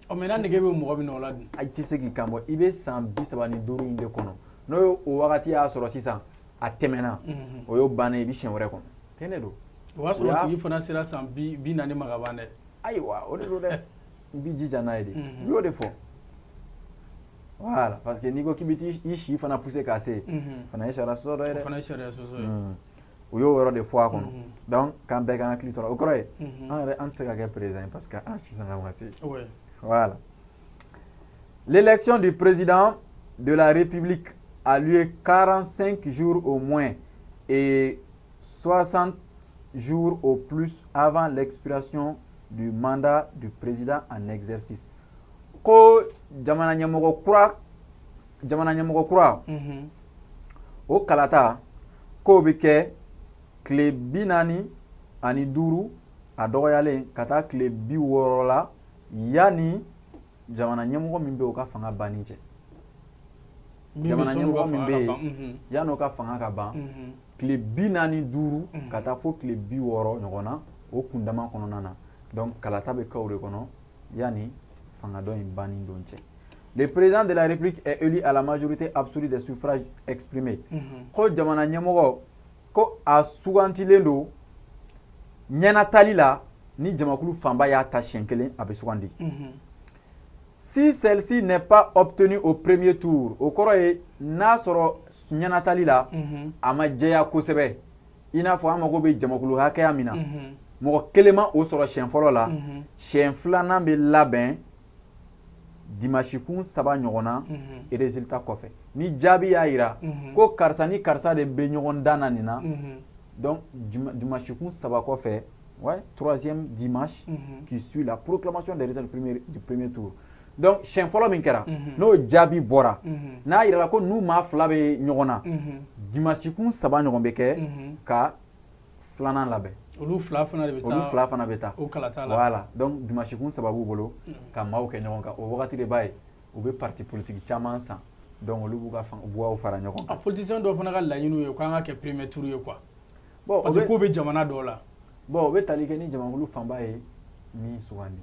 Ɔ, mais n'a nege bɛ mɔgɔ min na o la dun? I tɛ se k'i kan bɔ, i bɛ san 35 in de kɔnɔ. N'o ye o wagati y'a sɔrɔ sisan a tɛmɛna, o y'o bannen, i bɛ siɲɛ wɛrɛ kɔnɔ. Ten de don. O b'a sɔrɔ o tigi fana sera san 40 ma ka ban dɛ. Ayiwa, o de don dɛ, i b'i jija n'a ye de. U y'o de fɔ. Voilà, parce que n'i ko k'i bɛ t'i si fana pousser k'a se, fana ye sariya sɔsɔ dɔ ye dɛ. O fana ye sariya sɔsɔ ye. U y'o yɔrɔ de fɔ a kɔnɔ. Donc k'an bɛɛ k'an hakili to a la. O kɔrɔ ye an yɛrɛ an tɛ se ka kɛ président ye parce que an si sanga ma se. Voilà. L'élection du président de la République a lieu 45 jours au moins et 60 jours au plus avant l'expiration du mandat du président en exercice. Ko jamana ɲɛmɔgɔ kura o kalata k'o bɛ kɛ tile 45 a dɔgɔyalen ka taa tile 60 la yanni jamana ɲɛmɔgɔ min bɛ o ka fanga banni cɛ. Jamana ɲɛmɔgɔ min bɛ yen yan'o ka fanga ka ban tile 45 ka taa fo tile 60 ɲɔgɔn na o kundama kɔnɔna na. Donc kalata bɛ kɛ o de kɔnɔ yanni fanga dɔ in banni don cɛ. Le président de la République est élu à la majorité absolue des suffrages exprimés. Ko jamana ɲɛmɔgɔ ko a sugantilen don ɲɛnatali la ni jamakulu fanba y'a ta siɲɛ kelen a bɛ sugandi. Si celle-ci n'est pas obtenue au premier tour, o kɔrɔ ye n'a sɔrɔ ɲɛnatali la a ma jɛya kosɛbɛ, i n'a fɔ an mago bɛ jamakulu hakɛya min na, mɔgɔ kelen ma o sɔrɔ siɲɛ fɔlɔ la, siɲɛ filanan bɛ labɛn dimanche kun 3 ɲɔgɔn na résultat kɔfɛ. Ni jaabi y'a yira ko karisa ni karisa de bɛ ɲɔgɔn dan na nin na, donc dimanche kun 3 kɔfɛ, ouais, troisième dimanche qui suit la proclamation des résultats du premier tour. Donc siɲɛ fɔlɔ min kɛra n'o jaabi bɔra, n'a yirala ko n'u maa 2 bɛ ɲɔgɔn na, dimanche kun 3 ɲɔgɔn bɛ kɛ ka filanan labɛn. Olu fila fana de bɛ taa. Olu fila fana bɛ taa. O kalata la. Voilà, donc dimanche kun 3 b'u bolo ka maaw kɛ ɲɔgɔn kan. O wagati de b'a ye u bɛ parti politique caman san, donc olu b'u ka voix fara ɲɔgɔn kan. A politicien dɔw fana ka laɲiniw ye k'an ka kɛ premier tour ye quoi. Bon, parce que k'o bɛ jamana dɔw la. Bon, o bɛ tali kɛ ni jamakulu fanba ye min sugandi.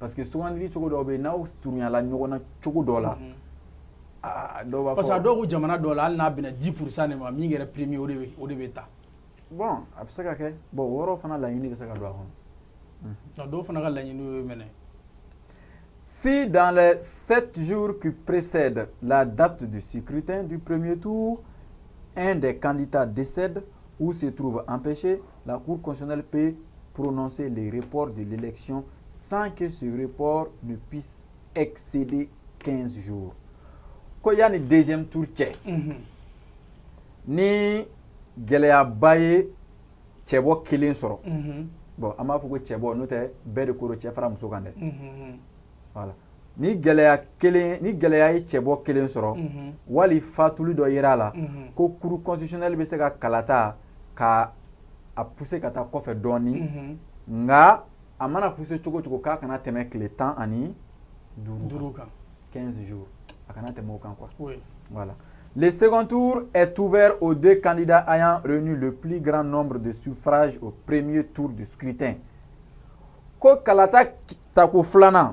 Parce que sugandili cogo dɔw bɛ yen, n'aw surunyala ɲɔgɔn na cogo dɔ la, dɔw b'a fɔ. Parce que a dɔw ko jamana dɔw la hali n'a bɛnna 10% de ma, min kɛra premier o de bɛ ta. Bon, a bɛ se ka kɛ. Bon, o yɔrɔ fana laɲini bɛ se ka don a kɔnɔ. Nka dɔw fana ka laɲini y'o minɛ. Si dans les 7 jours qui précèdent la date du scrutin du premier tour, un des candidats décède ou se trouve empêché, la Cour constitutionnelle peut prononcer le report de l'élection sans que ce report ne puisse excéder 15 jours. Ko yanni deuxième tour cɛ, ni gɛlɛyaba ye cɛbɔ kelen sɔrɔ, bon, an b'a fɔ ko cɛbɔ, n'o tɛ bɛɛ de ko don cɛ fara muso kan dɛ. Voilà, ni gɛlɛya ye cɛbɔ kelen sɔrɔ wali fatuli dɔ yera a la, ko Cour constitutionnelle bɛ se ka kalata ka a pousser ka taa kɔfɛ dɔɔni, nka a mana pousser cogo cogo k'a kana tɛmɛ tile 15 kan, 15 jours, a kana tɛmɛ o kan quoi. Voilà. Le second tour est ouvert aux deux candidats ayant réuni le plus grand nombre de suffrages au premier tour du scrutin. Ko kalata tako filanan,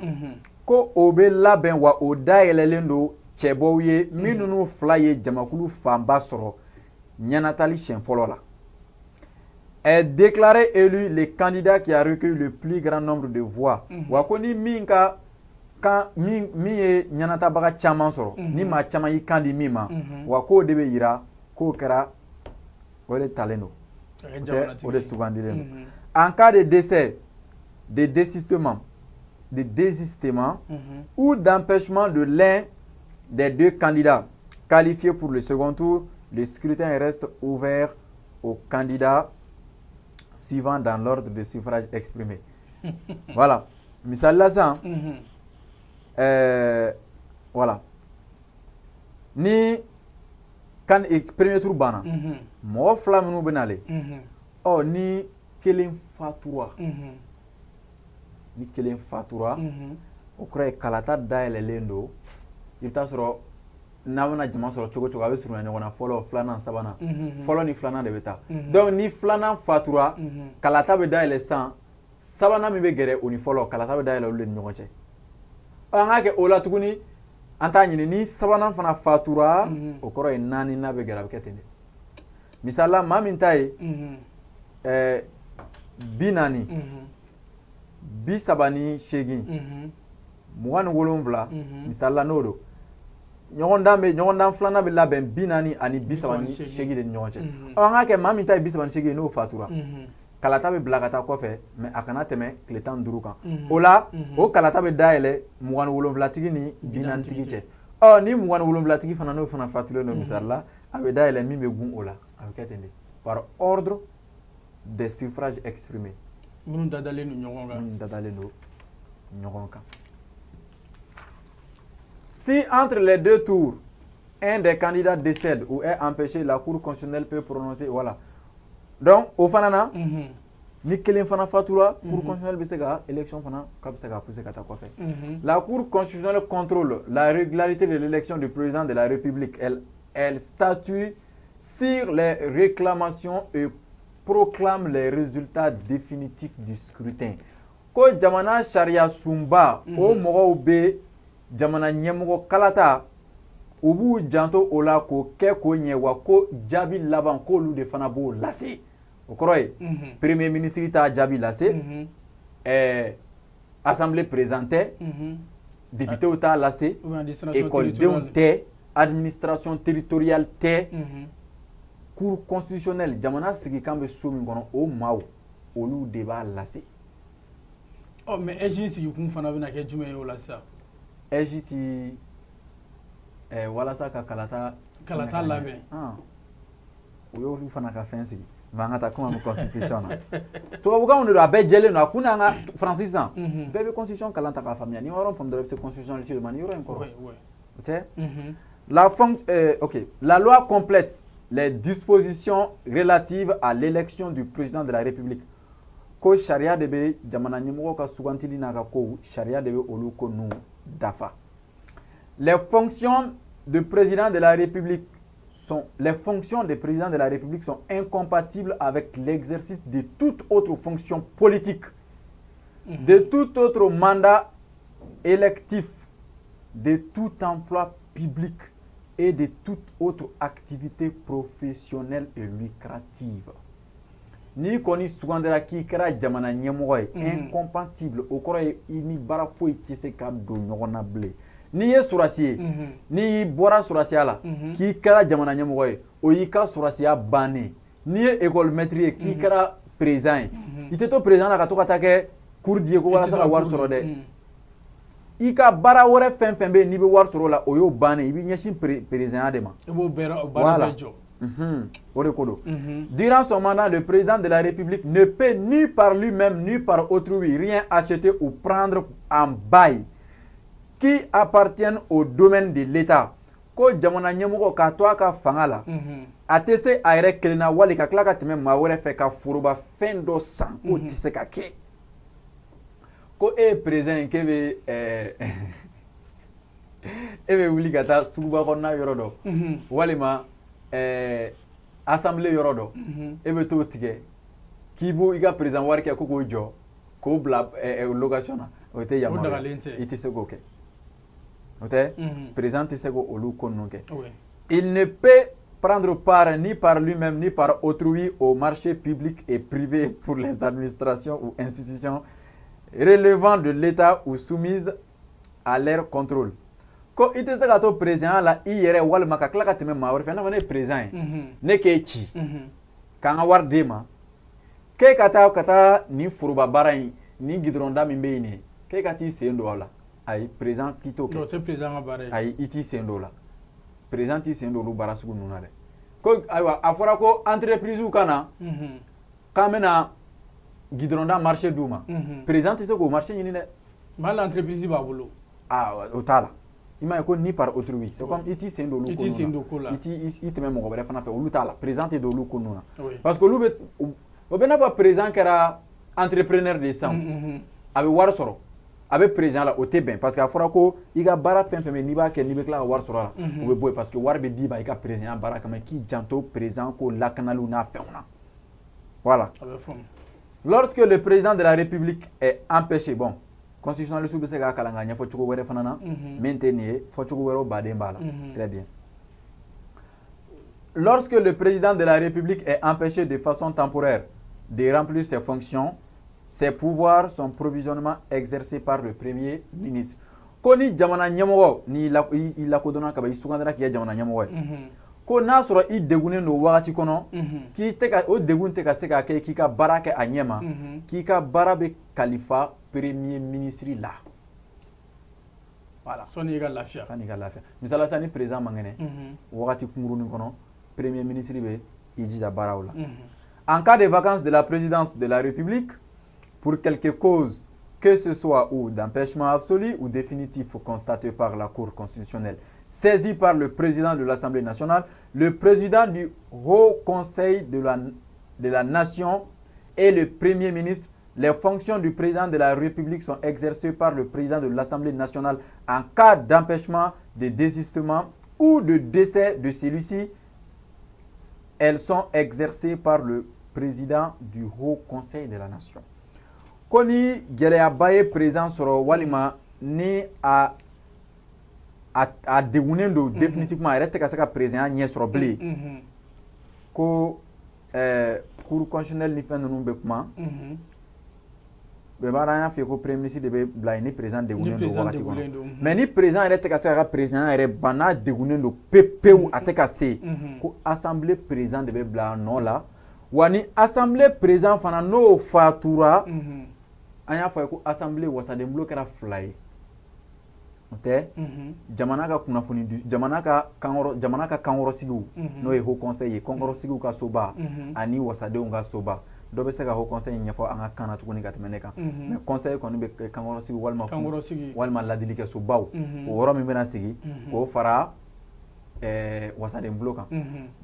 ko o bɛ labɛn wa o dayɛlɛlen don cɛbɔw ye minnu fila ye jamakulu fanba sɔrɔ ɲɛnatali siɲɛ fɔlɔ la. Est déclaré élu le candidat qui a recueilli le plus grand nombre de voix. Wa ko ni min ka kan min ye ɲɛnatabaga caman sɔrɔ, ni maa caman y'i kan di min ma, wa k'o de bɛ yira k'o kɛra o de talen don, o de sugandilen don. En cas de décès, de désistement ou d'empêchement de l'un des deux candidats qualifiés pour le second tour, le scrutin reste ouvert aux candidats suivant dans l'ordre de suffrage exprimé. Voilà. Misali la sisan, voilà, ni kan premier tour banna, mɔgɔ fila minnu bɛ nalen, ɔ ni kelen fatura, o kɔrɔ ye kalata dayɛlɛlen don. I bɛ taa sɔrɔ n'a bɛna jama sɔrɔ cogo cogo, a bɛ surunya ɲɔgɔn na fɔlɔ, filanan, sabanan, fɔlɔ ni filanan de bɛ taa. Donc ni filanan fatura, kalata bɛ dayɛlɛ sisan, sabanan min bɛ gɛrɛ o ni fɔlɔ, kalata bɛ dayɛlɛ olu de ni ɲɔgɔn cɛ. An k'a kɛ o la tuguni, an t'a ɲini ni sabanan fana fatura, o kɔrɔ ye naaninan bɛ gɛrɛ, a bɛ kɛ ten de. Misali la, maa min ta ye 40, 38, 27, misali la n'o don, ɲɔgɔndan filanan bɛ labɛn 40 ani 38 de ni ɲɔgɔn cɛ. Ɔ an k'a kɛ maa min ta ye 38 ye n'o fatura, kalata bɛ bila ka taa kɔfɛ, mais a kana tɛmɛ tile 15 kan. O la o kalata bɛ dayɛlɛ 27tigi ni 40tigi cɛ. Ɔ ni 27tigi fana n'o fana fatulen don misali la, a bɛ dayɛlɛ min bɛ gun o la, a bɛ kɛ ten de par ordre des suffrages exprimés. Minnu dadalen don ɲɔgɔn kan. Minnu dadalen don ɲɔgɔn kan. Si entre les deux tours, un des candidats décède ou est empêché, la Cour constitutionnelle peut prononcer. Voilà. Donc, o fana na, ni kelen fana fatura, Cour constitutionnelle bɛ se ka élection fana k'a bɛ se ka pousser ka taa kɔfɛ. La Cour constitutionnelle contrôle la régularité de l'élection du président de la République. Elle statue sur les réclamations et proclame les résultats définitifs du scrutin. Ko jamana sariya sunba, o mɔgɔw bɛ jamana ɲɛmɔgɔ kalata, u b'u janto o la k'o kɛ k'o ɲɛ, wa ko jaabi laban k'olu de fana b'o lase. O kɔrɔ ye, premier ministre t'a jaabi lase, assemblée président tɛ, députéw t'a lase, écoledenw tɛ, administration territoriale tɛ, Cour constitutionnelle, jamana sigikan bɛ so min kɔnɔ, o maaw olu de b'a lase. Ɔ, mais AIGE sigikun fana bɛna kɛ jumɛn ye o la sisan? AIGE ti walasa ka kalata labɛn. U y'olu fana ka fɛn sigi. Mais an ka taa kuma min constitution na, tubabukanw de don, a bɛɛ jɛlen don. A kun n'an ka Faransi sisan, bɛɛ bɛ constitution kalan ta k'a faamuya. Ni ma yɔrɔ faamu dɔrɔn, i bɛ se constitutionnaliste de ma ni yɔrɔ in kɔrɔ. O tɛ. La loi complète les dispositions relatives à l'élection du président de la République. Ko sariya de bɛ jamana ɲɛmɔgɔ ka sugantili n'a ka kow, sariya de bɛ olu ko ninnu dafa. Les fonctions de président de la République sont les fonctions de président de la République sont incompatibles avec l'exercice de toute autre fonction politique, de tout autre mandat électif, de tout emploi public et de toute autre activité professionnelle et lucrative. N'i kɔni sugandira k'i kɛra jamana ɲɛmɔgɔ ye, incompatible, o kɔrɔ ye i ni baara foyi tɛ se ka don ɲɔgɔn na bilen. N'i ye sɔrɔdasi ye, n'i bɔra sɔrɔdasiya la k'i kɛra jamana ɲɛmɔgɔ ye, o y'i ka sɔrɔdasiya bannen. N'i ye école maître ye k'i kɛra président ye, i tɛ to président la ka to ka taa kɛ cours di ye ko walasa ka wari sɔrɔ dɛ. I ka baara wɛrɛ fɛn fɛn bɛ yen n'i bɛ wari sɔrɔ o la, o y'o bannen, i b'i ɲɛsin président de ma. I b'o baara bɛɛ jɔ. O de ko don. Durant son mandat, le président de la République ne peut ni par lui-même ni par autrui rien acheter ou prendre en bail qui appartiennent au domaine de l'État. Ko jamana ɲɛmɔgɔ k'a to a ka fanga la, a tɛ se a yɛrɛ kelen na wali ka tila ka tɛmɛ maa wɛrɛ fɛ ka foroba fɛn dɔ san, k'o tɛ se ka kɛ. Ko e ye président ye, k'e bɛ e bɛ wuli ka taa suguba kɔnɔna yɔrɔ dɔ, walima assemblée yɔrɔ dɔ, e bɛ t'o tigɛ k'i b'o i ka président wari kɛ ko k'o jɔ k'o bila location na, o tɛ yamaruya, i tɛ se k'o kɛ. O tɛ, président tɛ se k'olu ko ninnu kɛ. Il ne peut prendre part ni par lui-même ni par autrui au marché public et privé pour les administrations ou institutions relevant de l'État ou soumises à leur contrôle. Ko i tɛ se ka to président la i yɛrɛ walima ka tila ka tɛmɛ maa wɛrɛ fɛ. I n'a fɔ ne ye président ye, ne k'e ci k'an ka wari d'e ma, k'e ka taa nin foroba baara in, nin goudron da min bɛ yen nin ye, k'e ka t'i sen don a la. Ayi, président k'i t'o kɛ. O tɛ président ka baara ye. Ayi, i t'i sen don o la. Président t'i sen don olu baara sugu ninnu na dɛ. Ko ayiwa, a fɔra ko entreprise ka na k'an bɛna goudron da marché d'u ma, président tɛ se k'o marché ɲini dɛ. Mais hali entreprise b'a bolo. Ah, o t'a la. I m'a ye ko ni par autrui, c'est comme i t'i sen don olu ko ninnu na. I t'i sen don ko la. I t'i i tɛmɛ mɔgɔ wɛrɛ fana fɛ, olu t'a la. Président tɛ don olu ko ninnu na. Parce que olu bɛ, o bɛ n'a fɔ président kɛra entrepreneur de ye sisan, a bɛ wari sɔrɔ, a bɛ président la, o tɛ bɛn, parce que a fɔra ko i ka baara fɛn fɛn bɛ yen n'i b'a kɛ n'i bɛ tila ka wari sɔrɔ a la, o bɛ bɔ yen, parce que wari bɛ d'i ma i ka président baara kama, k'i janto président ko lakanaliw n'a fɛnw na. Voilà. Lorsque le président de la République est empêché, bon, constitutionnaliste bɛ se k'a kalan k'a ɲɛfɔ cogo wɛrɛ fana na min tɛ nin ye, fɔcogo wɛrɛw baden b'a la. Très bien. Lorsque le président de la République est empêché de façon temporaire de remplir ses fonctions, ses pouvoirs sont provisoirement exercés par le Premier ministre. Ko ni jamana ɲɛmɔgɔ ni i lakodɔnna ka ban, i sugandira k'i kɛ jamana ɲɛmɔgɔ ye, ko n'a sɔrɔ i degunnen don wagati kɔnɔ, k'i tɛ ka o degun tɛ ka se ka kɛ k'i ka baara kɛ a ɲɛ ma, k'i ka baara bɛ kalifa Premier ministre la. Voilà. Sɔnni i ka lafiya. Sani i ka lafiya. Misali la sisan, ni président man kɛnɛ wagati kunkurunin kɔnɔ, Premier ministre bɛ i jija baaraw la. En cas de vacances de la présidence de la République, pour quelque cause que ce soit ou d'empêchement absolu ou définitif constaté par la Cour constitutionnelle, saisie par le président de l'Assemblée nationale, le président du Haut Conseil de la Nation et le Premier ministre, les fonctions du président de la République sont exercées par le président de l'Assemblée nationale en cas d'empêchement, de désistement ou de décès de celui-ci. Elles sont exercées par le président du Haut Conseil de la Nation. Koni gɛlɛyaba ye président sɔrɔ walima ni a degunnen don définitivement, a yɛrɛ tɛ ka se ka président ɲɛ sɔrɔ bilen, ko cour constitutionnelle ni fɛn ninnu bɛ kuma. Bɛɛ b'a dɔn, an y'a f'i ye ko premier ministre de bɛ bila yen ni président degunnen don wagati kɔnɔ. Mais ni président yɛrɛ tɛ ka se k'a ka président yɛrɛ ban, n'a degunnen don pewu pewu, a tɛ ka se, ko assemblée président de bɛ bila a nɔ la. Wa ni assemblée président fana n'o fatura, an y'a fɔ a ye ko assemblée wasadenbulon kɛra fila ye, o tɛ jamana ka kunnafoni di, jamana ka kankɔrɔsigiw, n'o ye haut conseil ye, kankɔrɔsigiw ka soba ani wasadenw ka soba. Dɔ bɛ se ka haut conseil ɲɛfɔ an ka kan na tuguni ka tɛmɛ ne kan, mais conseil kɔni bɛ kankɔrɔsigi walima ladilikɛsobaw, o yɔrɔ min bɛna sigi k'o fara wasadenbulon kan.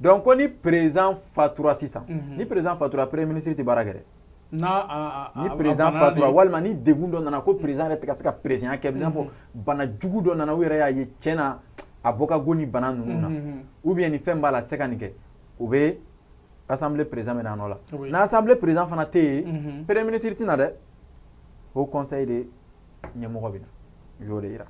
Donc ko ni président fatura sisan, ni président fatura, premier ministre tɛ baara kɛ dɛ. Ni président fatura walima ni degun dɔ nana ko président yɛrɛ tɛ ka se ka président kɛ, i n'a fɔ bana jugu dɔ nana, u yɛrɛ y'a ye tiɲɛ na a bɔ ka go ni bana ninnu na, ou bien ni fɛn b'a la a tɛ se ka nin kɛ, o bɛ assemblée président bɛ na nɔ la. N'a assemblée président fana tɛ yen, premier ministre tɛ na dɛ, haut conseil de ɲɛmɔgɔ bɛ na, u y'o de yira.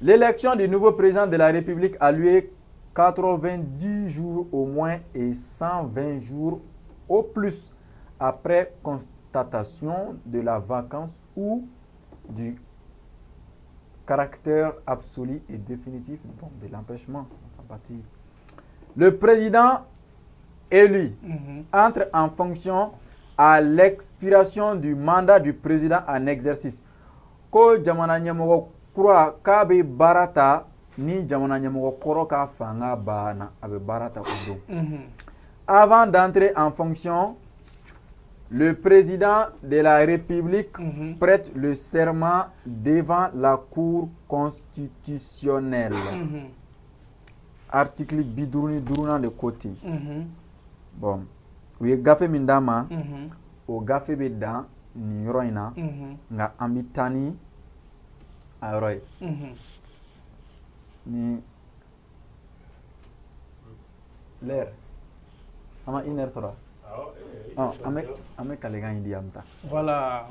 L'élection du nouveau président de la République a lieu 90 jours au moins et 120 jours au plus après constatation de la vacance ou du caractère absolu et définitif de l'empêchement. Le président élu entre en fonction à l'expiration du mandat du président en exercice. Ko jamana ɲɛmɔgɔ kura k'a bɛ baara ta ni jamana ɲɛmɔgɔ kɔrɔ ka fanga banna, a bɛ baara ta o don. Avant d'entrer en fonction, le président de la République prête le serment devant la Cour constitutionnelle. Article 55 de côté. Bon, u ye gafe min d'a ma, o gafe bɛ dan nin yɔrɔ in na, nka an bɛ taa ni a yɔrɔ ye. Ni l'heure, an ma une heure sɔrɔ. An bɛ kalekan in di, an bɛ taa. Voilà.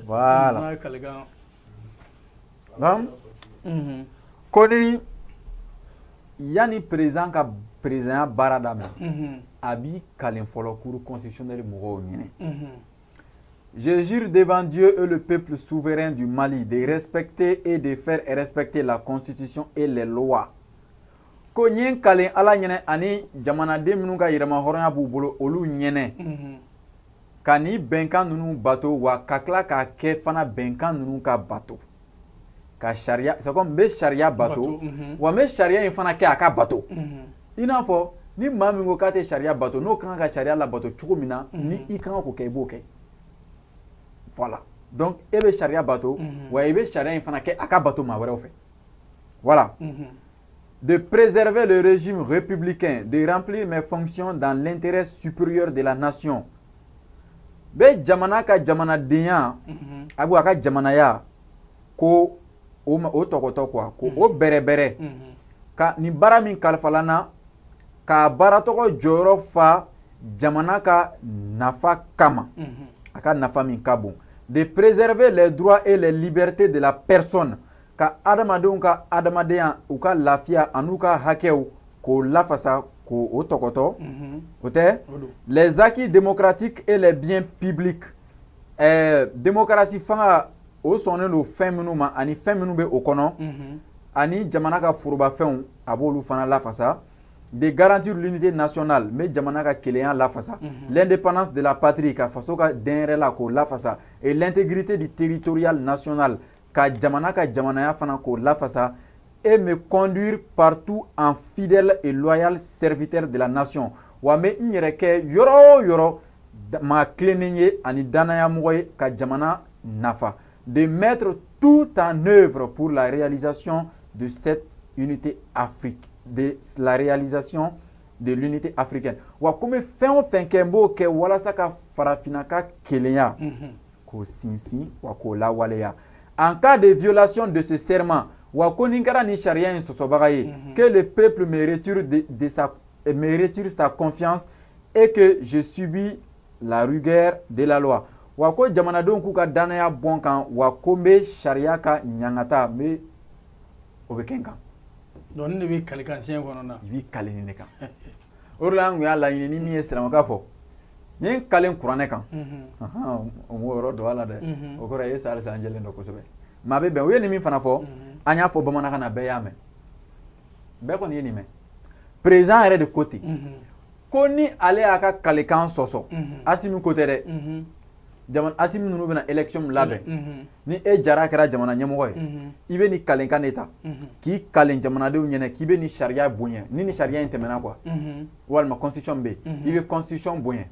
Voilà. Donc, ko ni yanni président ka président baara daminɛ, a b'i kalen fɔlɔ cour constitutionnelle mɔgɔw ɲɛnɛ. Je jure devant Dieu et le peuple souverain du Mali de respecter et de faire respecter la Constitution et les lois. Ko n ye n kalen Ala ɲɛnɛ ani jamanaden minnu ka yɛrɛmahɔrɔnya b'u bolo olu ɲɛnɛ, ka ni bɛnkan ninnu bato, wa ka tila k'a kɛ fana bɛnkan ninnu ka bato, ka sariya, c'est comme n bɛ sariya bato, wa n bɛ sariya in fana kɛ a ka bato. I n'a fɔ ni maa min ko k'a tɛ sariya bato, n'o kan ka sariya labato cogo min na, ni i kan k'o kɛ, i b'o kɛ. Voilà. Donc e bɛ sariya bato, wa i bɛ sariya in fana kɛ a ka bato maa wɛrɛw fɛ. Voilà. De préserver le régime républicain, de remplir mes fonctions dans l'intérêt supérieur de la nation. Bɛ jamana ka jamanadenya, a bɛ a ka jamanaya ko o tɔgɔtɔ quoi, ko o bɛrɛbɛrɛ, ka nin baara min kalifala n na, k'a baara tɔgɔ jɔyɔrɔ fa jamana ka nafa kama, a ka nafa min ka bon. De préserver les droits et les libertés de la personne, ka adamadenw ka adamadenya, u ka lafiya an'u ka hakɛw k'o lafasa, k'o tɔgɔtɔ, o tɛ. Les acquis démocratiques et les biens publics, démocratie fanga o sɔnnen don fɛn minnu ma ani fɛn minnu bɛ o kɔnɔ, ani jamana ka forobafɛnw a b'olu fana lafasa. De garantir l'unité nationale, mais jamana ka kelenya lafasa, l'indépendance de la patrie, ka faso ka denyɛrɛ la k'o lafasa, et l'intégrité du territorial national, ka jamana ka jamanaya fana k'o lafasa. et me conduire partout en fidèle et loyal serviteur de la nation. Wa n bɛ n yɛrɛ kɛ yɔrɔ o yɔrɔ maa tilennen ye ani danayamɔgɔ ye ka jamana nafa. De mettre tout en œuvre pour la réalisation de cette unité Afrique, de la réalisation de l'unité africaine. Wa ko n bɛ fɛn o fɛn kɛ, n b'o kɛ walasa ka farafinna ka kelenya k'o sinsin wa k'o lawaleya. En cas de violation de ce serment, wa ko ni n kɛra nin sariya in sɔsɔbaga ye, que le peuple me retire sa confiance et que je subis la rigueur de la loi. Wa ko jamanadenw k'u ka danaya bɔ n kan, wa ko n bɛ sariya ka ɲangata n bɛ o bɛ kɛ n kan. Donc ne de bɛ kalikan siɲɛ kɔnɔ na. I b'i kale nin de kan. O de la an tun y'a laɲini ni min ye silamɛkan fɔ, n ye n kalen kuranɛ kan. O m'o yɔrɔ don a la dɛ. O kɔrɔ ye sa halisa an jɛlen don kosɛbɛ. Mais a bɛ bɛn, u ye nin min fana fɔ, an y'a fɔ bamanankan na, bɛɛ y'a mɛn. Bɛɛ kɔni ye nin mɛn. Président yɛrɛ de ko ten. Ko ni ale y'a ka kalekan sɔsɔ, Asimi ko tɛ dɛ. Jamana Asimi ninnu bɛna élection min labɛn, ni e Jara kɛra jamana ɲɛmɔgɔ ye, i bɛ nin kalenkan de ta k'i kalen jamanadenw ɲɛna k'i bɛ nin sariya bonya, ni nin sariya in tɛmɛna quoi, walima constitution bɛ yen, i bɛ constitution bonya,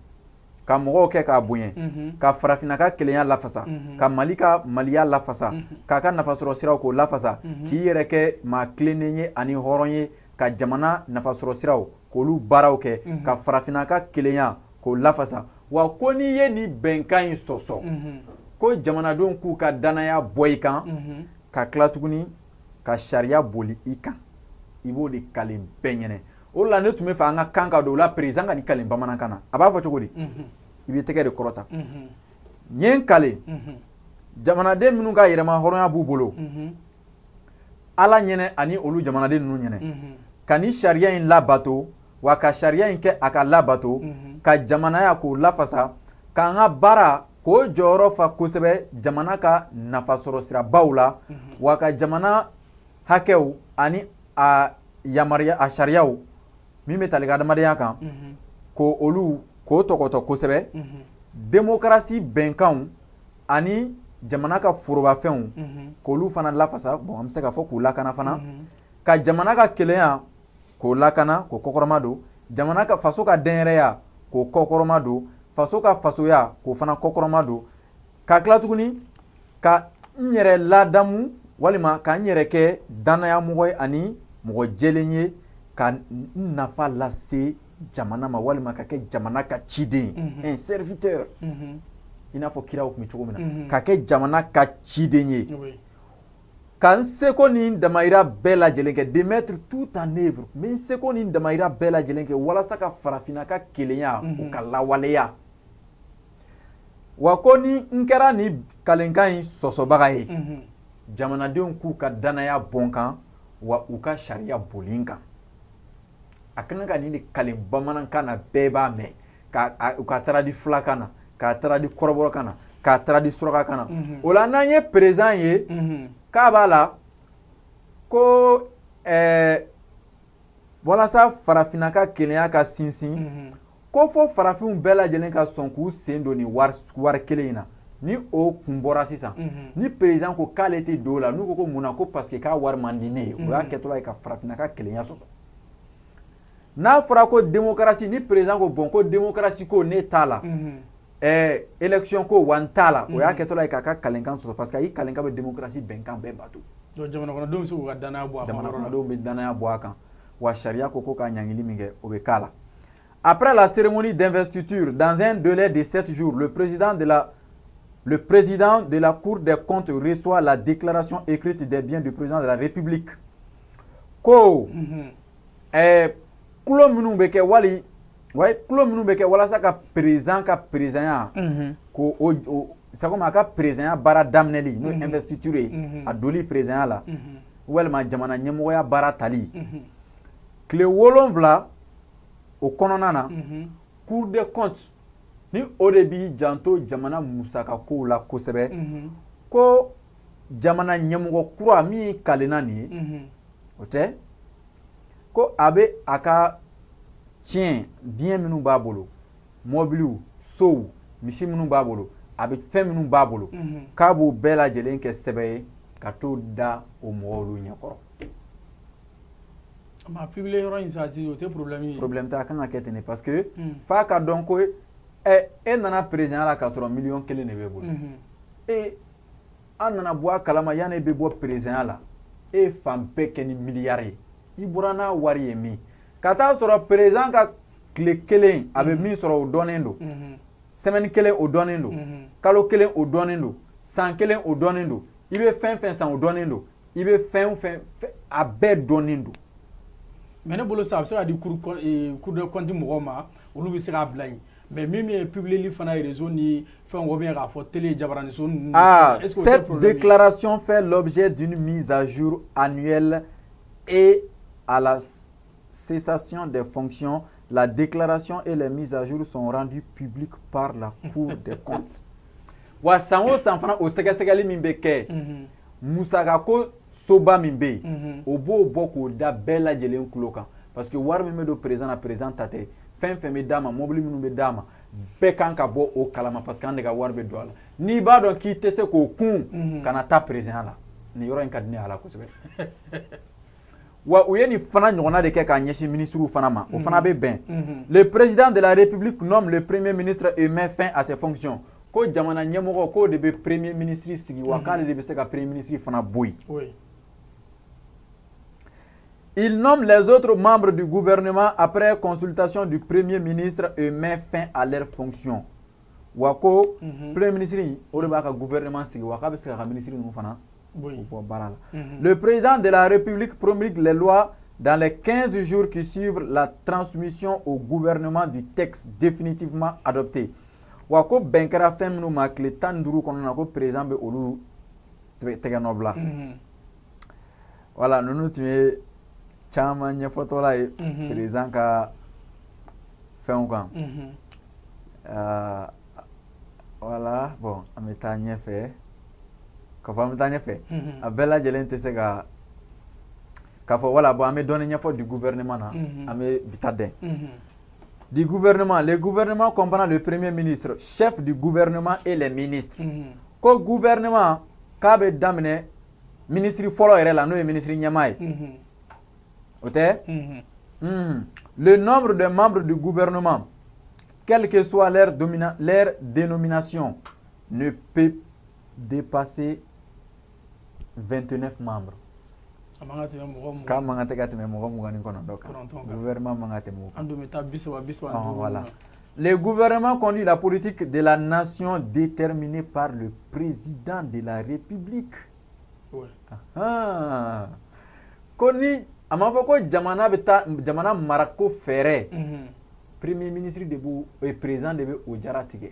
ka mɔgɔw kɛ k'a bonya, ka farafinna ka kelenya lafasa, ka Mali ka maliya lafasa, k'a ka nafasɔrɔ siraw k'o lafasa, k'i yɛrɛ kɛ maa tilennen ye ani hɔrɔn ye, ka jamana nafasɔrɔ siraw k'olu baaraw kɛ, ka farafinna ka kelenya k'o lafasa. Wa ko n'i ye nin bɛnkan in sɔsɔ, ko jamanadenw k'u ka danaya bɔ i kan, ka tila tuguni ka sariya boli i kan, i b'o de kalen bɛɛ ɲɛnɛ. O de la ne tun bɛ fɛ an ka kan ka don o la, président ka nin kalen bamanankan na. A b'a fɔ cogo di? I b'i tɛgɛ de kɔrɔta. N ye n kalen jamanaden minnu ka yɛrɛma hɔrɔnya b'u bolo, Ala ɲɛnɛ ani olu jamanaden ninnu ɲɛnɛ, ka nin sariya in labato, wa ka sariya in kɛ a ka labato, ka jamanaya k'o lafasa, k'an ka baara k'o jɔyɔrɔ fa kosɛbɛ jamana ka nafasɔrɔ sirabaw la, wa ka jamana hakɛw ani a yamaruya a sariyaw min bɛ tali kɛ adamadenya kan, k'o olu k'o tɔgɔtɔ kosɛbɛ, démocratie bɛnkanw ani jamana ka forobafɛnw k'olu fana lafasa, bon an bɛ se k'a fɔ k'u lakana fana, ka jamana ka kelenya k'o lakana k'o kɔkɔrɔma don, jamana ka faso ka dɛnyɛrɛya k'o kɔkɔrɔma don, faso ka fasoya k'o fana kɔkɔrɔma don, ka tila tuguni ka n yɛrɛ ladamu walima ka n yɛrɛ kɛ danayamɔgɔ ye ani mɔgɔ jɛlen ye, ka n nafa lase jamana ma walima ka kɛ jamana ka ciden ye, un serviteur, i n'a fɔ kiraw tun bɛ cogo min na, ka kɛ jamana ka ciden ye, ka n seko ni damayira bɛɛ lajɛlen kɛ, de mettre tout en œuvre, n bɛ n seko ni damayira bɛɛ lajɛlen kɛ walasa ka farafinna ka kelenya o ka lawaleya. Wa ko ni n kɛra nin kalenkan in sɔsɔbaga ye, jamanadenw k'u ka danaya bɔ n kan wa u ka sariya boli n kan. A ka kan ka nin de kalen bamanankan na, bɛɛ b'a mɛn, ka u ka taara di fulakan na, k'a taara di kɔrɔbɔrɔkan na, k'a taara di surakakan na. O la n'an ye président ye k'a b'a la ko walasa farafinna ka kelenya ka sinsin, ko fo farafinw bɛɛ lajɛlen ka sɔn k'u sen don nin wari kelen in na. Ni o kun bɔra sisan, ni président ko k'ale tɛ don o la, n'u ko ko mun na, ko parce que k'a wari man di ne ye, o y'a kɛtɔla ye ka farafinna ka kelenya sɔsɔ. N'a fɔra ko démocratie, ni président ko bon ko démocratie ko ne t'a la, élection ko wa n t'a la, o y'a kɛtɔla ye k'a ka kalenkan sɔsɔ, parce que a y'i kalenkan bɛ démocratie bɛnkan bɛɛ bato. Donc jamana kɔnɔdenw bɛ se k'u ka danaya bɔ a kan. Jamana kɔnɔdenw bɛ danaya bɔ a kan, wa sariya ko ko ka ɲangili min kɛ o bɛ k'a la. Après la cérémonie d'investiture, dans un délai de 7 jours, le président de la Cour des comptes reçoit la déclaration écrite des biens du président de la République. Ko kulo minnu bɛ kɛ wali kulo minnu bɛ kɛ walasa ka président ka présidenya ko o c'est comme a ka présidenya baara daminɛli, n'o ye investiture ye, a doli présidenya la walima jamana ɲɛmɔgɔya baara tali, tile 7 o kɔnɔna na, Cour des comptes ni o de b'i janto jamana musaka kow la kosɛbɛ, ko jamana ɲɛmɔgɔ kura min kalenna nin ye, o tɛ ko a bɛ a ka tiɲɛ biens minnu b'a bolo, mɔbiliw, sow, misi minnu b'a bolo, a bɛ fɛn minnu b'a bolo, k'a b'o bɛɛ lajɛlen kɛ sɛbɛn ye ka t'o da o mɔgɔw ɲɛkɔrɔ. Ma publier yɔrɔ in sa, o tɛ problème ye. Problème tɛ, a kan ka kɛ ten de, parce que f'a ka dɔn ko e nana président la k'a sɔrɔ miliyɔn 1 de b'e bolo. E an nana bɔ a kalama, yanni e bɛ bɔ président la, e ye fan bɛɛ kɛ ni miliyari ye. I bɔra n'a wari ye min ka taa sɔrɔ président ka tile kelen a bɛ min sɔrɔ, o dɔnnen don. Semaine kelen, o dɔnnen don. Kalo kelen, o dɔnnen don. San kelen, o dɔnnen don. I bɛ fɛn fɛn san, o dɔnnen don. I bɛ fɛn o fɛn, a bɛɛ dɔnnen don. Mais ne bolo sa, a bɛ se ka di Cour des comptes mɔgɔw ma, olu bɛ se k'a bila yen. Mais min ye publier fana ye réseau ni fɛn, ou bien k'a fɔ télé jabaraninso ninnu. Ah, cette déclaration fait l'objet d'une mise à jour annuelle et à la cessation des fonctions, la déclaration et les mises à jour sont rendues publiques par la Cour des comptes. Wa san o san fana, o sɛgɛsɛgɛli min bɛ kɛ, musakako soba min bɛ yen, o b'o bɔ k'o da bɛɛ lajɛlen tulo kan, parce que wari min bɛ don président na, président ta tɛ. Fɛn fɛn bɛ d'a ma, mobili minnu bɛ d'a ma, bɛɛ kan ka bɔ o kalama, parce que an de ka wari bɛ don a la. N'i b'a dɔn k'i tɛ se k'o kun, kana taa président la. Nin yɔrɔ in ka di ne ye a la kosɛbɛ. Wa u ye nin fana ɲɔgɔnna de kɛ k'a ɲɛsin ministres fana ma, o fana bɛ bɛn. Le président de la République nomme le Premier ministre et met fin à ses fonctions. Ko jamana ɲɛmɔgɔ, k'o de bɛ Premier ministre sigi, wa k'ale de bɛ se ka Premier ministre fana bɔ yen. Il nomme les autres membres du gouvernement après consultation du Premier ministre et met fin à leurs fonctions. Wa ko Premier ministre, o de b'a ka gouvernement sigi, wa k'a bɛ se k'a ka ministre ninnu fana bɔ baara la. Le président de la République promulgue les lois dans les 15 jours qui suivent la transmission au gouvernement du texte définitivement adopté. Wa ko bɛn kɛra fɛn minnu ma, tile 15 kɔnɔna na, ko président bɛ olu tɛgɛ nɔ bila. Voilà, ninnu tun ye caman ɲɛfɔtɔla ye président ka fɛnw kan. Voilà, bon, an bɛ taa ɲɛfɛ. K'a fɔ an bɛ taa ɲɛfɛ, a bɛɛ lajɛlen tɛ se ka k'a fɔ. Voilà, bon, an bɛ dɔɔnin ɲɛfɔ du gouvernement na, an bɛ bi ta dɛn. Du gouvernement, le gouvernement comprend le Premier ministre, chef du gouvernement, et les ministres. Ko gouvernement k'a bɛ daminɛ ministre fɔlɔ yɛrɛ la, n'o ye ministre ɲɛmaa ye. O tɛ? Le nombre de membres du gouvernement, quelle que soit leur dénomination, ne peut dépasser 29 membres. K'a man kan tɛ ka tɛmɛ mɔgɔ 29 kan. Gouvernement man kan tɛmɛ o kan. An dun bɛ taa 30, 35. Voilà. Le gouvernement conduit la politique de la nation déterminée par le président de la République. Ah. Ko ni a m'a fɔ ko jamana bɛ taa jamana marako fɛɛrɛ, Premier ministre de b'o, président de bɛ o jara tigɛ.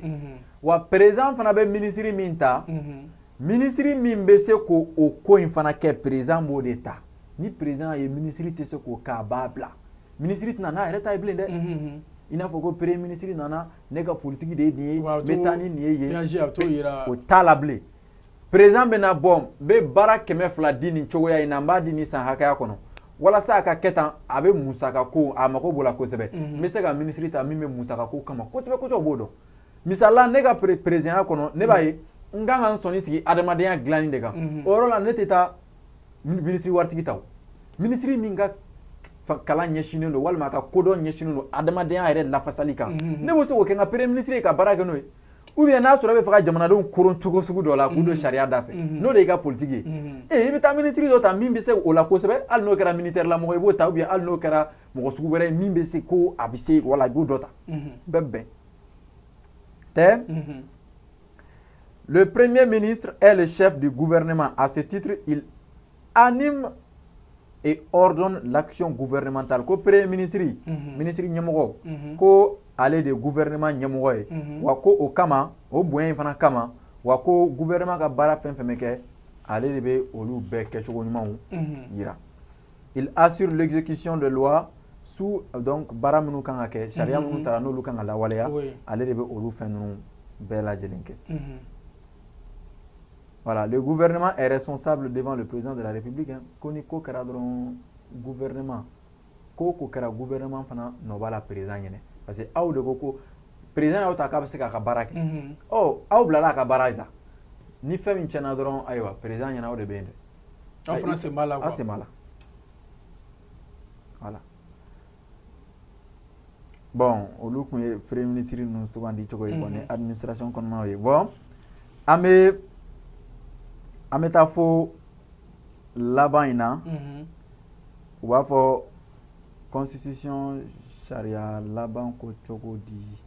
Wa président fana bɛ ministre min ta, ministre min bɛ se k'o o ko in fana kɛ, président b'o de ta. Ni président ye ministre tɛ se k'o kɛ, a b'a bila. Ministre tɛna n'a yɛrɛ ta ye bilen dɛ. I n'a fɔ ko Premier ministre nana, ne ka politique de ye nin ye, n bɛ taa ni nin ye yen, o t'a la bilen. Président bɛna bɔ, n bɛ baara 200 di nin cogoya in na, n b'a di nin san hakɛya kɔnɔ. Walasa a ka kɛ tan, a bɛ musaka ko, a mako b'o la kosɛbɛ. N bɛ se ka ministre ta min bɛ musaka ko kama kosɛbɛ kosɛbɛ, o b'o dɔn. Misali la, ne ka présidenya kɔnɔ, ne b'a ye n kan ka n sɔnni sigi adamadenya dilanni de kan. O yɔrɔ la, ne tɛ taa ministre waritigi ta, o ministre min ka kalan ɲɛsinnen don walima a ka kodɔn ɲɛsinnen don adamadenya yɛrɛ lafasali kan, ne bɛ se k'o kɛ n ka Premier ministre ye ka baara kɛ n'o ye. Ou bien n'a sɔrɔ e bɛ fɛ ka jamanadenw koron cogo sugu dɔ la k'u don sariya da fɛ, n'o de y'i ka politique ye, i bɛ taa ministre dɔ ta min bɛ se o la kosɛbɛ. Hali n'o kɛra militaire la mɔgɔ, i b'o ta, ou bien hali n'o kɛra mɔgɔ sugu wɛrɛ ye min bɛ se ko a bɛ se, wala i b'o dɔ ta. Bɛɛ bɛn tɛ. Le Premier ministre est le chef du gouvernement. À ce titre, il anime et ordonne l'action gouvernementale. Ko Premier ministre, ministre ɲɛmɔgɔ, ko ale de gouvernement ɲɛmɔgɔ ye. Wa ko o kama, o bonya in fana kama, wa ko gouvernement ka baara fɛn fɛn bɛ kɛ, ale de bɛ olu bɛɛ kɛcogo ɲumanw yira. Il assure l'exécution de loi sous, donc baara minnu kan ka kɛ, sariya minnu tara n'olu kan ka lawaleya, ale de bɛ olu fɛn ninnu bɛɛ lajɛlen kɛ. Voilà, le gouvernement est responsable devant le président de la République. Hein. Ko ni ko kɛra dɔrɔn, gouvernement ko ko kɛra, gouvernement fana nɔ b'a la président ɲɛnɛ, parce que aw de ko ko président y'aw ta k'a bɛ se k'a ka baara kɛ. Ɔ, aw bilala a ka baara la, ni fɛn min tiɲɛna dɔrɔn, ayiwa, président ɲɛna, aw de bɛ yen dɛ. Aw fana sen b'a la. Aw sen b'a la. Voilà. Bon, olu kun ye premier ministre ninnu sugandi cogo ye, bon, ni administration kɔnɔnaw ye. Bon, an bɛ taa fo laban in na. U b'a fɔ constitution sariya laban ko cogo di?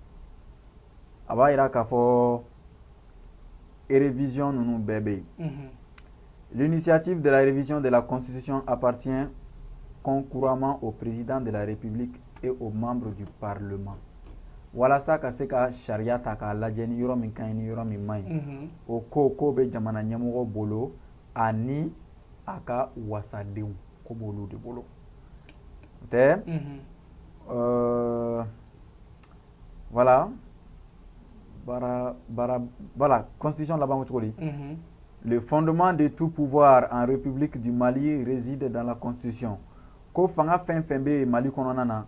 A b'a yira k'a fɔ révision ninnu bɛɛ bɛ yen. L'initiative de la révision de la constitution appartient concurremment au président de la République et aux membres du Parlement. Walasa ka se ka sariya ta k'a lajɛ ni yɔrɔ min ka ɲi ni yɔrɔ min man ɲi, o ko bɛ jamana ɲɛmɔgɔ bolo ani a ka wasadenw, ko b'olu de bolo. O tɛ voilà, baara baara, voilà, constitution laban ko cogo di? Le fondement de tout pouvoir en République du Mali réside dans la constitution. Ko fanga fɛn fɛn bɛ yen Mali kɔnɔna na,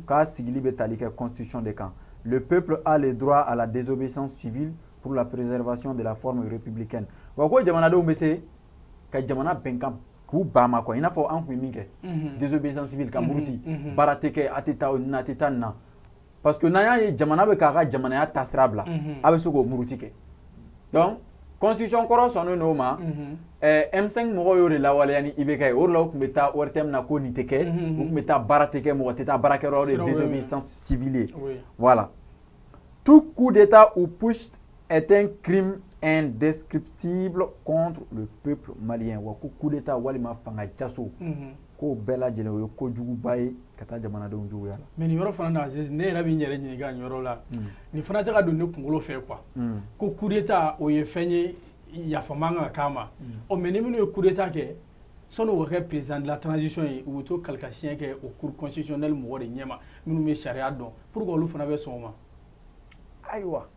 k'a sigili bɛ tali kɛ constitution de kan. Le peuple a le droit à la désobéissance civile pour la préservation de la forme républicaine. Wa ko jamanadenw bɛ se ka jamana bɛnkan k'u ban ma quoi, i n'a fɔ an tun ye min kɛ, désobéissance civile, ka muruti, baara tɛ kɛ, a tɛ taa nin na, a tɛ taa nin na, parce que n'an y'a ye jamana bɛ k'a ka jamanaya taasira bila, a bɛ se k'o muruti kɛ. Donc constitution kɔrɔ sɔnnen d'o ma. M5 mɔgɔw y'o de lawaleya ni IBK ye. O de la u tun bɛ taa ORTM na ko nin tɛ kɛ, u tun bɛ taa baara tɛ kɛ, mɔgɔ tɛ taa baarakɛyɔrɔ, o de ye désobéissance civile ye. Voilà. Tout coup d'État ou putsch est un crime indescriptible contre le peuple malien. Wa ko coup d'État walima fanga jaso, k'o bɛɛ lajɛlen o ye kojuguba ye ka taa jamanadenw juguya la. Mais nin yɔrɔ fana na, Aziz, ne yɛrɛ bɛ n yɛrɛ ɲininka nin yɔrɔ la. Nin fana tɛ ka don ne kunkolo fɛ quoi. Ko coup d'État, o ye fɛn ye, yafa man kan ka k'a ma. Ɔ, mais ni minnu ye coup d'État kɛ, sɔnni u ka kɛ président de la transition ye, u bɛ to kalikasiyɛn kɛ o cour constitutionnelle mɔgɔ de ɲɛma, minnu bɛ sariya dɔn, pourquoi olu fana bɛ sɔn o ma? Ayiwa,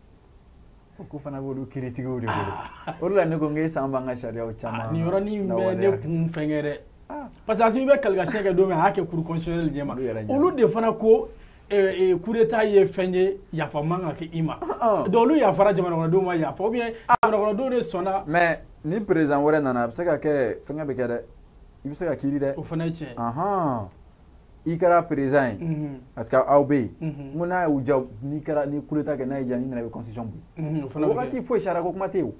o ko fana b'olu kiiritigiw de bolo. O de la ne ko n k'e san b'an ka sariyaw caman. Nin yɔrɔnin bɛ ne kun fɛnkɛ dɛ, parce que Assimi bɛ kalikasiyɛn kɛ don min, a y'a kɛ cour constitutionnelle ɲɛma, olu de fana ko coup d'État ye fɛn ye, yafa man kan ka kɛ i ma. Donc olu yafara, jamana kɔnɔdenw ma yafa, ou bien jamana kɔnɔdenw de sɔnna? Mais ni président wɛrɛ nana, a bɛ se ka kɛ fɛnkɛ bɛ kɛ dɛ, i bɛ se ka kiiri dɛ. O fana ye tiɲɛ. I kɛra président ye parce que aw bɛ yen, n ko n'a y'u diya, n'i kɛra ni coup d'État kɛ, n'a y'i diya, n'i nana, i bɛ constitution bɔ yen. O wagati foyi sariya ko kuma tɛ yen o,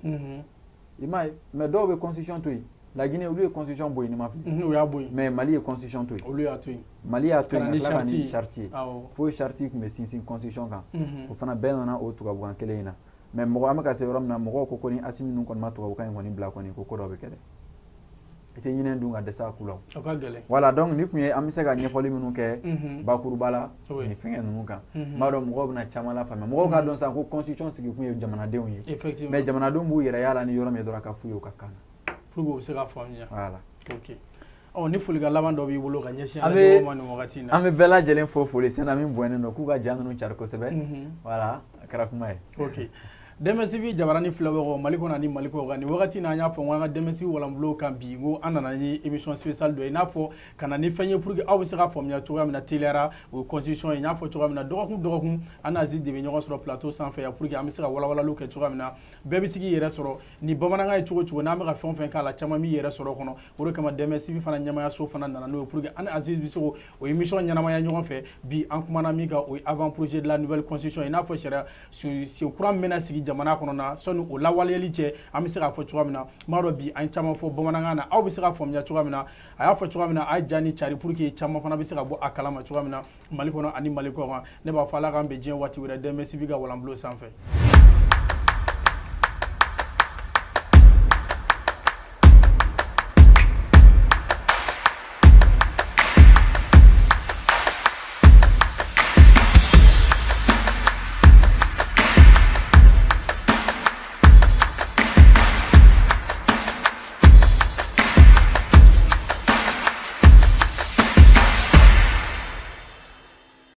i m'a ye. Mais dɔw bɛ constitution to yen. La Guinée, olu ye constitution bɔ yen, ni ma fili. U y'a bɔ yen. Mais Mali ye constitution to yen. Olu y'a to yen. Mali y'a to yen ka tila ka ni charte ye. Fo charte tun bɛ sinsin constitution kan. O fana bɛɛ nana o tubabukan kelen in na. Mais mɔgɔ an bɛ ka se yɔrɔ min na, mɔgɔw ko ni Assimi ninnu kɔni ma tubabukan in kɔni bila kɔni, ko dɔ bɛ kɛ dɛ. I tɛ ɲinɛ dun ka dɛsɛ a ku la. O ka gɛlɛn. Voilà, donc ni kun ye an bɛ se ka ɲɛfɔli minnu kɛ bakuruba la nin fɛngɛ ninnu kan. N b'a dɔn mɔgɔw bɛna caman lafaamuya. Mɔgɔw k'a dɔn sisan ko constitution sigi kun ye jamanadenw ye. Mais jamanadenw b'u yɛrɛ y'a la ni yɔrɔ min ye dɔrɔn, ka f'u ye u ka kan na. Pour que u bɛ se ka faamuya. Voilà. Ok. Ɔ, ni folikan laban dɔ b'i bolo ka ɲɛsin an ma nin wagati in na? An bɛ bɛɛ lajɛlen fo foli sɛnɛ min bɔnnen don, k'u ka ja ninnu cari kosɛbɛ. Voilà, a kɛra kuma ye. Ok. Dɛmɛsibi jabarani filɛbagaw Mali kɔnɔ ani Mali kɔ kan, nin wagati na, an y'a fɔ ko an ka Dɛmɛsibi walanbulo kan bi, n ko an nana ni émission spéciale dɔ ye, i n'a fɔ ka na ni fɛn ye pour que aw bɛ se ka faamuya cogoya min na teliyara, o ye constitution ye. N y'a fɔ cogoya min na, dɔgɔkun dɔgɔkun, an n'Aziz de bɛ ɲɔgɔn sɔrɔ plateau sanfɛ yan pour que an bɛ se ka walawalaliw kɛ cogoya min na, bɛɛ bɛ se k'i yɛrɛ sɔrɔ ni bamanankan ye cogo cogo, n'an bɛ ka fɛn o fɛn k'a la, caman b'i yɛrɛ sɔrɔ o kɔnɔ. O de kama Dɛmɛsibi fana ɲɛmayaso fana nana n'o ye pour que an ni Aziz bɛ se k'o émission ɲɛnamaya ɲɔgɔn fɛ. Bi an kumana min kan, o ye avant projet de la nouvelle constitution, i n'a fɔ sariya sen kura min bɛna sigi jamana kɔnɔ na, sɔnni o lawaleyali cɛ, an bɛ se k'a fɔ cogoya min na, n b'a dɔn bi an ye caman fɔ bamanankan na, aw bɛ se ka faamuya cogoya min na. A y'a fɔ cogoya min na, a ye ja ni cari pour que caman fana bɛ se ka bɔ a kalama cogoya min na Mali kɔnɔ ani Mali kɔ kan. Ne b'a fɔ Ala k'an bɛn diɲɛ waati wɛrɛ, Dɛmɛsibi ka walanbulo sanfɛ.